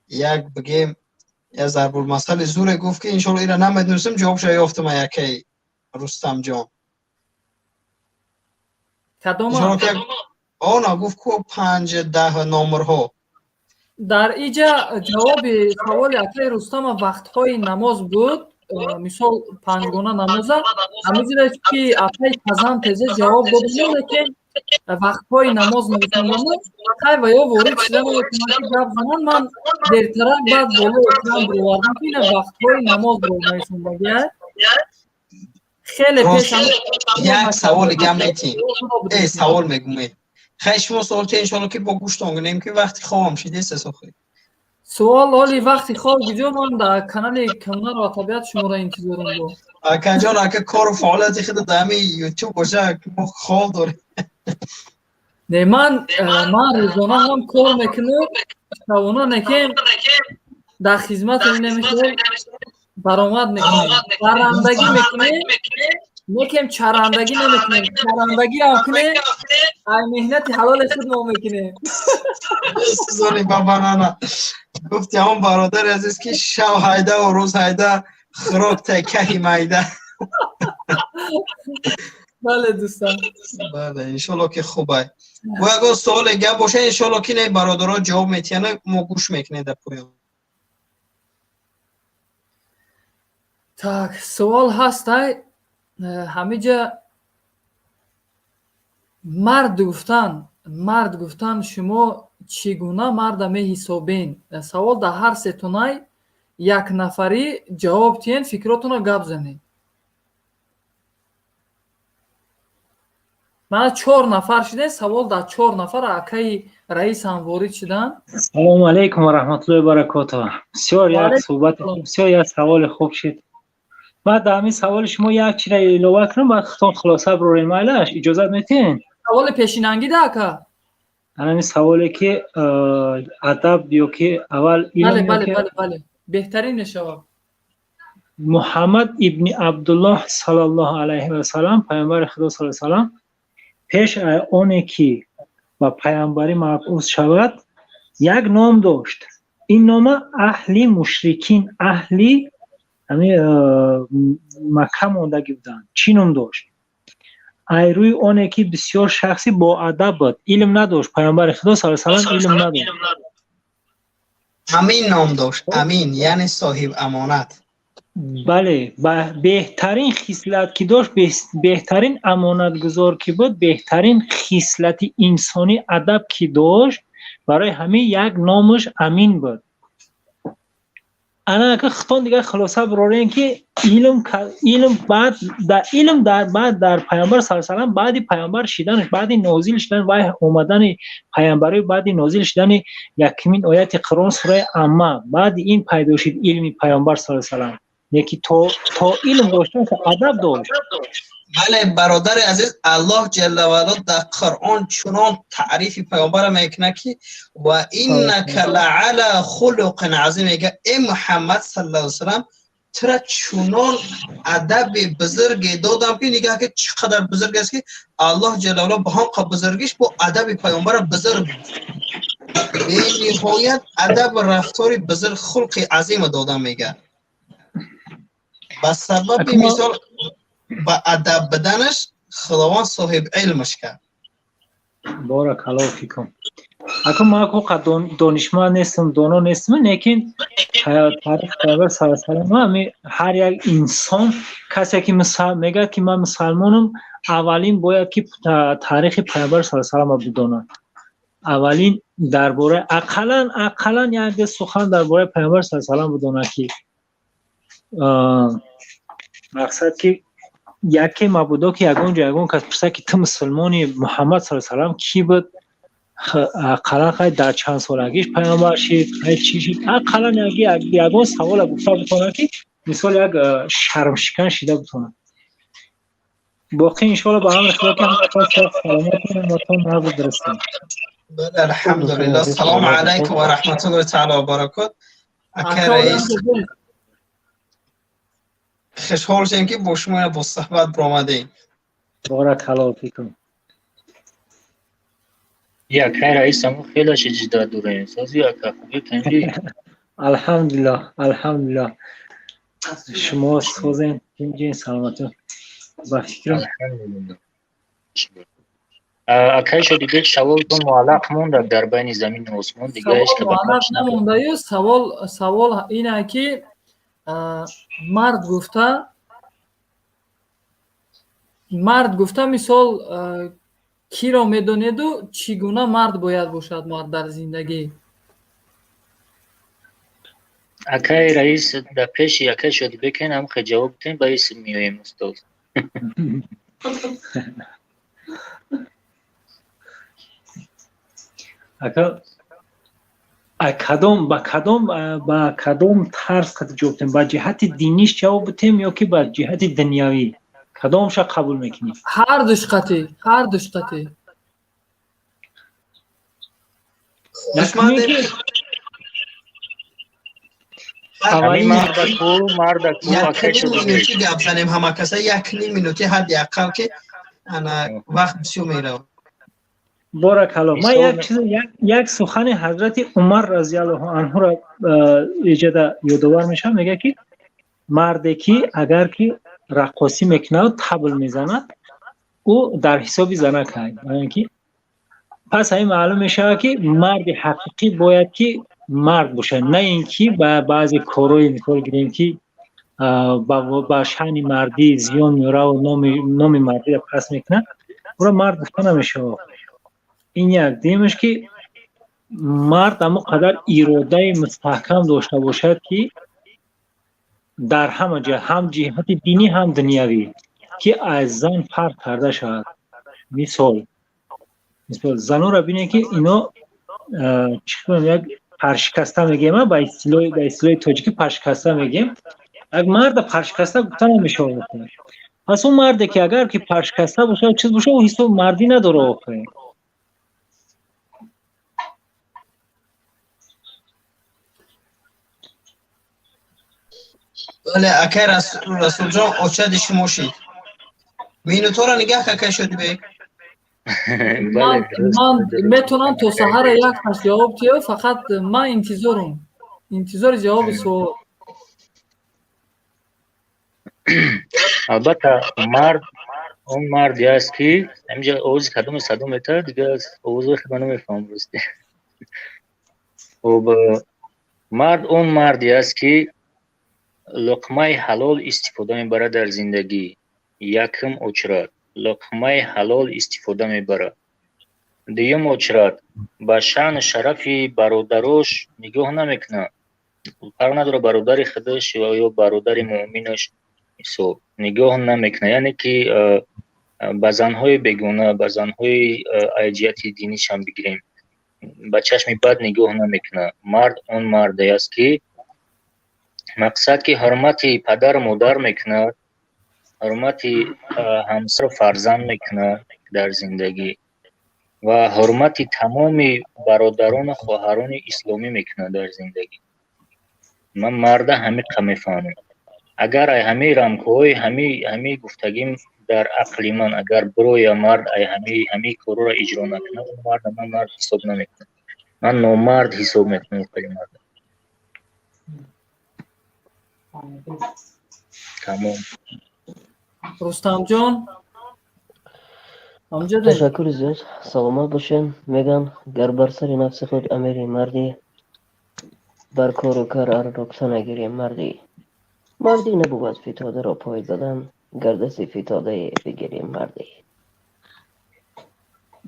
як бигем, як зарбулмасали зуре гуфт, ки иншоалло ира намедонистем, ҷавобша ёфтам, якай Рустамҷон. Кадома? Она гуфт ку панҷ даҳ номерҳо. Дар иҷа ҷавоби саволи акаи Рустама вақтҳои намоз буд, мисол, панҷгона намоза. Ҳамиҷира ки акаи Казан тезе ҷавоб додем, лекин вақтҳои намоз нависондана хай ва ё ворид шуда наметавонанд, ки гап зананд. Ман дертарак баъд боло экран бировардам, ки ина вақтҳои намозро нависондагия хеле пеш. Як саволи гам метин, э савол мегумед. Хай, шумо суол те, иншоалло ки бо гӯштон кунем, ки вақти хобам шидест, охи. Суол оли вақти хоб куҷо? Ман дар канали ҳунар ва табиат шуморо интизорам бо. Акаҷон, ака, кору фаъолияти худ дар ҳамин Ютуб боша, мо хоб дорем. Не, ман рӯзона ҳам кор мекунам, шабона некем дар хизмати намешавад, баромад мекунем, барандагӣ мекунем, некем чарандагӣ намекунем. Чарандагӣ ҳам кунем, ай меҳнати ҳалоли худ мо мекунем. Сузони бабанана гуфти ҳамон бародари азиз, ки шав ҳайдаву рӯз ҳайда, хӯрок тай каҳи майда. Бале, дӯстон. Бале, иншоалло ки хубай. Бо ягон суоле гап боша, иншоалло ки не бародаро ҷавоб метиҳанд, мо гӯш мекунем дар поён. Так, суол ҳастай ҳамиҷа. Мард гуфтан, мард гуфтан, шумо чӣ гуна марда меҳисобен? Савол дар ҳар сетонай, як нафарӣ ҷавоб тиҳен, фикротонро гап занед. Мана чор нафар шудем, савол дар чор нафар. Акаи Раис ҳам ворид шуданд. Салому алайкум ва раҳматуллоҳи баракотуҳ. Бисёр як суҳбати, бисёр як саволи хуб шуд. Баъд дар ҳамин саволи шумо як чиро илова кунам, баъд худтон хулоса бирорем, майлаш, иҷозат метиҳен? Саволи пешинангида, ака? Ҳамин саволе ки адаб ё ки аввал илм. Бале, бале, бале, бале, беҳтарин мешавад. Муҳаммад ибни Абдуллоҳ саллаллоҳу алайҳи васалам, паёмбари Худо саллаллоҳу салам, пеш оне ки ба паёмбарӣ мабъус шавад, як ном дошт. Ин нома аҳли мушрикин, аҳли ҳамин Макка мондагӣ буданд. Чӣ ном дошт? Ай рӯи оне ки бисёр шахси боадаб буд, илм надошт. Паёмбари Худо саллаллоҳу салам илм надошт. Амин ном дошт. Амин, яъне соҳиб амонат. Бале, беҳтарин хислат ки дошт, беҳтарин амонатгузор ки буд, беҳтарин хислати инсонӣ, адаб ки дошт, барои ҳамин як номаш Амин буд. Ана ака, хитон дигар хулоса бирорем ки илм баъд дар илм дар баъд дар паёмбар саллаллоҳу алайҳи васаллам, баъди паёмбар шиданаш, баъди нозил шудан ваҳй, омадани паёмбарӣ, баъди нозил шудани якумин ояти Қуръон, сураи Амма, баъди ин пайдо шуд илми паёмбар саллаллоҳу алайҳи васаллам. Яки то илм доштан, адаб дошт. Бале, бародари азиз, Аллоҳ ҷалла ваало дар Қуръон чунон таърифи паёмбара мекунад, ки ва иннака лаала хулуқин азим мега. Э Муҳаммад саллаллоҳу алайҳи васаллам, тура чунон адаби бузурге додам, ки нигаҳ ки чӣ қадар бузург аст, ки Аллоҳ ҷалла ваало ба ҳамқа бузургиш бо адаби паёмбара бузург, бениҳоят адабу рафтори бузург, хулқи азима додам мега. Ба сабаби мисол ба адаб буданаш Худованд соҳиб илмаш кард. Боракаллоҳу фикум. Аку, ман ҳуқа донишманд нестам, доно нестам, лекин таърих паёмбар саллаллоҳу алайҳи васаллам, ҳар як инсон, касе ки мегӯяд ки ман мусалмонам, аввалин бояд ки таърихи паёмбар саллаллоҳу алайҳи васалламро бидонад. Аввалин дар бораи ақаллан як сухан дар бораи паёмбар саллаллоҳу алайҳи васаллам бидонад, ки мақсад ки яке мабудо ки ягон ҷо ягон кас пурсад, ки ту мусулмони, Муҳаммад саллаллоҳу алайҳи васаллам кӣ буд, ақаллан хай дар чанд солагиш паёмбар шид, хай чӣ шид, ақаллан ягон савола гуфта бутонад, ки мисол як шармшикан шида бутонад. Боқӣ иншоалло ба амри Худо ки ҳаматон саломатон, ҳаматон нағз дурустем. Алҳамдулиллоҳ. Салому алайкум ва раҳматуллоҳи таъала ва баракот. Ака раис, хушҳол шудем, ки бо шумо бо суҳбат баромадем. Боракаллоҳу фикум. Акай раис, амо хеле шиҷида дурем. Сози, ака, хуби, тинҷӣ? Алҳамдулиллоҳ, алҳамдулиллоҳ. Шумо созен, тинҷин, саломатӣ, ба фикрам. Акай Шодибек, саволтон муаллақ монда дар байни замину осмон, дигар ҳеч Савол муаллақ намондаю, савол ина ки мард гуфта мисол киро медонеду чӣ гуна мард бояд бошад мард дар зиндагӣ? Акай раис, дар пеши акай Шодибекен ҳамхе ҷавоб дитем, ба исм меоем, устоз. Ака, кадом ба кадом тарз қати ҷавоб дитем? Ба ҷиҳати диниш ҷавоб битем ё ки ба ҷиҳати дунявӣ? Кадомша қабул мекунӣ? Ҳардуш қати, ҳардуш қати. Хушмандем. Ҳамин мардаку, мардаку, акай Якним Шодибек. минути гап занем ҳама каса, 1,5 минути ҳадди ақал, ки ана вақт бисёр меравад. Боракалло. Ман Мисол як чиз, як сухани ҳазрати Умар разиаллоҳу анҳуро иҷода ёдовар мешавам. Мегӯяд, ки марде ки агар ки раққосӣ мекунаду табл мезанад, ӯ дар ҳисоби занак ҳай. Ки пас ҳамин маълум мешавад, ки марди ҳақиқӣ бояд ки мард бошад, на ин ки ба баъзе корҳои, мисол гирем, ки ба шаъни мардӣ зиён меораву номи мардиро паст мекунад, ӯро мард гуфта намешавад. Ин як. Дуюмаш, ки мард ҳамон қадар иродаи мустаҳкам дошта бошад, ки дар ҳама ҷиҳат, ҳам ҷиҳати динӣ, ҳам дунявӣ, ки аз зан фарқ карда шавад. Мисол, занонро бинед, ки ино чӣ кунам, як паршикаста мегӯем, ба истилоҳи тоҷикӣ паршикаста мегӯем. Як марда паршикаста гуфта намешавад. Пас он марде ки агар ки паршикаста бошад, чиз бошад, ӯ ҳисоб мардӣ надорад охир. Бале, акай Расулҷон, очади шумо шид. Минутҳоро нигаҳ, акай Шодибек. Ман метавонам то саҳара як кас ҷавоб диҳам, фақат ман интизорум, интизори ҷавоби суол. Албатта, мард он марде аст, ки ҳаминҷа овози кадоме садо метавад, дигар овозҳои худро намефаҳмам, рости. Хуб, мард он марде аст, ки луқмаи ҳалол истифода мебарад дар зиндагӣ. Якум очрат, луқмаи ҳалол истифода мебарад. Дуюм очрат, ба шаъну шарафи бародарош нигоҳ намекунад. Фарқ надорад, бародари худаш ё бародари муъминаш, мисол, нигоҳ намекунад. Яъне ки ба занҳои бегона, ба занҳои аз ҷиҳати динишам бигирем, ба чашми бад нигоҳ намекунад. Мард он марде аст, ки мақсад ки ҳурмати падару модар мекунад, ҳурмати ҳамсару фарзанд мекунад дар зиндагӣ ва ҳурмати тамоми бародарону хоҳарони исломӣ мекунад дар зиндагӣ. Ман марда ҳамиқа мефаҳмам. Агар ай ҳамаи рамкаҳои ҳамаи гуфтагим дар ақли ман агар бироя, мард ай ҳамаи корҳоро иҷро накунад, он марда ман мард ҳисоб намекунам, ман номард ҳисоб мекунам хеле марда. Тамом. Рустамҷон. Ташаккури зиёд, саломат бошед. Меган, гар бар сари нафси худ амири мардӣ, бар кору кар ар нукта нагирӣ мардӣ. Мардӣ набувад фитодаро пой задан, гар дасти фитодае бигирӣ мардӣ.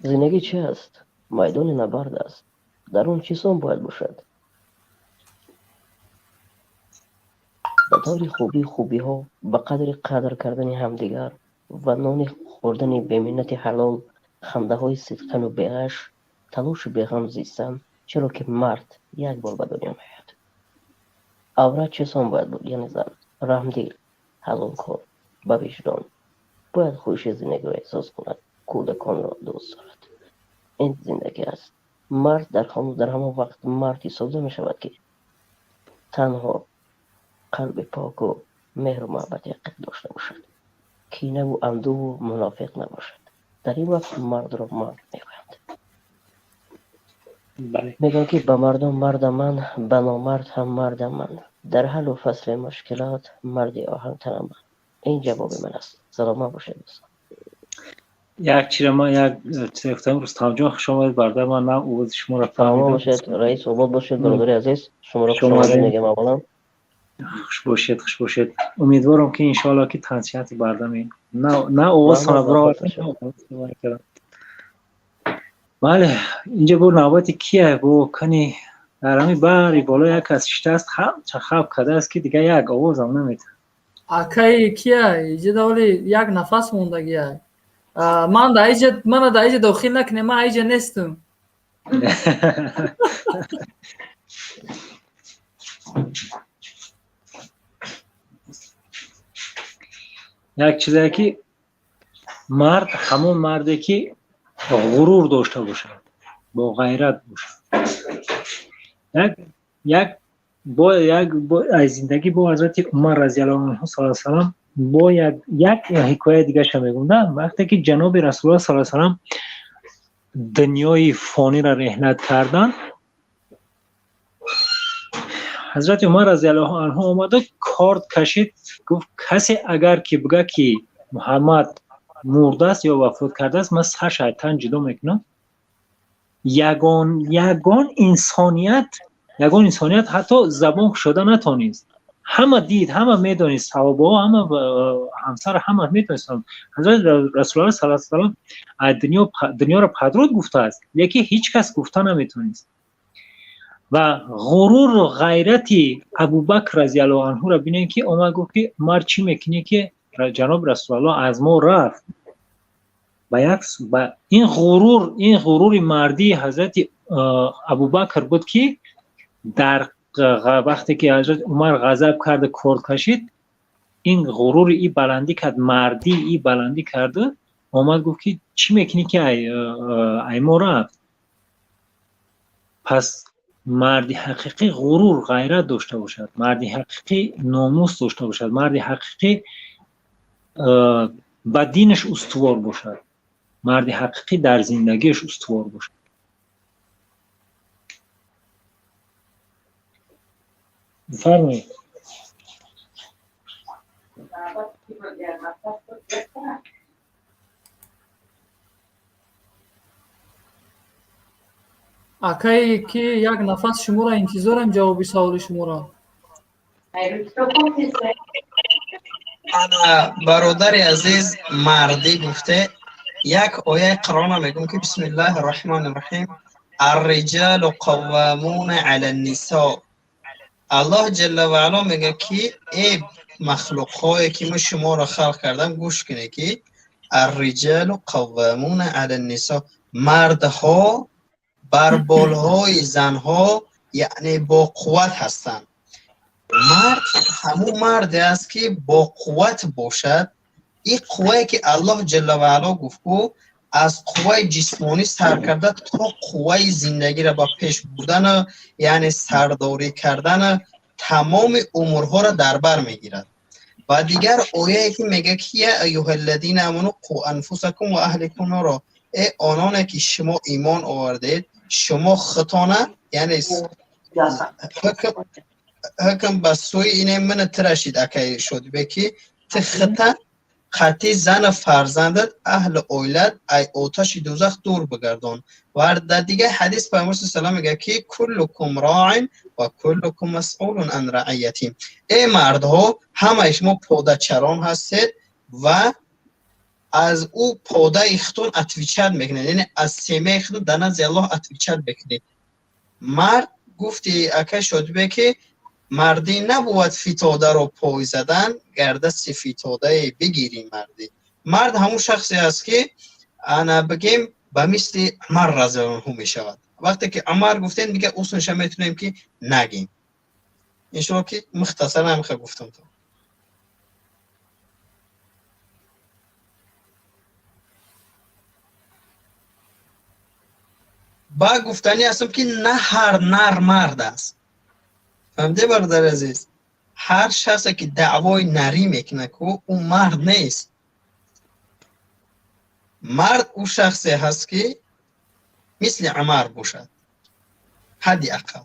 Зиндагӣ чи аст? Майдони набард аст. Дар он чӣ сон бояд бошад? Ба таври хубӣ хубиҳо, ба қадри қадр кардани ҳамдигар ва нони хӯрдани беминнати ҳалол, хандаҳои сидқану беғаш, талоши беғам зистан, чаро ки мард як бор ба дунё меояд. Аврат чӣ сон бояд буд, яъне зан? Раҳмдил, ҳалолкор, ба виҷдон. Бояд хуши зиндагиро эҳсос кунад, кӯдаконро дӯст дорад. Ин зиндагӣ аст. Мард дар ҳамон вақт мард ҳисоб намешавад, ки танҳо қалби поку меҳру муҳаббати ҳақиқӣ дошта бошад, кинаву андӯҳу мунофиқ набошад. Дар ин вақт мардро мард мегӯянд. Мегӯянд, ки ба мардон мардам ман, ба номард ҳам мардам ман. Дар ҳаллу фасли мушкилот марди оҳантанам ман. Ин ҷавоби ман аст. Саломат бошед, дӯстон. Як чира ман як чизе гуфтам. Рустамҷон, хуш омадед, бародар. Ман нав овози шуморо фаҳмидам. Бошед, раис, обод бошед, бародари азиз. Шуморо хуш омадед мегӯям аввалан. Хуш бошед, хуш бошед. Умедворам, ки иншоалло, ки тансиҳати бардами на овозтона бировардам. Бале, инҷа бо навбати кия бо кани дар ҳамин бари боло як кас шиштааст, ҳамча хаб кардааст, ки дигар як овозам наметавад. Акаи кия иҷа даволи як нафас мондагия. Ман да иҷа, мана да иҷа дохил накунем, ман иҷа нестам. Як чизе, ки мард ҳамон марде, ки ғурур дошта бошад, бо ғайрат бошад. Як бо як аз зиндагӣ бо ҳазрати Умар разиаллоҳу анҳу саллаллоҳу алайҳи васаллам бо як ҳикояи дигаша мегӯм, да. Вақте ки ҷаноби Расулуллоҳ саллаллоҳу алайҳи васаллам дунёи фониро реҳлат карданд, ҳазрати Умар разиаллоҳу анҳу омаду корд кашид, гуфт: касе агар ки бига, ки Муҳаммад мурдааст ё вафот кардааст, ман сар шайтан ҷудо мекунам. Ягон инсоният ҳатто забон кушода натонист. Ҳама дид, ҳама медонист, саҳобаҳо ҳама, ҳамсар ҳама медонистанд, ҳазрати Расулуллоҳ саллаллоҳу алайҳи васаллам дунёро падруд гуфтааст, лекин ҳеҷ кас гуфта наметонист. Ва ғуруру ғайрати Абубакр разиаллоҳу анҳуро бинем, ки омад, гуфт, ки Умар, чӣ мекунӣ, ки ҷаноби Расулаллоҳ аз мо рафт? Ба як ба ин ғурур, ин ғурури мардии ҳазрати Абубакр буд, ки дар вақте ки ҳазрати Умар ғазаб карда корд кашид, ин ғурури и баландӣ кард, мардии и баландӣ карду омад, гуфт, ки чӣ мекунӣ, ки ай мо рафт? Пас Марди ҳақиқӣ ғурур, ғайрат дошта бошад, марди ҳақиқӣ номус дошта бошад, марди ҳақиқӣ ба динаш устувор бошад, марди ҳақиқӣ дар зиндагиаш устувор бошад. Бифармоед. Акае ки як нафас, шуморо интизорам, ҷавоби саволи шуморо. Ана, бародари азиз, мардӣ гуфте, як ояи Қуръона мегӯм, ки бисмиллаҳи раҳмони раҳим, арриҷалу қаввамуна ала ннисо. Аллоҳ ҷалла ва ало мегӯяд, ки э махлуқҳое ки ман шуморо халқ кардам, гӯш кунед, ки арриҷалу қаввамуна ала ннисо, мардҳо бар болҳои занҳо, яъне бо қувват ҳастанд. Мард ҳамун марде аст, ки бо қувват бошад. Ин қуввае ки Аллоҳ ҷалла ва ало гуфт, ку аз қувваи ҷисмонӣ сар карда то қувваи зиндагиро ба пеш бурдану, яъне сардорӣ кардану, тамоми умурҳоро дар бар мегирад. Ва дигар ояе ки мегӯяд, ки я аюҳаллазина аману қу анфусакум ва аҳликум нора, э ононе ки шумо имон овардед, шумо худтона, яъне ҳукм ба сӯи ине мана тирашид, акай Шодибек, ки ти хита қатъи зану фарзандат, аҳли оилат ай оташи дӯзах дур бигардон. Ва дар дигар ҳадис Пайғамбар саллаллоҳу алайҳи васаллам мегӯяд, ки куллукум роин ва куллукум масъулун ан раияти. Эй мардҳо, ҳамаи шумо подачарон ҳастед ва аз ӯ подаи худтон отвечать мекунед, яъне аз семьяи худтон дар назди Аллоҳ отвечать мекунед. Мард гуфти, акай Шодибек, ки мардӣ набувад фитодаро пой задан, гардасти фитодае бигирӣ мардӣ. Мард ҳамун шахсе аст, ки ана бигем, ба мисли Умар разияллоҳу анҳу мешавад. Вақте ки Умар гуфтем, дига усунша метавонем ки нагем. Иншоалло, ки мухтасар ҳамиха гуфтам. То ба гуфтанӣ ҳастам, ки на ҳар нар мард аст. Фаҳмидӣ, бародари азиз? Ҳар шахсе ки даъвои нарӣ мекунад, ку ӯ мард нест. Мард ӯ шахсе ҳаст, ки мисли Умар бошад ҳадди ақал.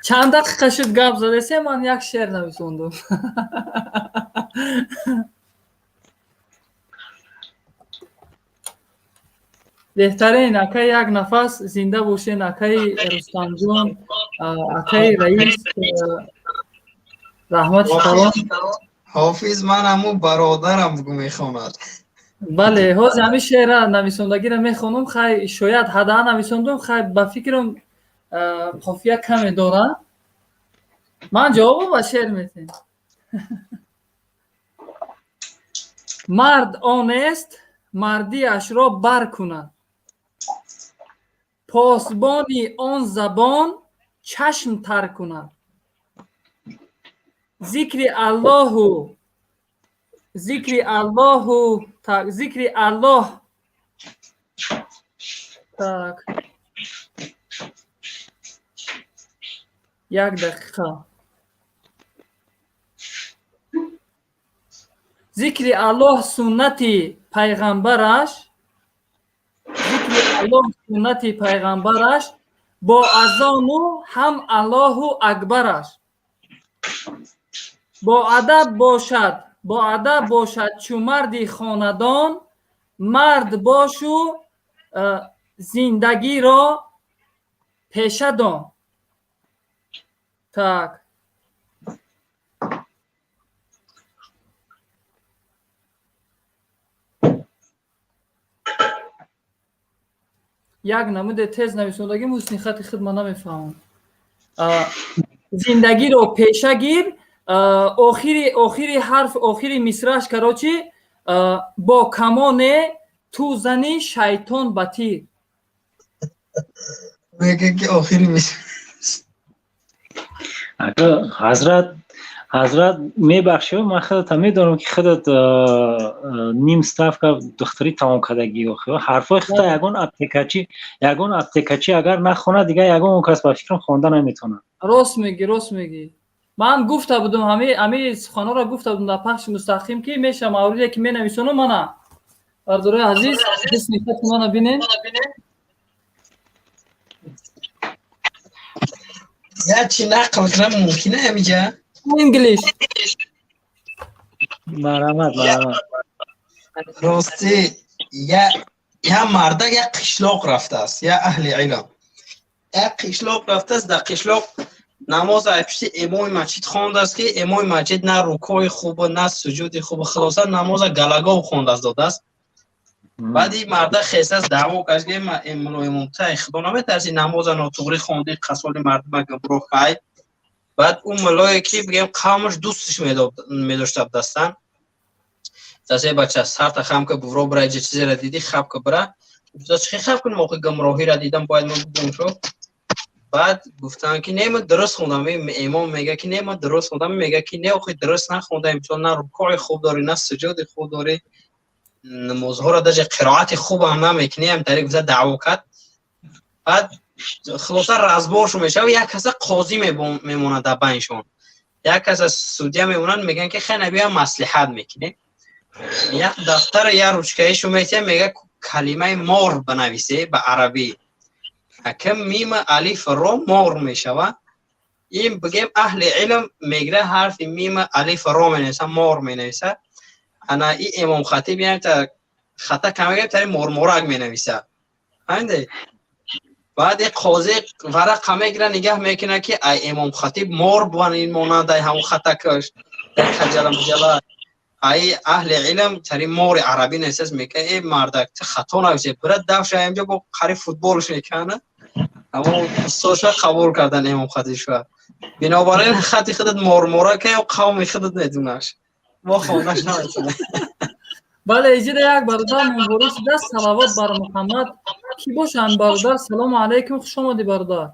Чанд дақиқа шуд гап задесе, ман як шеър нависондум. Беҳтарин, акаи як нафас, зинда бошен, акаи Рустамҷон, акаи Раис, раҳмати калон. Ҳофиз, ман ҳамун бародарам бугу мехонад. Бале, ҳозир ҳамин шеъра нависондагиро мехонам. Хай, шояд ҳадаъ нависондум, хай, ба фикрам, қофия каме дорад. Ман ҷавобо ба шеър метем. Мард онест, мардиашро бар кунад, посбони он забон чашм тар кунад, зикри Аллоҳу, зикри Аллоҳу, так, зикри Аллоҳ, так, як дақиқа, зикри Аллоҳ суннати пайғамбараш, зикри Аллоҳ суннати пайғамбараш, бо азону ҳам Аллоҳу акбараш, боадаб бошад, боадаб бошад чу марди хонадон, мард бошу зиндагиро пеша дон. Так, як намуде тез нависондагӣ, ҳусни хати худ ман намефаҳмам. Зиндагиро пеша гир, охири ҳарф, охири мисраш, короче, бо камоне ту зани шайтон ба тир. Мегӯяд, ки охири миср. Ҳазрат, Ҳазрат, мебахшӣ, ман худата медонам, ки худат ним ставка духтурӣ тамом кардагӣ. Охи, ҳарфои худта ягон аптекачӣ агар нахонад, дигар ягон он кас, ба фикрам, хонда наметавонад. Рост мегӣ, рост мегӣ. Ман гуфта будум, ҳами суханҳоро гуфта будум дар пахши мустақим, ки меша мавриде ки менависонам. Мана, бардорои азиз, ҳусни хати мана бинен. Я чи нақл кунам, мумкина ҳамиҷа? English. Марҳамат, марҳамат. Рости, я мардак як қишлоқ рафтааст, я аҳли илм як қишлоқ рафтааст. Дар қишлоқ намоз ай пишти имоми масҷид хондааст, ки имоми масҷид на рукӯи хубу, на суҷуди хубу, хулоса, намоза галагов хондааст, додааст. Баъд ин мардак хестааст, даъво кард, ки мулоимон, тай худо наметарсӣ, намоза нотуғрӣ хондӣ, қасоли мардума гумроҳ кай. Баъд ӯ муллое, ки бигем, қавмаш дӯстш медошта дастан дасе: «Бача, сарта хам ка, бувро, бира, иҷа чизеро дидӣ, хаб ка, бира». Чӣ хаб кунем охи, гумроҳиро дидам, бояд мо бигӯм шо. Баъд гуфтанд, ки не, ма дуруст хондам. Имом мега, ки не, ма дуруст хондам. Мега, ки не, охи, дуруст нахондаем, чун на рукӯи хуб дорӣ, на суҷуди хуб дорӣ, намозҳоро даже қироати хубам намекунӣ. Ҳам тариқ гуфта даъво кард. Баъд хулоса, разборшо мешава. Як каса қозӣ мемонад дар байншон, як каса судья мемонад. Мегӯянд, ки хай, набия, маслиҳат мекунем. Як дафтара, як ручкаишо метиҳам, мега, калимаи мор бинависе ба арабӣ. Акам мима, алиф, ро, мор мешава. Ин, бигем, аҳли илм мегира, ҳарфи мима, алиф, ро менависа, мор менависа. Ана и имом хатиб та хата камега, тари морморак менависа. Фаҳмиде? Баъд қозӣ варақа мегира, нигаҳ мекунад, ки ай имом хатиб мор буван, ин монанд ай ҳамон хатакаш каҷала муҷала, ай аҳли илм тари мори арабӣ нависаст. Мега: «Э мардак, ту хато нависе, бира дафша инҷо бо қариб футболш мекана». Аммо устодша қабул кардан имом хатибша. Бинобар ин хати худат морморака ё қавми худат медунаш, мо хонаш наметонем. Бале, иҷида як бародар муборак шудааст. Салавот бар Муҳаммад. Кӣ бошанд, бародар? Салому алайкум, хуш омадӣ, бародар.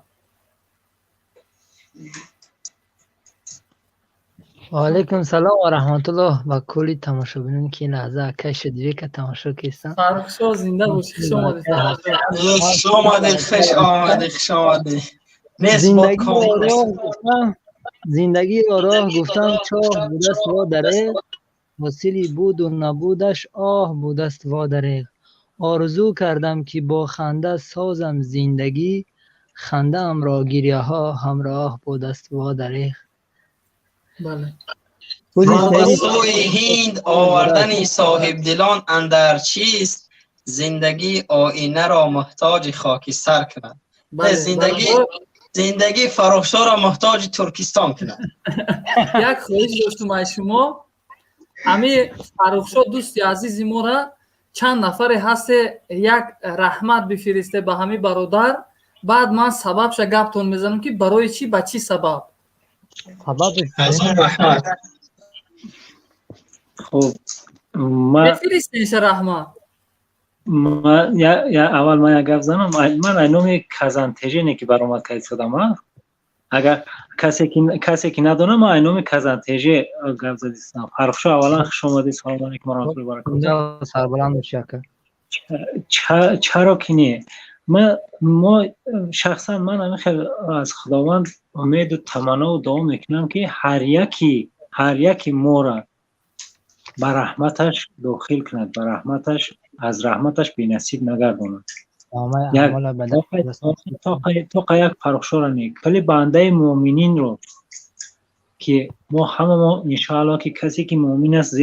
Ва алайкум салом ва раҳматуллоҳ ба кулли тамошобиноне, ки ин лаҳза акай Шодибека тамошо кистанд. Фаррухшо, зинда бошӣ, хуш омадӣ. Хуш омадӣ, хуш омадӣ, хуш омадӣ. Зиндагиро роҳ гуфтам, чоҳ будаст, во дареғ, ҳосили буду набудаш оҳ будаст, во дареғ. Орзу кардам, ки бо ханда созам зиндагӣ, хандаамро гирьяҳо ҳамроҳ будаст, во дареғ. Ба сӯи Ҳинд овардани соҳибдилон андар чист? Зиндагӣ оинаро муҳтоҷи хокистар кунад. Зиндагӣ Фаррухшоро муҳтоҷи Туркистон кунад. Як хоҳиш доштум аз шумо. Ҳами Фаррухшо, дӯсти азизи мора, чанд нафаре ҳасте, як раҳмат бифиристе ба ҳами бародар. Баъд ман сабабша гаптон мезанам, ки барои чӣ, ба чӣ сабаб. Ҳазор раҳмат. Хуб. Мефиристеша раҳмат? Аввал ман як гап занам. Ман ай номи Казантежене, ки баромад кардистодам, агар касе ки надонам, ман ай номи Казантеже гап задистам. Фаррухшо, аввалан хуш омадӣ. Салому алайкум ва раҳматуллоҳи баракоту. Сарбаланд бошӣ, ака. Чаро ки не, мо шахсан ман ҳамин хел аз Худованд умеду таманнову дуо мекунам, ки ҳар яки моро ба раҳматаш дохил кунад, ба раҳматаш, аз раҳматаш бенасиб нагардонад. Тоқа як Фаррухшора не, вале бандаи муъмининро, ки мо ҳамамо, иншоалло, ки касе ки муъмин аст,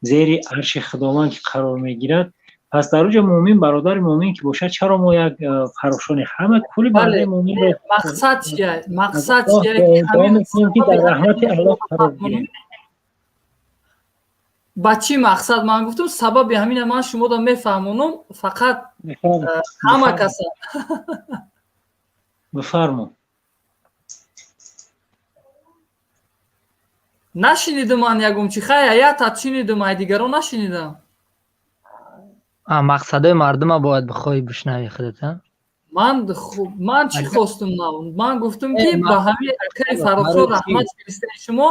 зери арши Худованд ки қарор мегирад, пас дар оҷо муъмин бародари муъмин ки бошад, чаро мо як Фаррухшоне, ҳама кулли бандаи муъминро Мақсад чия? Мақсад чия? Дуо мекунем, ки дар раҳмати Аллоҳ қарор гирем. Ба чӣ мақсад ман гуфтам, сабаби ҳамина ман шуморо мефаҳмонам, фақат ҳама каса. Бифармо. Нашунидум ман ягон чи. Хай, аятат шунидум, ай дигаро нашунидам. Мақсадои мардума бояд бихоҳӣ бишнавӣ худат. Ман чӣ хостум? Ман гуфтум, ки ба ҳамин акаи Фаррухшо раҳмат фиристаи шумо.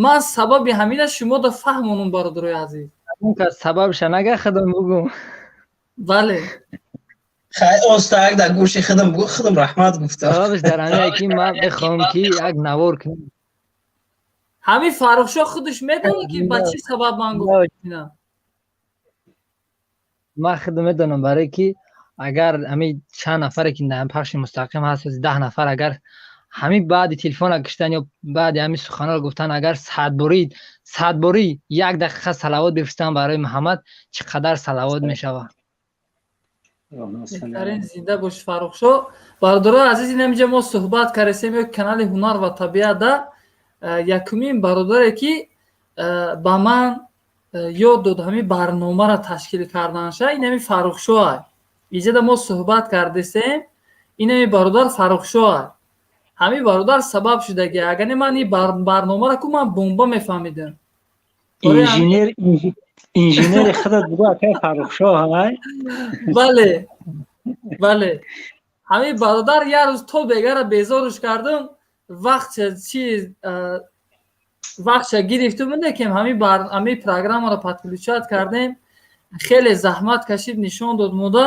Ман сабаби ҳамина шумода фаҳмонам, бародарои азиз. Сабабша нага, худам бугум. Бале. Хай, остак дар гӯши худам бугу, худам раҳмат гуфтам. Сабабш дар ҳамине ки ман мехоҳам, ки як навор кунам. Ҳамин Фаррухшоҳ худаш медонад, ки ба чӣ сабаб ман гуфтам. Ман худам медонам, барое ки агар ҳамин чанд нафаре ки дар пахши мустақим ҳаст, 10 нафар, агар ҳамин баъди телефона киштан ё баъди ҳамин суханҳоро гуфтан, агар садборӣ садборӣ як дақиқа салавот бифристанд барои Муҳаммад, чӣ қадар салавот мешавад. Беҳтарин, зинда бош, Фаррухшоҳ. Бародарои азиз, ин ҳаминҷа мо суҳбат кардесем ё канали Ҳунар ва табиата. Якумин бародаре ки ба ман ёд дод ҳамин барномаро ташкил карданша, ин ҳамин Фаррухшоҳ. Иҷада мо суҳбат кардесем, ин ҳамин бародар Фаррухшоҳ. Ҳамин бародар сабаб шудаги, агар не, ман ин барномаро ку ман бомба мефаҳмидам. Инженер, инженери худат бугу, акай Фаррухшоҳ, ай. Бале, ҳамин бародар як рӯз то бегара безоруш кардум, вақт чи вақтша гирифтум, лекин ҳамин программаро подключать кардем. Хеле заҳмат кашид, нишон дод мода.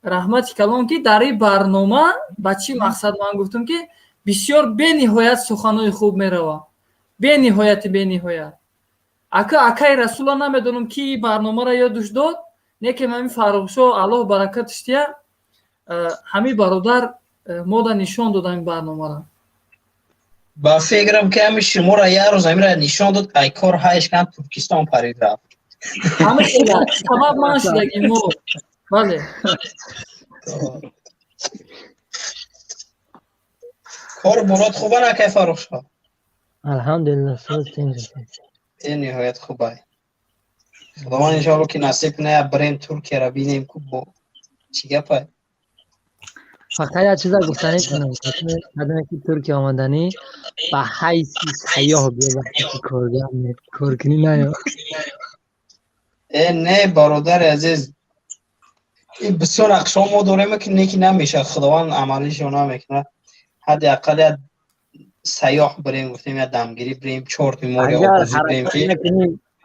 Раҳмати калон, ки дар ин барнома ба чӣ мақсад ман гуфтам, ки бисёр бениҳоят суханҳои хуб меравад, бениҳояти бениҳоят. Ака, акаи Расула, намедонам, ки ин барномаро ёдуш дод, лекин ҳамин Фаррухшоҳ, Аллоҳ баракаташ диҳад, ҳамин бародар мода нишон дод ҳамин барномаро. Ба фикрам, ки ҳами шуморо як рӯз ҳамира нишон дод, ай кор ҳайш кан, Туркистон парид, рафт. Ҳамин сабаб ман шудаги мо, бале. Кор борот хуба, акай Фаррухшоҳ? Алҳамдулилла, соз. Бениҳоят хубай. Худованд иншоалло, ки насиб кунад, бирем Туркияро бинем, ку бо чӣ гапай. Фақат як чиза гуфтанӣ кунам: кадоме ки Туркия омаданӣ, ба ҳайси сайёҳ биё, ба ҳайси коргар коркунӣ наё. Э, не, бародари азиз, бисёр нақшҳо мо дорем, ки неки намешавад, Худованд амалишо намекунад. Ҳадди ақал як сайёҳ бирем, гуфтем, як дамгирӣ бирем, чор димори обозӣ бирем, ки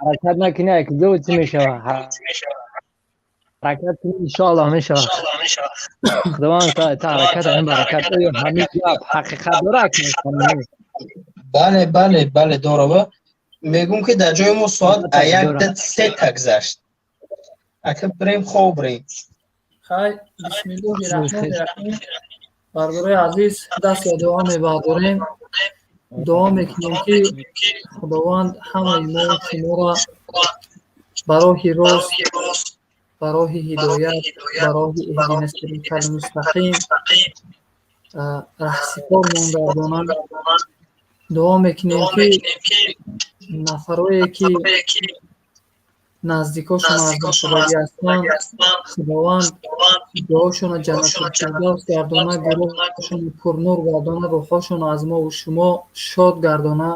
ҳаракат накунӣ, куҷо чӣ мешавад? Ҳаракат кунӣ, иншоаллоҳ, мешавад. Худованд та ҳаракат, ҳамин баракат. Оё ҳамин гап ҳақиқат дорад? Бале, дорава. Мегӯм, ки дар ҷои мо соат як се та гузашт, ака, бирем, хоб бирем. Хай, бисмиллоҳи раҳмони раҳим. Бародарои азиз, даст ба дуо мебардорем, дуо мекунем, ки Худованд ҳамаи мо шуморо ба роҳи рост, ба роҳи ҳидоят, ба роҳи иҳдина сиротал мустақим раҳсипормон гардонад. Дуо мекунем, ки нафарое ки наздикошон аз даст ҳастанд, Худованд дуошонро Ҷаннатулфирдавс гардона, гурӯҳашонро пурнур гардона, рӯҳҳошонро аз мову шумо шод гардона.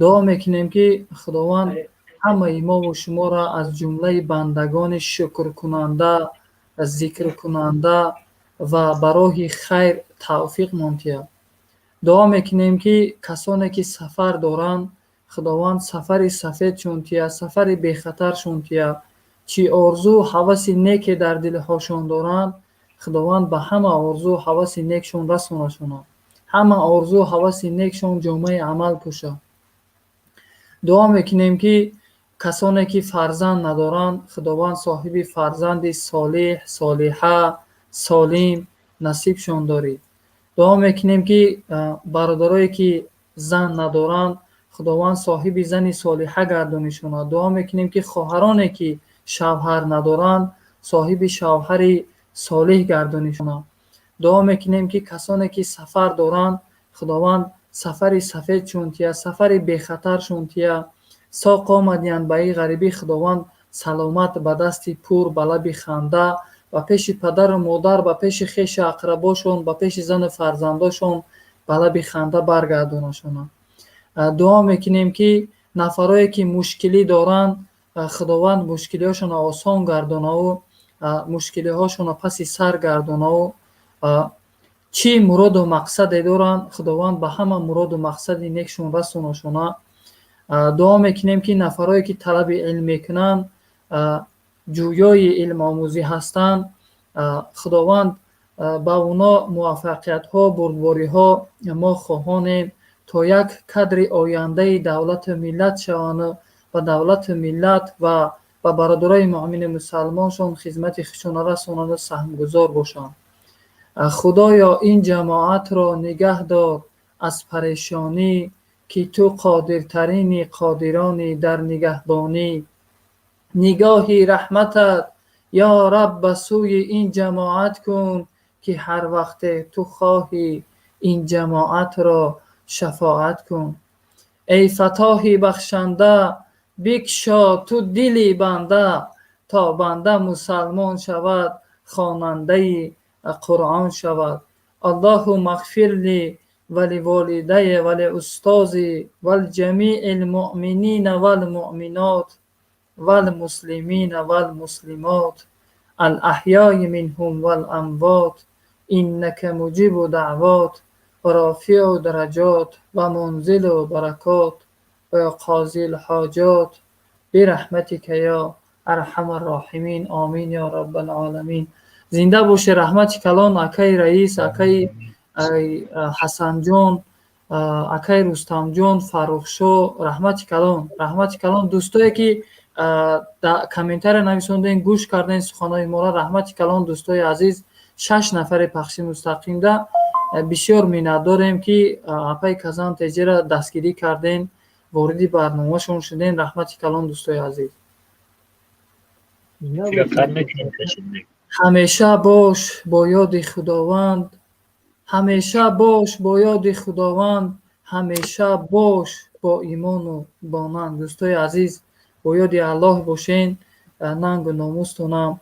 Дуо мекунем, ки Худованд ҳамаи мову шуморо аз ҷумлаи бандагони шукркунанда, зикркунанда ва ба роҳи хайр тавфиқ монтиҳад. Дуо мекунем, ки касоне ки сафар доранд, Худованд сафари сафедшон тиҳад, сафари бехатаршон тиҳад. Чӣ орзу ҳаваси неке дар дилҳошон доранд, Худованд ба ҳама орзу ҳаваси некшон расонашонад, ҳама орзу ҳаваси некшон ҷомаи амал пӯшад. Дуо мекунем, ки касоне ки фарзанд надоранд, Худованд соҳиби фарзанди солеҳ, солиҳа, солим насибшон дорид. Дуо мекунем, ки бародарое ки зан надоранд, Худованд соҳиби зани солиҳа гардонишонад. Дуо мекунем, ки хоҳароне ки шавҳар надоранд, соҳиби шавҳари солеҳ гардонишонад. Дуо мекунем, ки касоне ки сафар доранд, Худованд сафари сафедшон тиҳад, сафари бехатаршон тиҳад. Соқ омадиянд ба ин ғарибӣ, Худованд саломат, ба дасти пур, ба лаби ханда, ба пеши падару модар, ба пеши хешу ақрабошон, ба пеши зану фарзандошон ба лаби ханда баргардонашонад. Дуо мекунем, ки нафарое ки мушкилӣ доранд, Худованд мушкилиҳошонро осон гардонаву мушкилиҳошонро паси сар гардонаву чӣ муроду мақсаде доранд, Худованд ба ҳама муроду мақсади некшон расонашона. Дуо мекунем, ки нафарое ки талаби илм мекунанд, ҷӯёи илмомӯзӣ ҳастанд, Худованд ба оно муваффақиятҳо, бурдбориҳо мо хоҳонем, то як кадри ояндаи давлату миллат шаванду ба давлату миллат ва ба бародарои муъмини мусалмоншон хизмати худшонро расонанду саҳмгузор бошанд. Худоё, ин ҷамоатро нигаҳ дор аз парешонӣ, ки ту қодиртарини қодирони дар нигаҳбонӣ. Нигоҳи раҳматат, ё Раб, ба сӯи ин ҷамоат кун, ки ҳар вақте ту хоҳӣ, ин ҷамоатро шафоат кун. Эй Фаттоҳи бахшанда, бикшо ту дили банда, то банда мусалмон шавад, хонандаи Қуръон шавад. Аллоҳумма ғфир ли ва ливолидайя ва лиустози валҷамии лмуъминина валмуъминот валмуслимина валмуслимот алаҳёи минҳум валамвот, иннака муҷибу даъвот ва рофиу дараҷот ва мунзилу баракот ва ё қозил ҳоҷот бираҳматика ё арҳамар роҳимин. Омин ё раббал оламин. Зинда бошед. Раҳмати калон, акаи Раис, акаи Ҳасанҷон, акаи Рустамҷон, Фаррухшо, раҳмати калон, раҳмати калон. Дӯстое ки комментария нависондем, гӯш кардем суханои моро, раҳмати калон, дӯстои азиз. Шаш нафаре пахши мустақимда, бисёр миннатдорем, ки апаи Казан Теҷера дастгирӣ кардем, вориди барномашон шудем. Раҳмати калон, дӯстои азиз. Ҳамеша бош бо ёди Худованд, ҳамеша бош бо ёди Худованд, ҳамеша бош бо имону бо нанг. Дӯстои азиз, бо ёди Аллоҳ бошен, нангу номустонам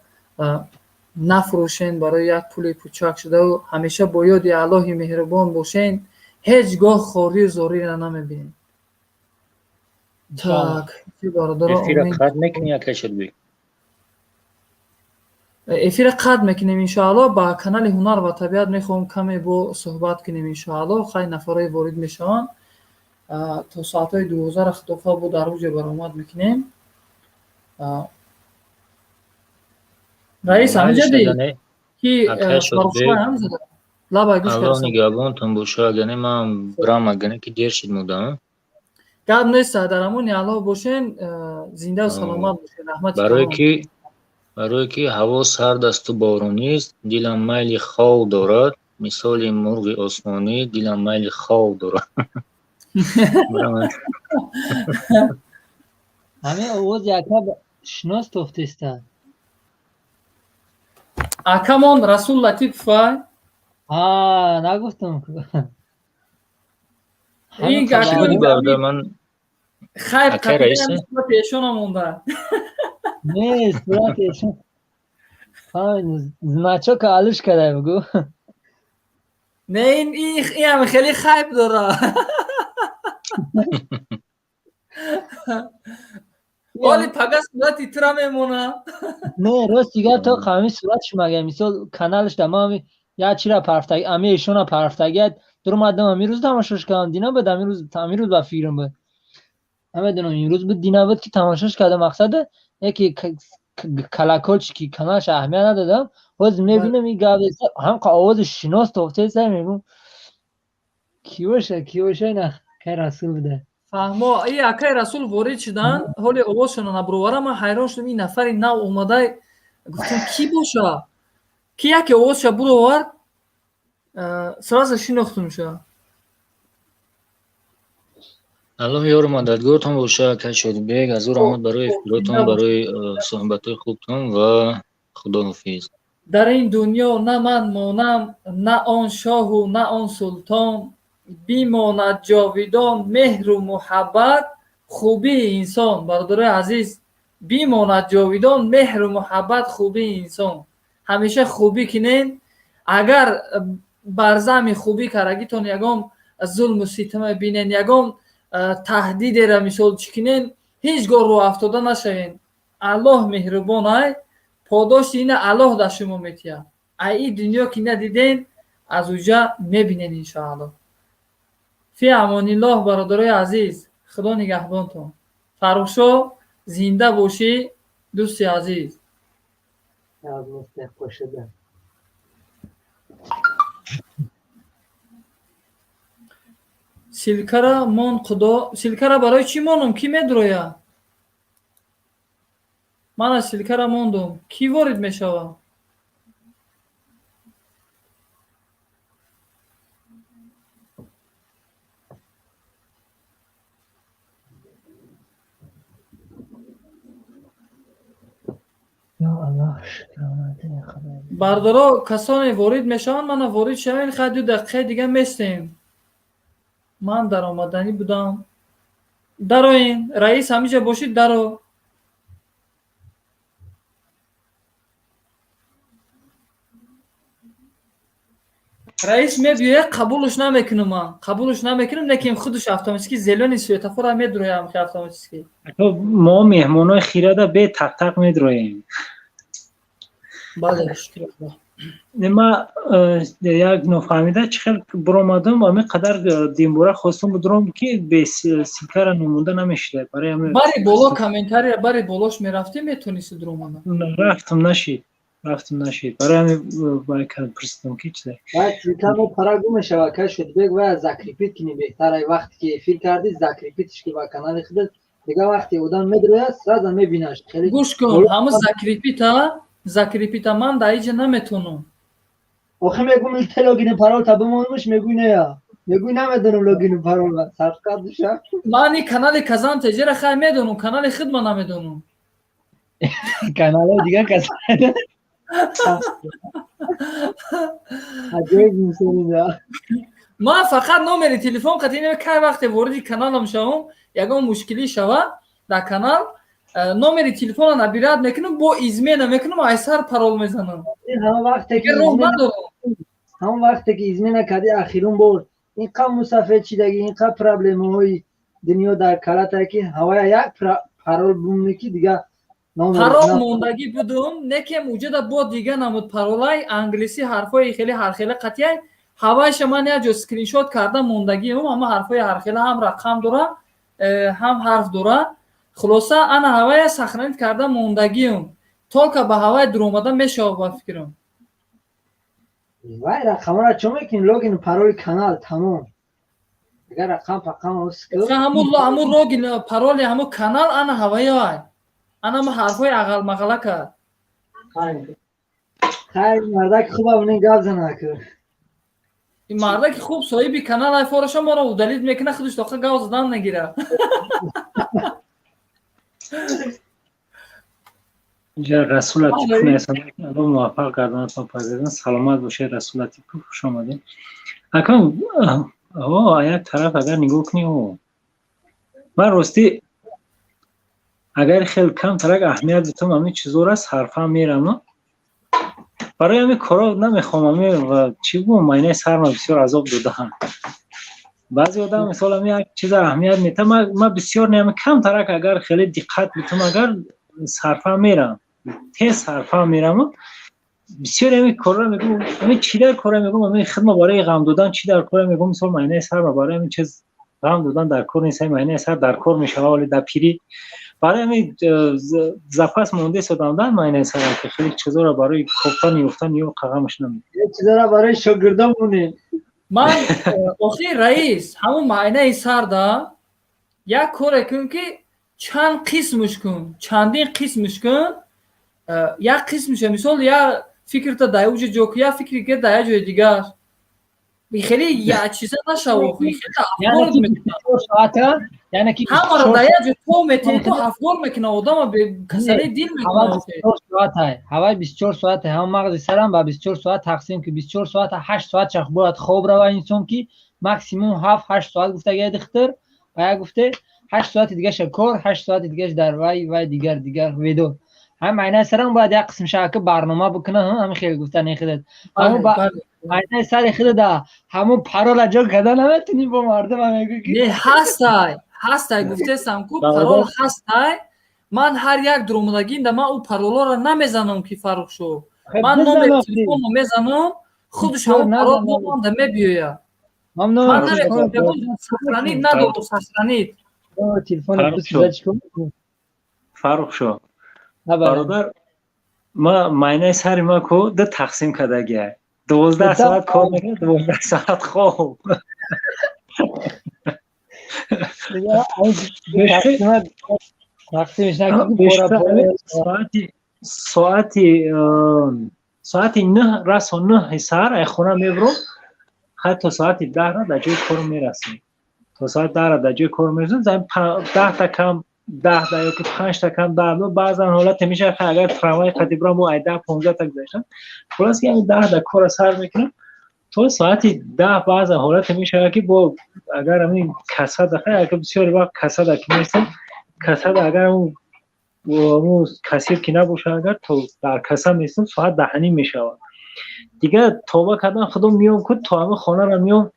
нафурӯшен барои як пули пучак шудаву ҳамеша бо ёди Аллоҳи меҳрубон бошен, ҳеҷ гоҳ хорию зориро намебинем. Так, бародаро, эфира қатъ мекунем, иншоаллоҳ. Ба канали Ҳунар ва табиат мехоҳам каме бо суҳбат кунем, иншоаллоҳ. Хай, нафарое ворид мешаванд, то соатҳои 12-ра худохоҳ бо дар уҷа баромад мекунем. Раис, ҳамиҷади ки лабай гӯш. Аллоҳ нигаҳбонтон боша. Агане ман бирам, агане ки дер шид мудам. Гап нест, дар амони Аллоҳ бошен, зиндаву саломат бошен. Раҳмати Барое ки ҳаво сард асту боронист, дилам майли хов дорад, мисоли мурғи осмонӣ дилам майли хов дорад. Ҳамин овози ака шинос тофтеста. Акамон Расул Латипов. Нагуфтам. Ин хайр, эшона монда. Не, сурати эшон значока алиш карда, бугу. Не, ин ҳам хеле хайп дора. Оли пага сурати тура мемона. Не, рости гап, то ҳамин суратш мага, мисол, каналаш да ма як чира парфтаги, ами эшона парфтагият дурмадам, ами рӯз тамошош кардам, дина буд, ами рӯз, ами рӯз ба фикрам буд, намедонам, имрӯз буд, дина буд, ки тамошош кардам. Мақсада яке колокольчики каналаш аҳамият надодам. Ҳозир мебинам, ин гап ҳам овози шинос тофтеса, мегум, ки боша, ки боша, ина акай Расул буда. Фаҳмо, и акай Расул ворид шудан, ҳоли овозшона набуровара. Ман ҳайрон шудам, ин нафари нав омадай, гуфтам, ки боша, ки яке овозша буровард, сразу шинохтумша. Аллоҳ ёру мададгортон боша, акай Шодибек. Азур омад барои эфиротон, барои суҳбатҳои хубтон ва худоҳофиз. Дар ин дунё на ман монам, на он шоҳу на он султон, бимонад ҷовидон меҳру муҳаббат, хубии инсон. Бародарои азиз, бимонад ҷовидон меҳру муҳаббат, хубии инсон. Ҳамеша хубӣ кунен. Агар бар зами хубӣ карагитон ягон зулму ситама бинен, ягон таҳдидера мисол чӣ кунен, ҳеҷ гоҳ рӯ афтода нашавен. Аллоҳ меҳрубон ай, подоши ина Аллоҳ дар шумо метиҳад. Ай ин дунё ки надиден, аз уҷа мебинен, иншоаллоҳ. Фи амониллоҳ, бародарои азиз. Худо нигаҳбонтон. Фаррухшо, зинда бошӣ, дӯсти азиз. Ссылка ра мон, худо, ссылка ра барои чӣ монум? Кӣ медроя? Мана ссылка ра мондум, кӣ ворид мешавад? Бардоро, касоне ворид мешаванд, мана ворид шавед. Хай, 2 дақиқаи дига местем. Ман даромаданӣ будам. Дароин, раис, ҳамиҷа бошид, даро. Раис мебиёяд, қабулш намекунам, ман қабулш намекунам, лекин худаш автоматически зелёный светофора медроям, автоматически. Мо меҳмонои хирада бе тақтақ медроем. Бале, шукр. Ма як нофаҳмида чӣ хел биромадам, ами қадар димбора хостум бидурам, ки бе ссылка ра номонда намешида барои ҳамин. Бари боло, комментария бари болош мерафтӣ, метонисти дуромада. Рафтам, нашид, рафтам, нашид. Барои ҳамин бай пурсидам, ки чизе. Баъд ссылка мо парагу мешавад, ка Шудбек, вая закрепить кунӣ беҳтар. Ай вақте ки эфир кардӣ, закрепить ш ки ба канали худат, дигар вақте одам медрояд, сразу мебинаш. Хеле гӯш кун, ҳамун закрепить а, закрепить а ман дар иҷа наметонам. Охи мегум, те логин парол та бимонмуш, мегӯй нея, мегӯй намедонам логин парол сарфкар душа. Ман ин канали Казан Теҷера хай медонам, канали худма намедонам. Канали дигар кас аҷоиб инсонида. Ман фақат номери телефон қати кай вақте вориди каналам шавам, ягон мушкилӣ шавад дар канал, номери телефона набирать мекунам, бо измена мекунам, айсар парол мезанам. Роҳ надорам. Ҳамон вақте ки измена кардӣ ахирун бор, ин қа мусафед шидаги, ин қа проблемаҳои дунё дар калата, ки ҳавая як парол бумни, ки дига. Парол мондагӣ будум, некем уҷада бо дига намуд паролай, англисӣ ҳарфҳои хеле ҳархела қатъияй. Ҳавайша ман як ҷо скриншот карда мондагиам, ҳама ҳарфҳои ҳархела, ҳам рақам дора, ҳам ҳарф дора. Хулоса, ана ҳавая сохранить карда мондагиам, только ба ҳавай дуромада мешавад, ба фикрам. Вай рақамара чо мекунӣ? Логин пароли канал тамом, агар рақам пақам. Ҳамун логин пароли ҳамун канал, ана ҳаваяй, ана ҳама ҳарфҳои ағалмағала кард. Хайр, мардаки хубам не гап занаку. Ин мардаки хуб соҳиби канал ай фораша моро удалить мекунад, худаш тоқа гав задан нагирад. Расул Латипов Алло муваффақ гардонатон, пазирдан. Саломат бошед, Расул Латипов, хуш омадед. Акам, о, як тараф агар нигоҳ кунӣ, о, ман ростӣ агар хел камтарак аҳамият битам, ҳамин чизора сарфа мерам. Барои ҳамин коро намехоҳам, ҳамин чӣ гӯм, майнаи сарма бисёр азоб додаам. Баъзе одам мисол ҳамин як чиза аҳамият метам, ман бисёр не, ҳамин камтарак агар хеле диққат битам, агар сарфа мерам, тез сарфа мерам. Бисёр ҳамин корро мегӯм, ҳамин чӣ дар кора мегӯм, ҳамин хидма барои ғам додан чӣ дар кора мегӯм. Мисол, майнаи сарма барои ҳамин чиз ғам додан дар кор нест, ҳамин майнаи сар дар кор мешавад, вале дар пирӣ. Барои ҳамин запас монда истодам дар майнаи сарам, ки хеле чизоро барои кофтан ёфтан ё қағамаш намекунам. Чизоро барои шогирдон монем. Ман охир, раис, ҳамун майнаи сарда як коре кун, ки чанд қисмш кун, чандин қисмш кун. Як қисмша, мисол, як фикрта дар уҷа ҷо кун, як фикри ки дар як ҷои дигар. Хеле як чиза нашав. Ҳамаро дар як ҷо то метавонӣ, то афгор мекуна одама, касалии дил мекуна. Ҳавай 24 соата, ҳама мағзи сарам ба 24 соат тақсим ки 24 соата 8 соат чах бояд хоб рава инсон, ки максимум 7-8 соат гуфтагия дихтир ва як гуфте 8 соати дигаша кор, 8 соати дигаш дар вай вай дигар дигар ведор. Ҳам майнаи сарам бояд як қисм шава, барнома бикуна, ҳамин хеле гуфтани худат. Майнаи сари худада ҳамун парола ҷо карда наметунӣ, бо мардум мегӯ ки. Не, ҳастай, ҳастай, гуфтесам ку, парол ҳастай. Ман ҳар як дуромадагинда ман ӯ паролоро намезанам, ки Фаррух шо, ман номери телефонро мезанам, худаш ҳамон парол бомонда мебиёяд. Ман наметавонам, сохранить надорам, сохранить. Телефон. Фаррухшо, бародар, ма майнаи сари ма ку ду тақсим кардагия: 12 соат кор мекунам, 12 соат хоб. Соати 9, расо 9-и саҳар ай хона мебурам, ҳатто соати 10-ра дар ҷои кор мерасем. То соати 10-ра дар ҷои кор мерасем, 10-та кам 10-та ёки 5-та кам 10. Баъзан ҳолате мешавад, агар трамвай қати бурам, бо ай 10 15-та гузаштам. Хулос ки ҳамин 10-да кора сар мекунам то соати 10. Баъзан ҳолате мешавад, ки бо агар ҳамин касада, агар бисёри вақт касада ки местам, касада агар кассир ки набошад, агар то дар каса местам, соат 10:30 мешавад. Дигар тоба кардан, худо, миём ку то ҳамин хонаро миём,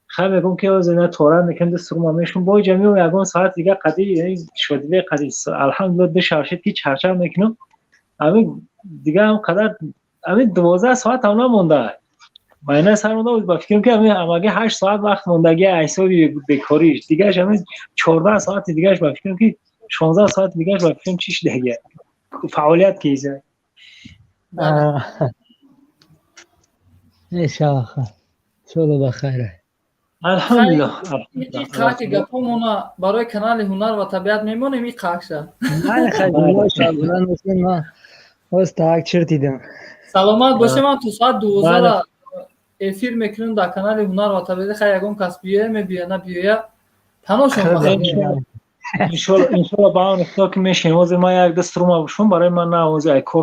хай, мегӯм, ки ҳозир на тора мекунем, ду сурума мешум, бо иҷа миём, ягон соат дига қади шодибе қади, алҳамдулилла, ду шаб шид, ки чарчар мекунам. Ҳамин дига ҳам қадар ҳамин 12 соат ҳам намонда, майна сар монда. Ба фикрам, ки ҳамин ҳамаги 8 соат вақт мондаги ҳисоби бекориш. Дигараш ҳамин 14 соати дигараш, ба фикрам, ки 16 соати дигараш, ба фикрам, чӣ шудагия, фаъолият кейза. Иншаллоҳ, шода ба хайр. Алҳамдулиллоҳ. Қаки гапомона барои канали «Ҳунар ва табиат» мемонем, и қакша. Боз так чиртидам. Саломат бошем. Ман то соат 12 эфир мекунем дар канали «Ҳунар ва табиат». Хай, ягон кас биёя, мебиёя, набиёя, паношон. Иншолло, ба он ихтиёр ки мешинем. Ҳозир ман як даст рума бушум, барои ман на ҳозир ай кор.